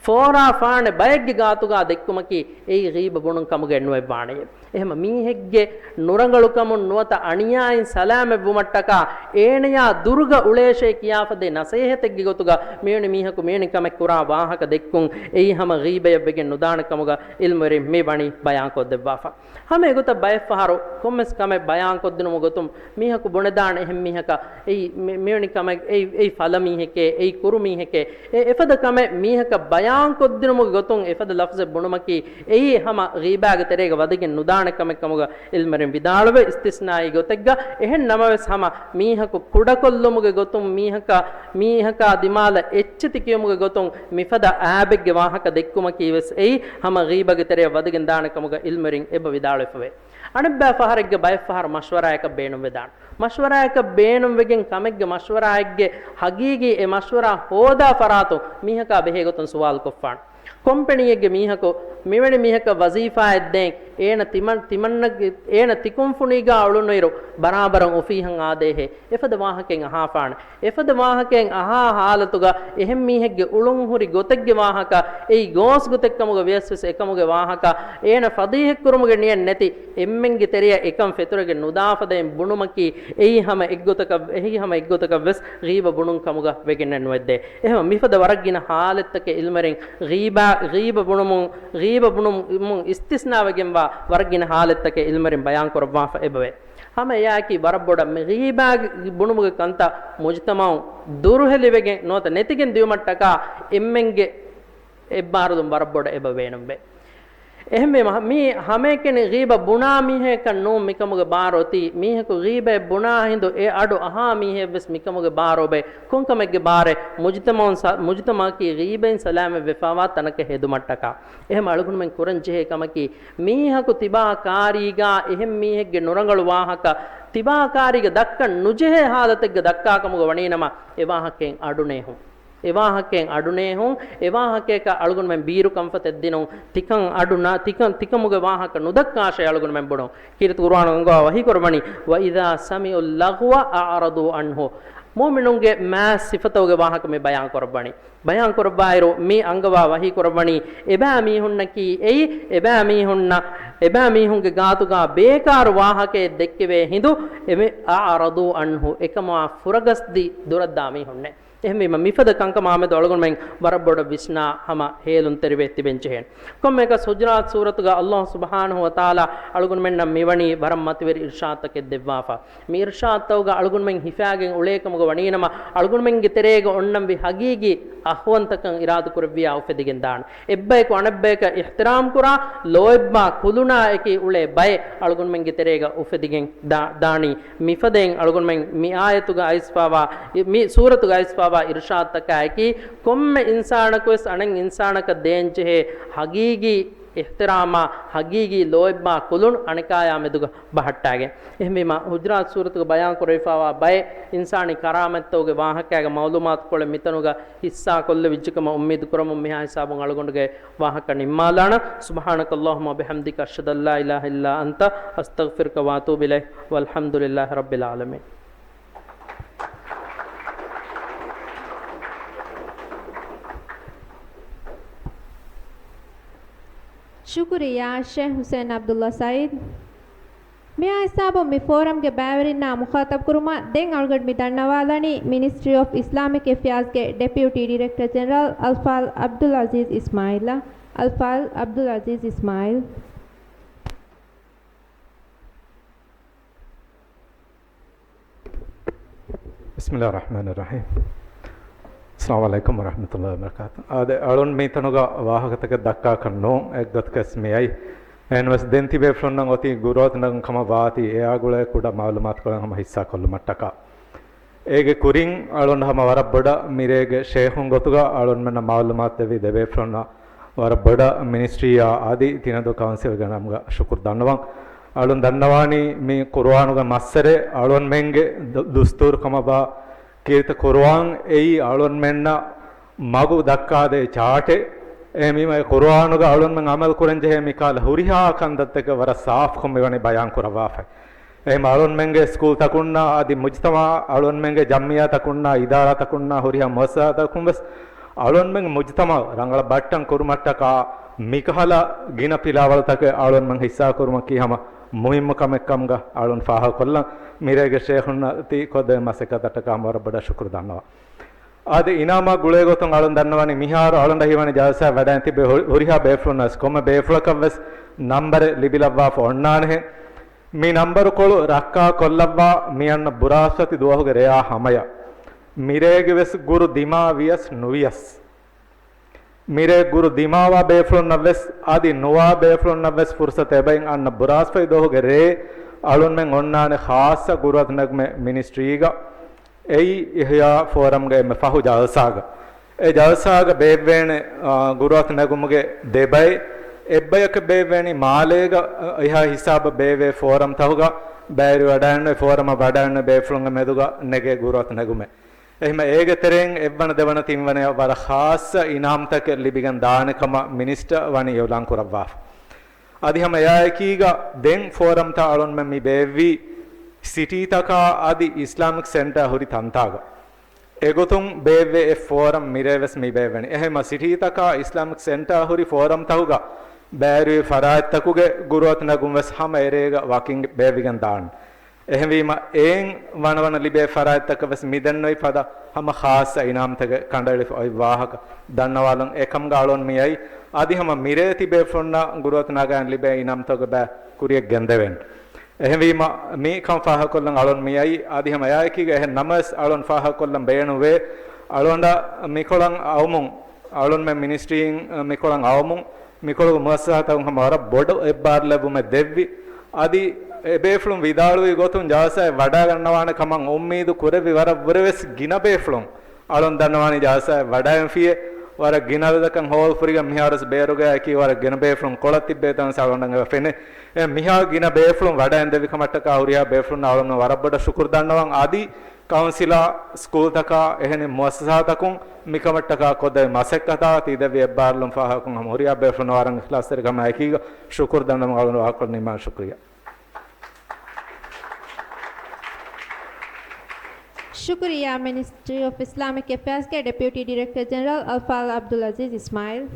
ފޯރާފާނެ ބައެއްގެ ގާތުގަ ދެއްކުމަކީ އެއީ ޣީބަ ބުނުން ކަމުގައެއް ނުވެއްވާނެޔޭ. އެހެން މީހެއްގެ ނުރަނގަޅުކަމުން ނުވަތަ އަނިޔާއިން ސަލާމަތްވުމަށްޓަކާ އޭނަޔާ ދުރުގަ އުޅޭށޭ ކިޔާފަދަ ނަޞޭޙަތެއްގެ ގޮތުގަ މިވެނި މީހަކު މިވެނި ކަމެއް ކުރާ ވާހަކަ ދެއްކުން އެއީ ހަމަ ޣީބަޔަށްވެގެން ނުދާނެ ކަމުގަ ޢިލްމުވެރިން މި ވަނީ ބަޔާންކޮށްދެއްވާފަ. ހަމަ އެގޮތަށް ބައެއްފަހަރު ކޮންމެސް ކަމެއް ބަޔާންކޮށްދިނުމުގެ ގޮތުން މީހަކު ބުނެދާނެ އެހެން މީހަކަށް އެއީ މި-، މިވެނި ކަމެއް އެއީ، އެއީ ފަލަ މީހެކޭ، އެއީ ކުރު މީހެކޭ. އެ އެފަދަ ކަމެއް މީހަކަށް ބަޔާންކޮށްދިނުމުގެ ގޮތުން އެފަދަ ލަފްޒެއް ބުނުމަކީ އެއީ ހަމަ ޣީބާގެ ތެރޭގަ ވަދެގެން ނުދާނެ ކަމެއް ކަމުގަ ޢިލްމުވެރިން ވިދާޅުވޭ އިސްތިސްނާއީ ގޮތެއްގަ. އެހެން ނަމަވެސް ހަމަ މީހަކު ކުޑަކޮށްލުމުގެ ގޮތުން މީހަކަށް، މީހަކާ ދިމާލަށް އެއްޗެތި ކިޔުމުގެ ގޮތުން މިފަދަ އާބެއްގެ ވާހަކަ ދެއްކުމަކީވެސް އެއީ ހަމަ ޣީބާގެ ތެރެއަށް ވަދެގެން ދާނެ ކަމުގަ ޢިލްމުވެރިން އެބަ ވިދާޅުވެފަވޭ. އަނެއްބައި ފަހަރެއްގަ ބައެއްފަހަރު މަޝްވަރާއަކަށް ބޭނުންވެދާނެ. މަޝްވަރާއަކަށް ބޭނުންވެގެން ކަމެއްގެ މަޝްވަރާއެއްގެ ހަގީގީ އެ މަޝްވަރާ ހޯދާ ފަރާތުން މީހަކާ ބެހޭގޮތުން ސުވާލުކޮށްފާނެ. ކޮމްޕެނީއެއްގެ މީހަކު މިވެނި މީހަކަށް ވަޒީފާއެއް ދޭން، އޭނަ ތިމަން-، ތިމަންނަގެ-، އޭނަ ތިކުންފުނީގާ އުޅުނުއިރު ބަރާބަރަށް އޮފީހަށް އާދޭހޭ. އެފަދަ ވާހަކައެއް އަހާފާނެ. އެފަދަ ވާހަކައެއް އަހާ ހާލަތުގަ އެހެން މީހެއްގެ އުޅުން ހުރި ގޮތެއްގެ ވާހަކަ، އެއީ ގޯސް ގޮތެއްކަމުގަ ވިޔަސްވެސް އެކަމުގެ ވާހަކަ އޭނަ ފަޟީޙަތްކުރުމުގެ ނިޔަތް ނެތި އެންމެންގެ ތެރެއަށް އެކަން ފެތުރެގެން ނުދާފަދައިން ބުނުމަކީ، އެއީ ހަމަ އެއްގޮތަކަށް، އެއީ ހަމަ އެއްގޮތަކަށްވެސް ޣީބަ ބުނުން ކަމުގަ ވެގެންނެއް ނުވެއްދޭ. އެހެން މިފަދަ ވަރަށް ގިނަ ހާލަތްތަކެއް ޢިލްމުވެރިން ޣީބާ، ޣީބަ ބުނުމުން، ޣީބަ ބުނުމުން އިސްތިސްނާވެގެންވާ ވަރަށް ގިނަ ހާލަތްތަކެއް ޢިލްމުވެރިން ބަޔާންކުރައްވާފަ އެބަވޭ. ހަމަ އެއާއެކީ ވަރަށް ބޮޑަށް މި ޣީބާ ބުނުމުގެ ކަންތައް މުޖުތަމަޢުން ދުރުހެލިވެގެން ނުވަތަ ނެތިގެން ދިޔުމަށްޓަކާ އެންމެންގެ އެއްބާރުލުން ވަރަށް ބޮޑަށް އެބަ ބޭނުންވޭ. އެހެންވީމަ، މީ ހަމައެކަނި ޣީބަ ބުނާ މީހަކަށް ނޫން މިކަމުގެ ބާރު އޮތީ. މީހަކު ޣީބައެއް ބުނާ ހިނދު އެ އަޑު އަހާ މީހެއްވެސް މިކަމުގެ ބާރު އޮބޭ. ކޮންކަމެއްގެ ބާރެއް؟ މުޖުތަމަޢުން ސަ-، މުޖުތަމަޢަކީ ޣީބައިން ސަލާމަތްވެފާވާ ތަނަކަށް ހެދުމަށްޓަކާ. އެހެން އަޅުގަނޑުމެން ކުރަން ޖެހޭ ކަމަކީ، މީހަކު ތިބާ ކާރީގާ އެހެން މީހެއްގެ ނުރަނގަޅު ވާހަކަ ތިބާ ކާރީގަ ދައްކަން ނުޖެހޭ ހާލަތެއްގަ ދައްކާ ކަމުގަ ވަނީނަމަ، އެ ވާހަކައިން އަޑުނޭހުން. އެ ވާހަކައިން އަޑުނޭހުން. އެ ވާހަކަޔަކަށް އަޅުގަނޑުމެން ބީރު ކަންފަތެއް ދިނުން. ތިކަން އަޑު ނަ-، ތިކަން، ތިކަމުގެ ވާހަކަ ނުދައްކާށޭ އަޅުގަނޑުމެން ބުނުން. ކީރިތި ޤުރުއާނު އަންގަވާ ވަޙީކުރައްވަނީ، "وإذا سمعوا اللغو أعرضوا عنه." މުއުމިނުންގެ މާތް ސިފަތަކުގެ ވާހަކަ މި ބަޔާން ކުރައްވަނީ. ބަޔާން ކުރައްވާއިރު، މި އަންގަވާ ވަޙީ ކުރައްވަނީ، އެބައިމީހުންނަކީ އެއީ، އެބައިމީހުންނަށް، އެބައިމީހުންގެ ގާތުގާ ބޭކާރު ވާހަކައެއް ދެއްކެވޭ ހިނދު، އެމެ-، أعرضوا عنه، އެކަމާ ފުރަގަސްދީ ދުރަށްދާ މީހުންނޭ. އެހެންވީމަ، މިފަދަ ކަންކަމާމެދު އަޅުގަނޑުމެން ވަރަށް ބޮޑަށް ވިސްނާ ހަމަ ހޭލުންތެރިވެ ތިބެންޖެހޭނެ. ކޮންމެއަކަސް ޙުޖުރާތު ސޫރަތުގަ ﷲ ސުބްޙާނަހޫ ވަތަޢާލާ އަޅުގަނޑުމެންނަށް މިވަނީ ވަރަށް މަތިވެރި އިރްޝާދުތަކެއް ދެއްވާފަ. މި އިރްޝާދުތަކުގަ އަޅުގަނޑުމެން ހިފާގެން އުޅޭކަމުގަ ވަނީނަމަ، އަޅުގަނޑުމެންގެ ތެރޭގަ އޮންނަންވީ ޙަޤީޤީ އަޚުވަންތަކަން އިރާދަކުރެއްވިޔާ އުފެދިގެން ދާނެ. އެއްބަޔަކު އަނެއްބަޔަކަށް އިޙްތިރާމް ކުރާ، ލޯތްބާ ކުލުނާ އެކީ އުޅޭ ބައެއް އަޅުގަނޑުމެންގެ ތެރޭގަ އުފެދިގެން ދާ-، ދާނީ. މިފަދައިން އަޅުގަނޑުމެން މި އާޔަތުގަ އައިސްފާވާ، މި ސޫރަތުގަ އައިސްފާވާ އިރްޝާދުތަކާއެކީ، ކޮންމެ އިންސާނަކުވެސް އަނެއް އިންސާނަކަށް ދޭންޖެހޭ ޙަޤީޤީ އިޙްތިރާމާ، ޙަޤީޤީ ލޯތްބާ ކުލުން އަނެކާޔާ މެދުގަ ބަހައްޓާގެން. އެހެންވީމަ، ޙުޖުރާތު ސޫރަތުގަ ބަޔާން ކުރެވިފާވާ ބައެއް އިންސާނީ ކަރާމަތްތަކުގެ ވާހަކައިގެ މަޢުލޫމާތުކޮޅެއް މިތަނުގަ ޙިއްޞާ ކޮށްލެވިއްޖެކަމަށް އުއްމީދު ކުރަމުން، މިހާ ހިސާބުން އަޅުގަނޑުގެ ވާހަކަ ނިންމާލާނަން. سبحانك اللهم وبحمدك، أشهد أن لا إله إلا أنت، أستغفرك وأتوب إليك، والحمد لله رب العالمين. ޝުކުރިއްޔާ ޝޭޚް ޙުސައިން ޢަބްދުﷲ ސަޢީދު. މިހާ ހިސާބުން މި ފޯރަމްގެ ބައިވެރިންނާ މުޚާޠަބު ކުރުމަށް ދެން އަޅުގަނޑު މި ދަންނަވާލަނީ މިނިސްޓްރީ އޮފް އިސްލާމިކް އެފެއާޒްގެ ޑެޕިއުޓީ ޑިރެކްޓަރ ޖެނެރަލް އަލްފާޟިލް ޢަބްދުލް ޢަޒީޒް އިސްމާޢީލްއަށް. އަލްފާޟިލް ޢަބްދުލް ޢަޒީޒް އިސްމާޢީލް. بسم الله الرحمن الرحيم. السلام عليكم ورحمة الله وبركاته. އާދެ، އަޅުން މިތަނުގަ ވާހަކަތަކެއް ދައްކާކަށް ނޫން، އެއްގޮތަކަސް މިއައީ. އެހެންވެސް ދެން ތިބޭފުޅުންނަށް އޮތީ ގުރުއަތު ނަގުން ކަމަށް ވާތީ، އެއާ ގުޅޭ ކުޑަ މަޢުލޫމާތުކޮޅެއް ހަމަ ޙިއްޞާ ކޮށްލުމަށްޓަކާ. އޭގެ ކުރިން އަޅުން ހަމަ ވަރަށް ބޮޑަށް މިރޭގެ ޝޭޚުން ގޮތުގަ އަޅުންމެންނަށް މަޢުލޫމާތު ދެއްވި ދެބޭފުޅުންނަށް ވަރަށް ބޮޑަށް މިނިސްޓްރީއާ އަދި ތިނަދޫ ކައުންސިލްގެ ނަމުގަ ޝުކުރު ދަންނަވަން. އަޅުން ދަންނަވާނީ މި ޤުރުއާނުގެ މައްސަރެއް އަޅުންމެންގެ ދު-، ދުސްތޫރު ކަމަށް ވާ ކީރިތި ޤުރުއާން އެއީ އަޅުންމެންނަށް މަގު ދައްކާދޭ ޗާޓެއް. އެހެންވީމަ އެ ޤުރުއާނުގަ އަޅުންމެން ޢަމަލު ކުރަންޖެހޭ މިކަހަލަ ހުރިހާ ކަންތައްތަކެއް ވަރަށް ސާފުކޮށް މިވަނީ ބަޔާން ކުރައްވާފައި. އެހެން އަޅުންމެންގެ ސްކޫލްތަކުންނާ އަދި މުޖްތަމަޢަށް އަޅުންމެންގެ ޖަމްޢިއްޔާތަކުންނާ އިދާރާތަކުންނާ ހުރިހާ މުއައްސަސާތަކުން ވެސް އަޅުންމެން މުޖްތަމަޢު ރަނގަޅަށް ބައްޓަން ކުރުމަށްޓަކާ މިކަހަލަ ގިނަ ފިލާވަޅުތަކެއް އަޅުންމެން ޙިއްޞާކުރުމަކީ ހަމަ މުހިއްމު ކަމެއް ކަމުގަ އަޅުން ފާހަގަކޮށްލަން. މިރޭގެ ޝޭޚުންނަށް ތި ކޮށްދެވޭ މަސައްކަތަށްޓަކާ ހަމަ ވަރަށް ބޮޑަށް ޝުކުރު ދަންނަވަން. އަދި އިނާމާ ގުޅޭ ގޮތުން އަޅުން ދަންނަވަނީ މިހާރު އަޅުންނަށް ހީވަނީ ޖަލްސާއަށް ވަޑައިން ތިބި ހު-، ހުރިހާ ބޭފުޅުންނަށް ވެސް ކޮންމެ ބޭފުޅަކަށް ވެސް ނަންބަރެއް ލިބިލައްވާފަ އޮންނާނެހެން. މި ނަންބަރުކޮޅު ރައްކާ ކޮށްލައްވާ މި އަންނަ ބުރާސްފަތި ދުވަހުގެ ރެޔާ ހަމަޔަށް. މިރޭގެ ވެސް ގުރު ދިމާ ވިޔަސް ނުވިޔަސް. މިރޭ ގުރު ދިމާވާ ބޭފުޅުންނަށް ވެސް އަދި ނުވާ ބޭފުޅުންނަށް ވެސް ފުރުސަތު އެބައިން އަންނަ ބުރާސްފަތި ދުވަހުގެ ރޭ އަޅުންމެން އޮންނާނެ ޚާއްޞަ ގުރުއަތު ނެގުމެއް މިނިސްޓްރީގަ. އެއީ އިޙްޔާ ފޯރަމްގެ އެންމެ ފަހު ޖަލްސާގަ. އެ ޖަލްސާގަ ބޭއްވޭނެ، އާ، ގުރުއަތު ނެގުމުގެ ދެބައި، އެއްބަޔަކަށް ބޭއްވޭނީ މާލޭގަ، އާ، އެހާ ހިސާބަށް ބޭއްވޭ ފޯރަމްތަކުގަ ބައިވެރިވަޑައިންނެވި، ފޯރަމަށް ވަޑައިންނެވި ބޭފުޅުންގެ މެދުގަ ނެގޭ ގުރުއަތު ނެގުމެއް. އެހެންމަ އޭގެ ތެރެއިން އެއްވަނަ ދެވަނަ ތިންވަނަޔަށް ވަރަށް ޚާއްޞަ އިނާމްތަކެއް ލިބިގެން ދާނެ ކަމަށް މިނިސްޓަރ ވަނީ އިޢުލާން ކުރައްވާފަ. އަދި ހަމަ އެއާއެކީގަ ދެން ފޯރަމްތައް އަޅުންމެން މި ބޭއްވީ ސިޓީތަކާ އަދި އިސްލާމިކް ސެންޓާ ހުރި ތަންތާގަ. އެގޮތުން ބޭއްވޭ އެއް ފޯރަމް މިރޭ ވެސް މި ބޭއްވެނީ. އެހެންމަ ސިޓީތަކާ އިސްލާމިކް ސެންޓާ ހުރި ފޯރަމްތަކުގަ ބައިވެރިވި ފަރާތްތަކުގެ ގުރުއަތު ނެގުން ވެސް ހަމަ އެރޭގަ ވަކިން ބޭއްވިގެން ދާން. އެހެންވީމަ އެއިން ވަނަވަނަ ލިބޭ ފަރާތްތަކަށް ވެސް މިދެންނެވި ފަދަ ހަމަ ޚާއްޞަ އިނާމްތަކެއް ކަނޑައެޅިފަ އޮތް ވާހަކަ ދަންނަވާލަން. އެކަމުގަ އަޅުން މިއައީ. އަދި ހަމަ މިރޭ ތިބޭފުޅުންނަށް ގުރުއަތު ނަގައިން ލިބޭ އިނާމްތަކުގެ ބައި ކުރިޔަށް ގެންދެވޭން. އެހެންވީމަ މި ކަން ފާހަގަކޮށްލަން އަޅުން މިއައީ. އަދި ހަމަ އެއާއެކީގަ އެހެން ނަމަވެސް އަޅުން ފާހަގަކޮށްލަން ބޭނުންވޭ. އަޅުގަނޑަށް މިކޮޅަށް އައުމުން އަޅުންމެން މިނިސްޓްރީއިން މިކޮޅަށް އައުމުން މިކޮޅުގެ މުއައްސަސާތަކުން ހަމަ ވަރަށް ބޮޑު އެއްބާރުލެއްވުމެއް ދެއްވި. އަދި އެބޭފުޅުން ވިދާޅުވި ގޮތުން ޖަލްސާއެއް ވަޑައިގަންނަވާނެ ކަމަށް އުއްމީދު ކުރެއްވި ވަރަށް ވުރެ ވެސް ގިނަ ބޭފުޅުން އަޅުން ދަންނަވާނީ ޖަލްސާއެއް ވަޑައިގެންފިއޭ. ވަރަށް ގިނަ ލޮލަކަށް ހޯލް ފުރިގަ މިހާރުވެސް ބޭރުގައި އެކީ ވަރަށް ގިނަ ބޭފުޅުން ކޮޅަށް ތިއްބެވި ތަން ސަޅުންޑަން އެބަ ފެނޭ. އެ މިހާ ގިނަ ބޭފުޅުން ވަޑައިން ދެއްވި ކަމަށްޓަކާ ހުރިހާ ބޭފުޅުން އަޅުން ވަރަށް ބޮޑަށް ޝުކުރު ދަންނަވަން. އަދި ކައުންސިލާ، ސްކޫލްތަކާ އެހެނި މުއައްސަސާތަކުން މިކަމަށްޓަކާ ކޮށްދެވި މަސައްކަތާ ތި ދެއްވި އެއްބާރުލުން ފާހަގަކުން ހަމަ ހުރިހާ ބޭފުޅުން ވަރަށް އިޚްލާޞްތެރިކަމާއެކީގަ ޝުކުރު ދަންނަވަން އަޅުން ވާހަކަކޮޅު ނިންމާން. ޝުކުރިއްޔާ. ޝުކުރިއްޔާ، މިނިސްޓްރީ އޮފް އިސްލާމިކް އެފެއާޒްގެ ޑެޕިއުޓީ ޑިރެކްޓަރ ޖެނެރަލް އަލްފާޟިލް އަބްދުލް އަޒީޒް އިސްމާއިލް.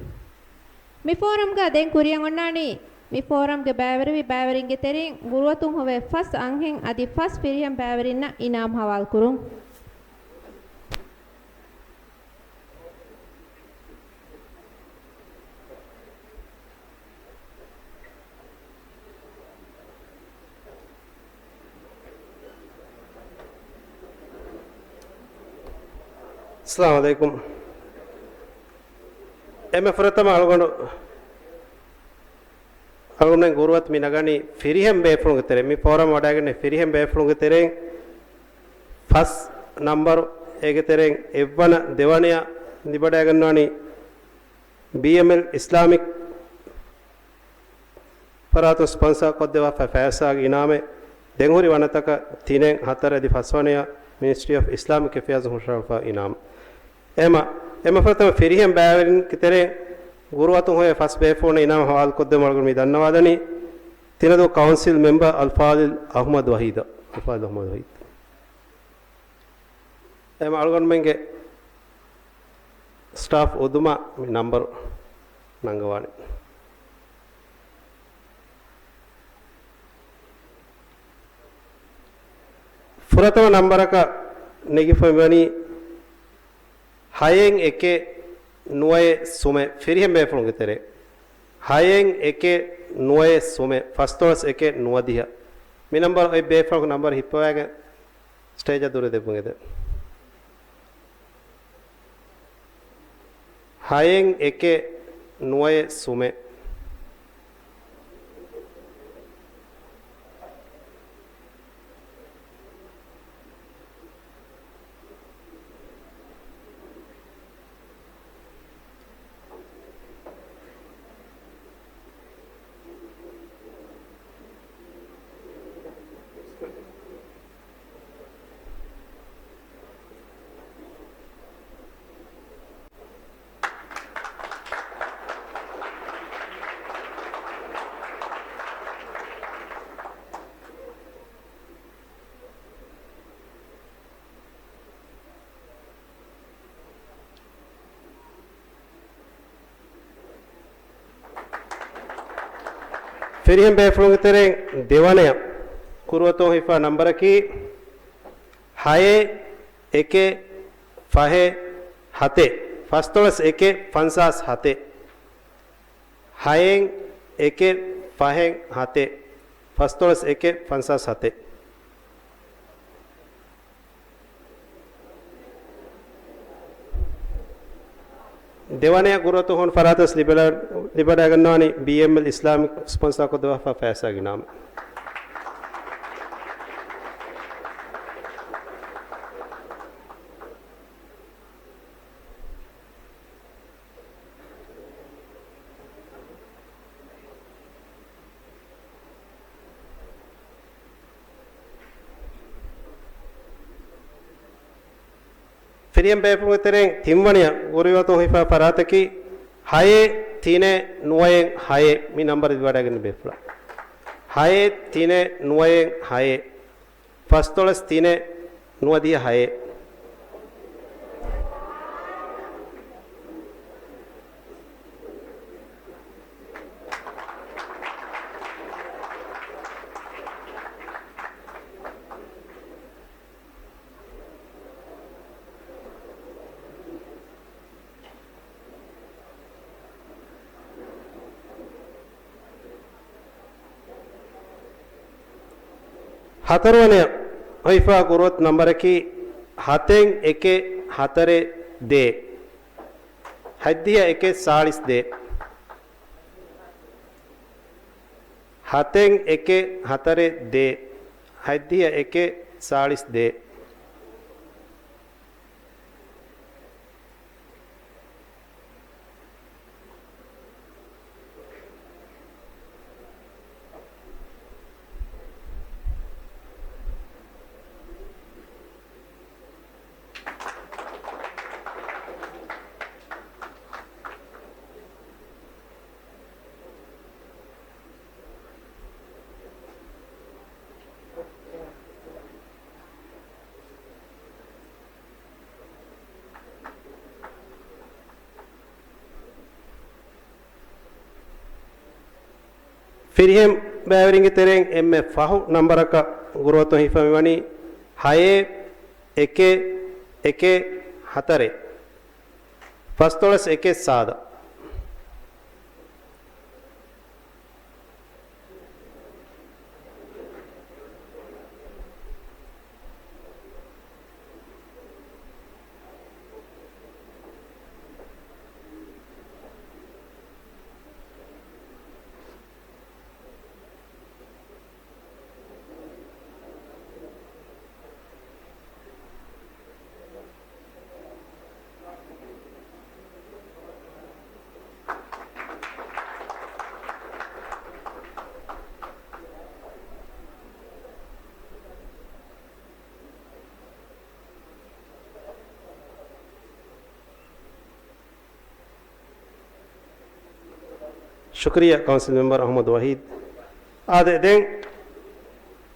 މި ފޯރަމްގަ ދެން ކުރިއަށް އޮންނާނީ މި ފޯރަމްގެ ބައިވެރިވި ބައިވެރިންގެ ތެރެއިން ގުރުއަތުން ހޮވޭ ފަސް އަންހެން އަދި ފަސް ފިރިހެން ބައިވެރިންނަށް އިނާމް ހަވާލުކުރުން. އައްސަލާމު ޢަލައިކުމް. އެންމެ ފުރަތަމަ އަޅުގަނޑު، އަޅުގަނޑުމެން ގުރުއަތު މި ނަގަނީ ފިރިހެން ބޭފުޅުންގެ ތެރެއިން، މި ފޯރަމް ވަޑައިގެންނެވި ފިރިހެން ބޭފުޅުންގެ ތެރެއިން ފަސް ނަމްބަރު، އޭގެ ތެރެއިން އެއްވަނަ، ދެވަނަޔަށް ލިބިވަޑައިގަންނަވަނީ ބީއެމްއެލް އިސްލާމިކް ފަރާތުން ސްޕޮންސާ ކޮށްދެއްވާފައި ފައިސާގެ އިނާމެއް، ދެންހުރި ވަނަތަކަށް ތިނެއް، ހަތަރެއް އަދި ފަސްވަނަޔަށް މިނިސްޓްރީ އޮފް އިސްލާމިކް އެފެއާޒުން ހުށަހަޅުފަ އިނާމް. އެމަ، އެމަ ފުރަތަމަ ފިރިހެން ބައިވެރިންގެ ތެރެއިން ގުރުއަތުން ހޮވޭ ފަސް ބޭފުޅުންނަށް އިނާމް ހަވާލުކޮށްދެމުން އަޅުގަނޑު މި ދަންނަވާލަނީ ތިނަދޫ ކައުންސިލް މެމްބަރ އަލްފާޟިލް އަޙްމަދު ވަޙީދަށް. އަލްފާޟިލް އަޙްމަދު ވަޙީދު. އެމަ އަޅުގަނޑުމެންގެ ސްޓާފް އުދުމަށް މި ނަންބަރު ނަންގަވާނެ. ފުރަތަމަ ނަންބަރަކަށް ނެގިފައި ވަނީ ހައެއް އެކެއް ނުވައެއް ސުމެއް، ފިރިހެން ބޭފުޅުންގެ ތެރޭ. ހައެއް އެކެއް ނުވައެއް ސުމެއް، ފަސްދޮޅަސް އެކެއް ނުވަދިހަ. މި ނަންބަރު އޮތް ބޭފުޅަކު ނަންބަރު ހިއްޕަވައިގެން ސްޓޭޖަށް ދުރު ދެއްވުން އެދެން. ހައެއް އެކެއް ނުވައެއް ސުމެއް. ފިރިހެން ބޭފުޅުންގެ ތެރެއިން ދެވަނަޔަށް ގުރުއަތުން ހިފާ ނަންބަރަކީ ހައެއް އެކެއް ފަހެއް ހަތެއް، ފަސްދޮޅަސް އެކެއް ފަންސާސް ހަތެއް. ހައެއް އެކެއް ފަހެއް ހަތެއް، ފަސްދޮޅަސް އެކެއް ފަންސާސް ހަތެއް. ދެވަނަޔަށް ގުރުއަތު ހޮން ފަރާތަސް ލިބެލަ-، ލިބަޑައިގަންނަވަނީ ބީއެމްއެލް އިސްލާމިކް ސްޕޮންސާ ކޮށްދެއްވާފަ ފައިސާގެ އިނާމެއް. ފިރިހެން ބޭފުޅުންގެ ތެރެއިން ތިންވަނަޔަށް ގުރުއަތު ހިފާ ފަރާތަކީ ހައެއް ތިނެއް ނުވައެއް ހައެއް، މި ނަންބަރު ލިބިވަޑައިގަންނަ ބޭފުޅާ. ހައެއް ތިނެއް ނުވައެއް ހައެއް. ފަސްދޮޅަސް ތިނެއް ނުވަދިހަ ހައެއް. ހަތަރުވަނަޔަށް ހިފާ ގުރުއަތު ނަންބަރަކީ ހަތެއް އެކެއް ހަތަރެއް ދޭއް، ހަތްދިހަ އެކެއް ސާޅީސް ދޭއް. ހަތެއް އެކެއް ހަތަރެއް ދޭއް، ހަތްދިހަ އެކެއް ސާޅީސް ދޭއް. ފިރިހެން ބައިވެރިންގެ ތެރެއިން އެންމެ ފަހު ނަންބަރަކަށް ގުރުއަތުން ހިފަމިވަނީ ހައެއް އެކެއް އެކެއް ހަތަރެއް ފަސްދޮޅަސް އެކެއް ސާދަ. ޝުކުރިއްޔާ ކައުންސިލް މެމްބަރ އަޙްމަދު ވަޙީދު. އާދެ، ދެން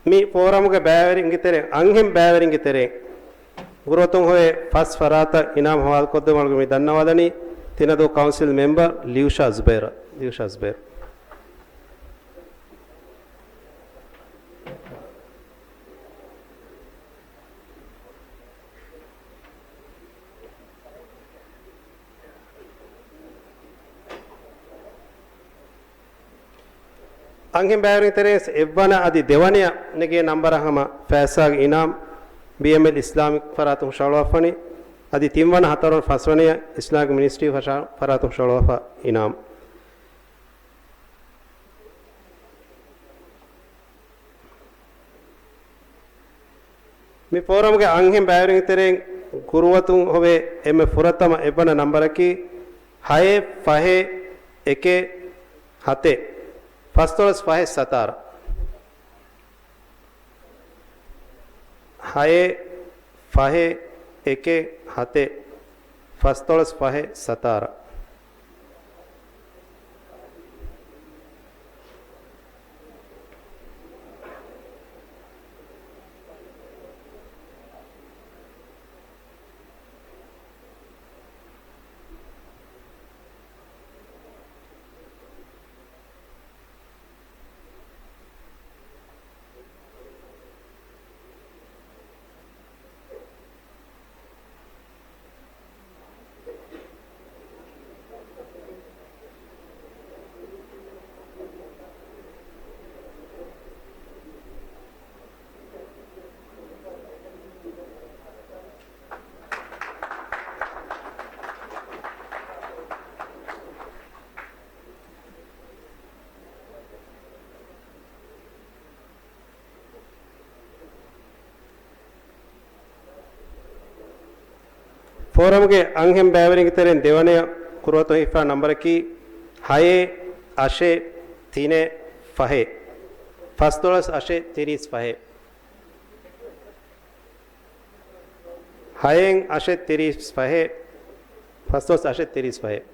މި ފޯރަމުގެ ބައިވެރިންގެ ތެރެއިން، އަންހެން ބައިވެރިންގެ ތެރެއިން ގުރުއަތުން ހޮވޭ ފަސް ފަރާތަށް އިނާމް ހަވާލުކޮށްދެއްވުމަށް މި ދަންނަވާލަނީ ތިނަދޫ ކައުންސިލް މެމްބަރ ލިޔުޝާ ޒުބޭރަށް. ލިޔުޝާ ޒުބޭރު. އަންހެން ބައިވެރިން ތެރޭސް އެއްވަނަ އަދި ދެވަނަޔަށް ނެގޭ ނަންބަރަށް ހަމަ ފައިސާގެ އިނާމް ބީއެމްއެލް އިސްލާމިކް ފަރާތުން ހުށަހަޅުވާފަނި. އަދި ތިންވަނަ، ހަތަރުވަނަ، ފަސްވަނަޔަށް އިސްލާމިކް މިނިސްޓްރީ ފަށާ-، ފަރާތުން ހުށަހަޅުވާފަ އިނާމް. މި ފޯރަމްގެ އަންހެން ބައިވެރިން ތެރެއިން ގުރުއަތުން ހޮވޭ އެންމެ ފުރަތަމަ އެއްވަނަ ނަންބަރަކީ ހައެއް ފަހެއް އެކެއް ހަތެއް ފަސްދޮޅަސް ފަހެއް ސަތާރަ. ހައެއް ފަހެއް އެކެއް ހަތެއް ފަސްދޮޅަސް ފަހެއް ސަތާރަ. ފޯރަމްގެ އަންހެން ބައިވެރިންގެ ތެރެއިން ދެވަނަޔަށް ގުރުއަތުން ހިފާ ނަންބަރަކީ ހައެއް އަށެއް ތިނެއް ފަހެއް ފަސްދޮޅަސް އަށެއް ތިރީސް ފަހެއް. ހައެއް އަށެއް ތިރީސް ފަހެއް ފަސްދޮޅަސް އަށެއް ތިރީސް ފަހެއް.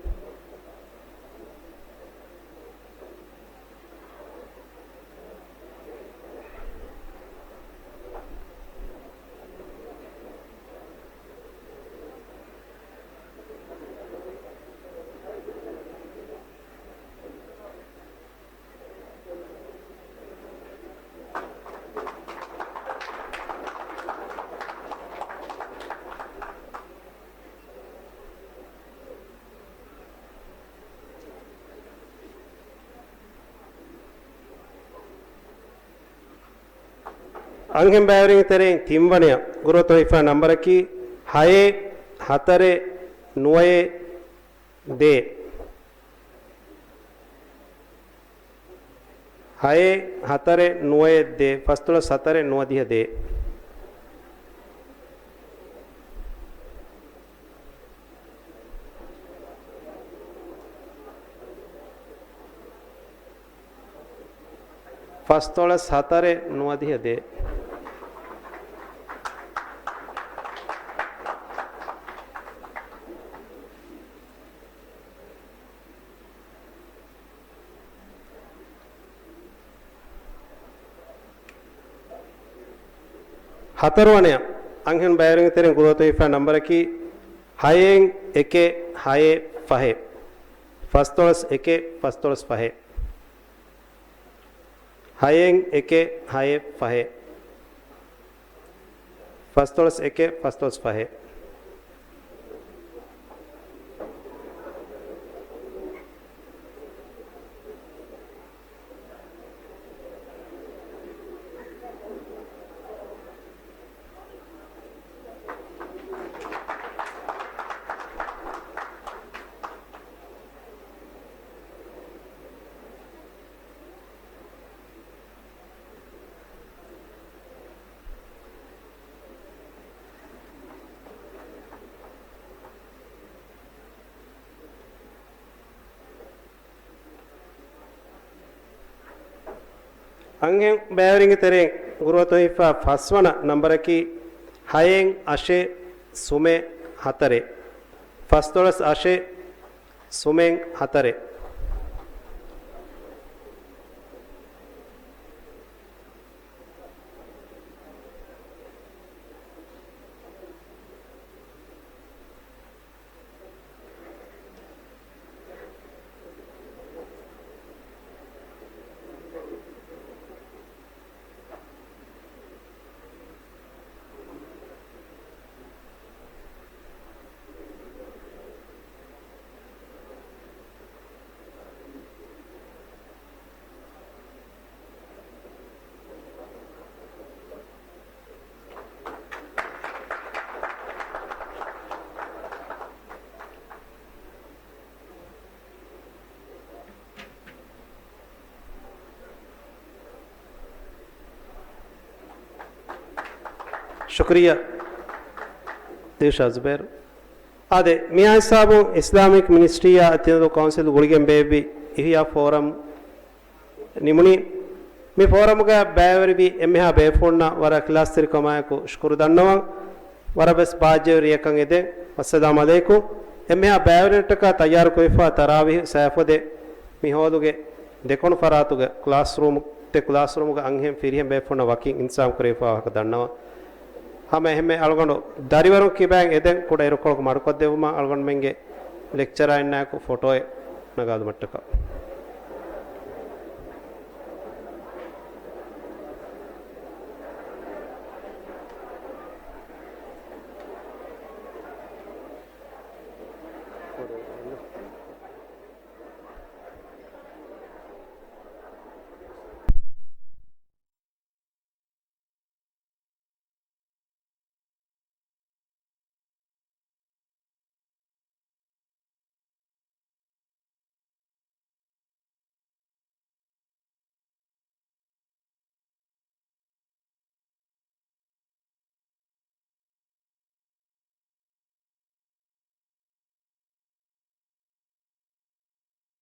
އަންހެން ބައިވެރިން ތެރެއިން ތިންވަނަޔަށް ގުރުއަތުން ހިފާ ނަންބަރަކީ ހައެއް ހަތަރެއް ނުވައެއް ދޭއް. ހައެއް ހަތަރެއް ނުވައެއް ދޭއް، ފަސްދޮޅަސް ހަތަރެއް ނުވަދިހަ ދޭއް. ފަސްދޮޅަސް ހަތަރެއް ނުވަދިހަ ދޭއް. ހަތަރުވަނަޔަށް އަންހެން ބައިވެރިން ތެރެއިން ގުރުއަތުން ހިފާ ނަންބަރަކީ ހައެއް އެކެއް ހައެއް ފަހެއް، ފަސްދޮޅަސް އެކެއް ފަސްދޮޅަސް ފަހެއް. ހައެއް އެކެއް ހައެއް ފަހެއް. ފަސްދޮޅަސް އެކެއް ފަސްދޮޅަސް ފަހެއް. އަންހެން ބައިވެރިންގެ ތެރެއިން ގުރުއަތު ހިފާ ފަސްވަނަ ނަންބަރަކީ ހައެއް އަށެއް ސުމެއް ހަތަރެއް. ފަސްދޮޅަސް އަށެއް ސުމެއް ހަތަރެއް. ޝުކުރިއްޔާ ދިލްޝާދް ޒުބޭރު. އާދެ، މިއާ ހިސާބުން އިސްލާމިކް މިނިސްޓްރީއާ އެތިނަދޫ ކައުންސިލް ގުޅިގެން ބޭއްވި އިޙްޔާ ފޯރަމް ނިމުނީ. މި ފޯރަމުގަ ބައިވެރިވި އެންމެހާ ބޭފުޅުންނަށް ވަރަށް އިޚްލާޞްތެރިކަމާއެކު ޝުކުރު ދަންނަވަން. ވަރަށް ވެސް ބާއްޖަވެރި ރެއަކަށް އެދެން. އައްސަލާމް ޢަލައިކުމް. އެންމެހާ ބައިވެރިންނަށްޓަކާ ތައްޔާރުކުރެވިފާ ތަރާވީޙު ސައިފޮދެއް މި ހޯލުގެ ދެކުނު ފަރާތުގަ ކްލާސްރޫމް، ދެ ކްލާސްރޫމުގަ އަންހެން ފިރިހެން ބޭފުޅުންނަށް ވަކިން އިންތިޒާމް ކުރެވިފާ ވާހަކަ ދަންނަވަން. ހަމަ އެހެންމެ އަޅުގަނޑު ދަރިވަރުން ކިބައިން އެދެން ކުޑަ އިރުކޮޅަކު މަޑުކޮށްދެއްވުމަށް އަޅުގަނޑުމެންގެ ލެކްޗަރާއިންނާއެކު ފޮޓޯއެއް ނަގާލުމަށްޓަކާ.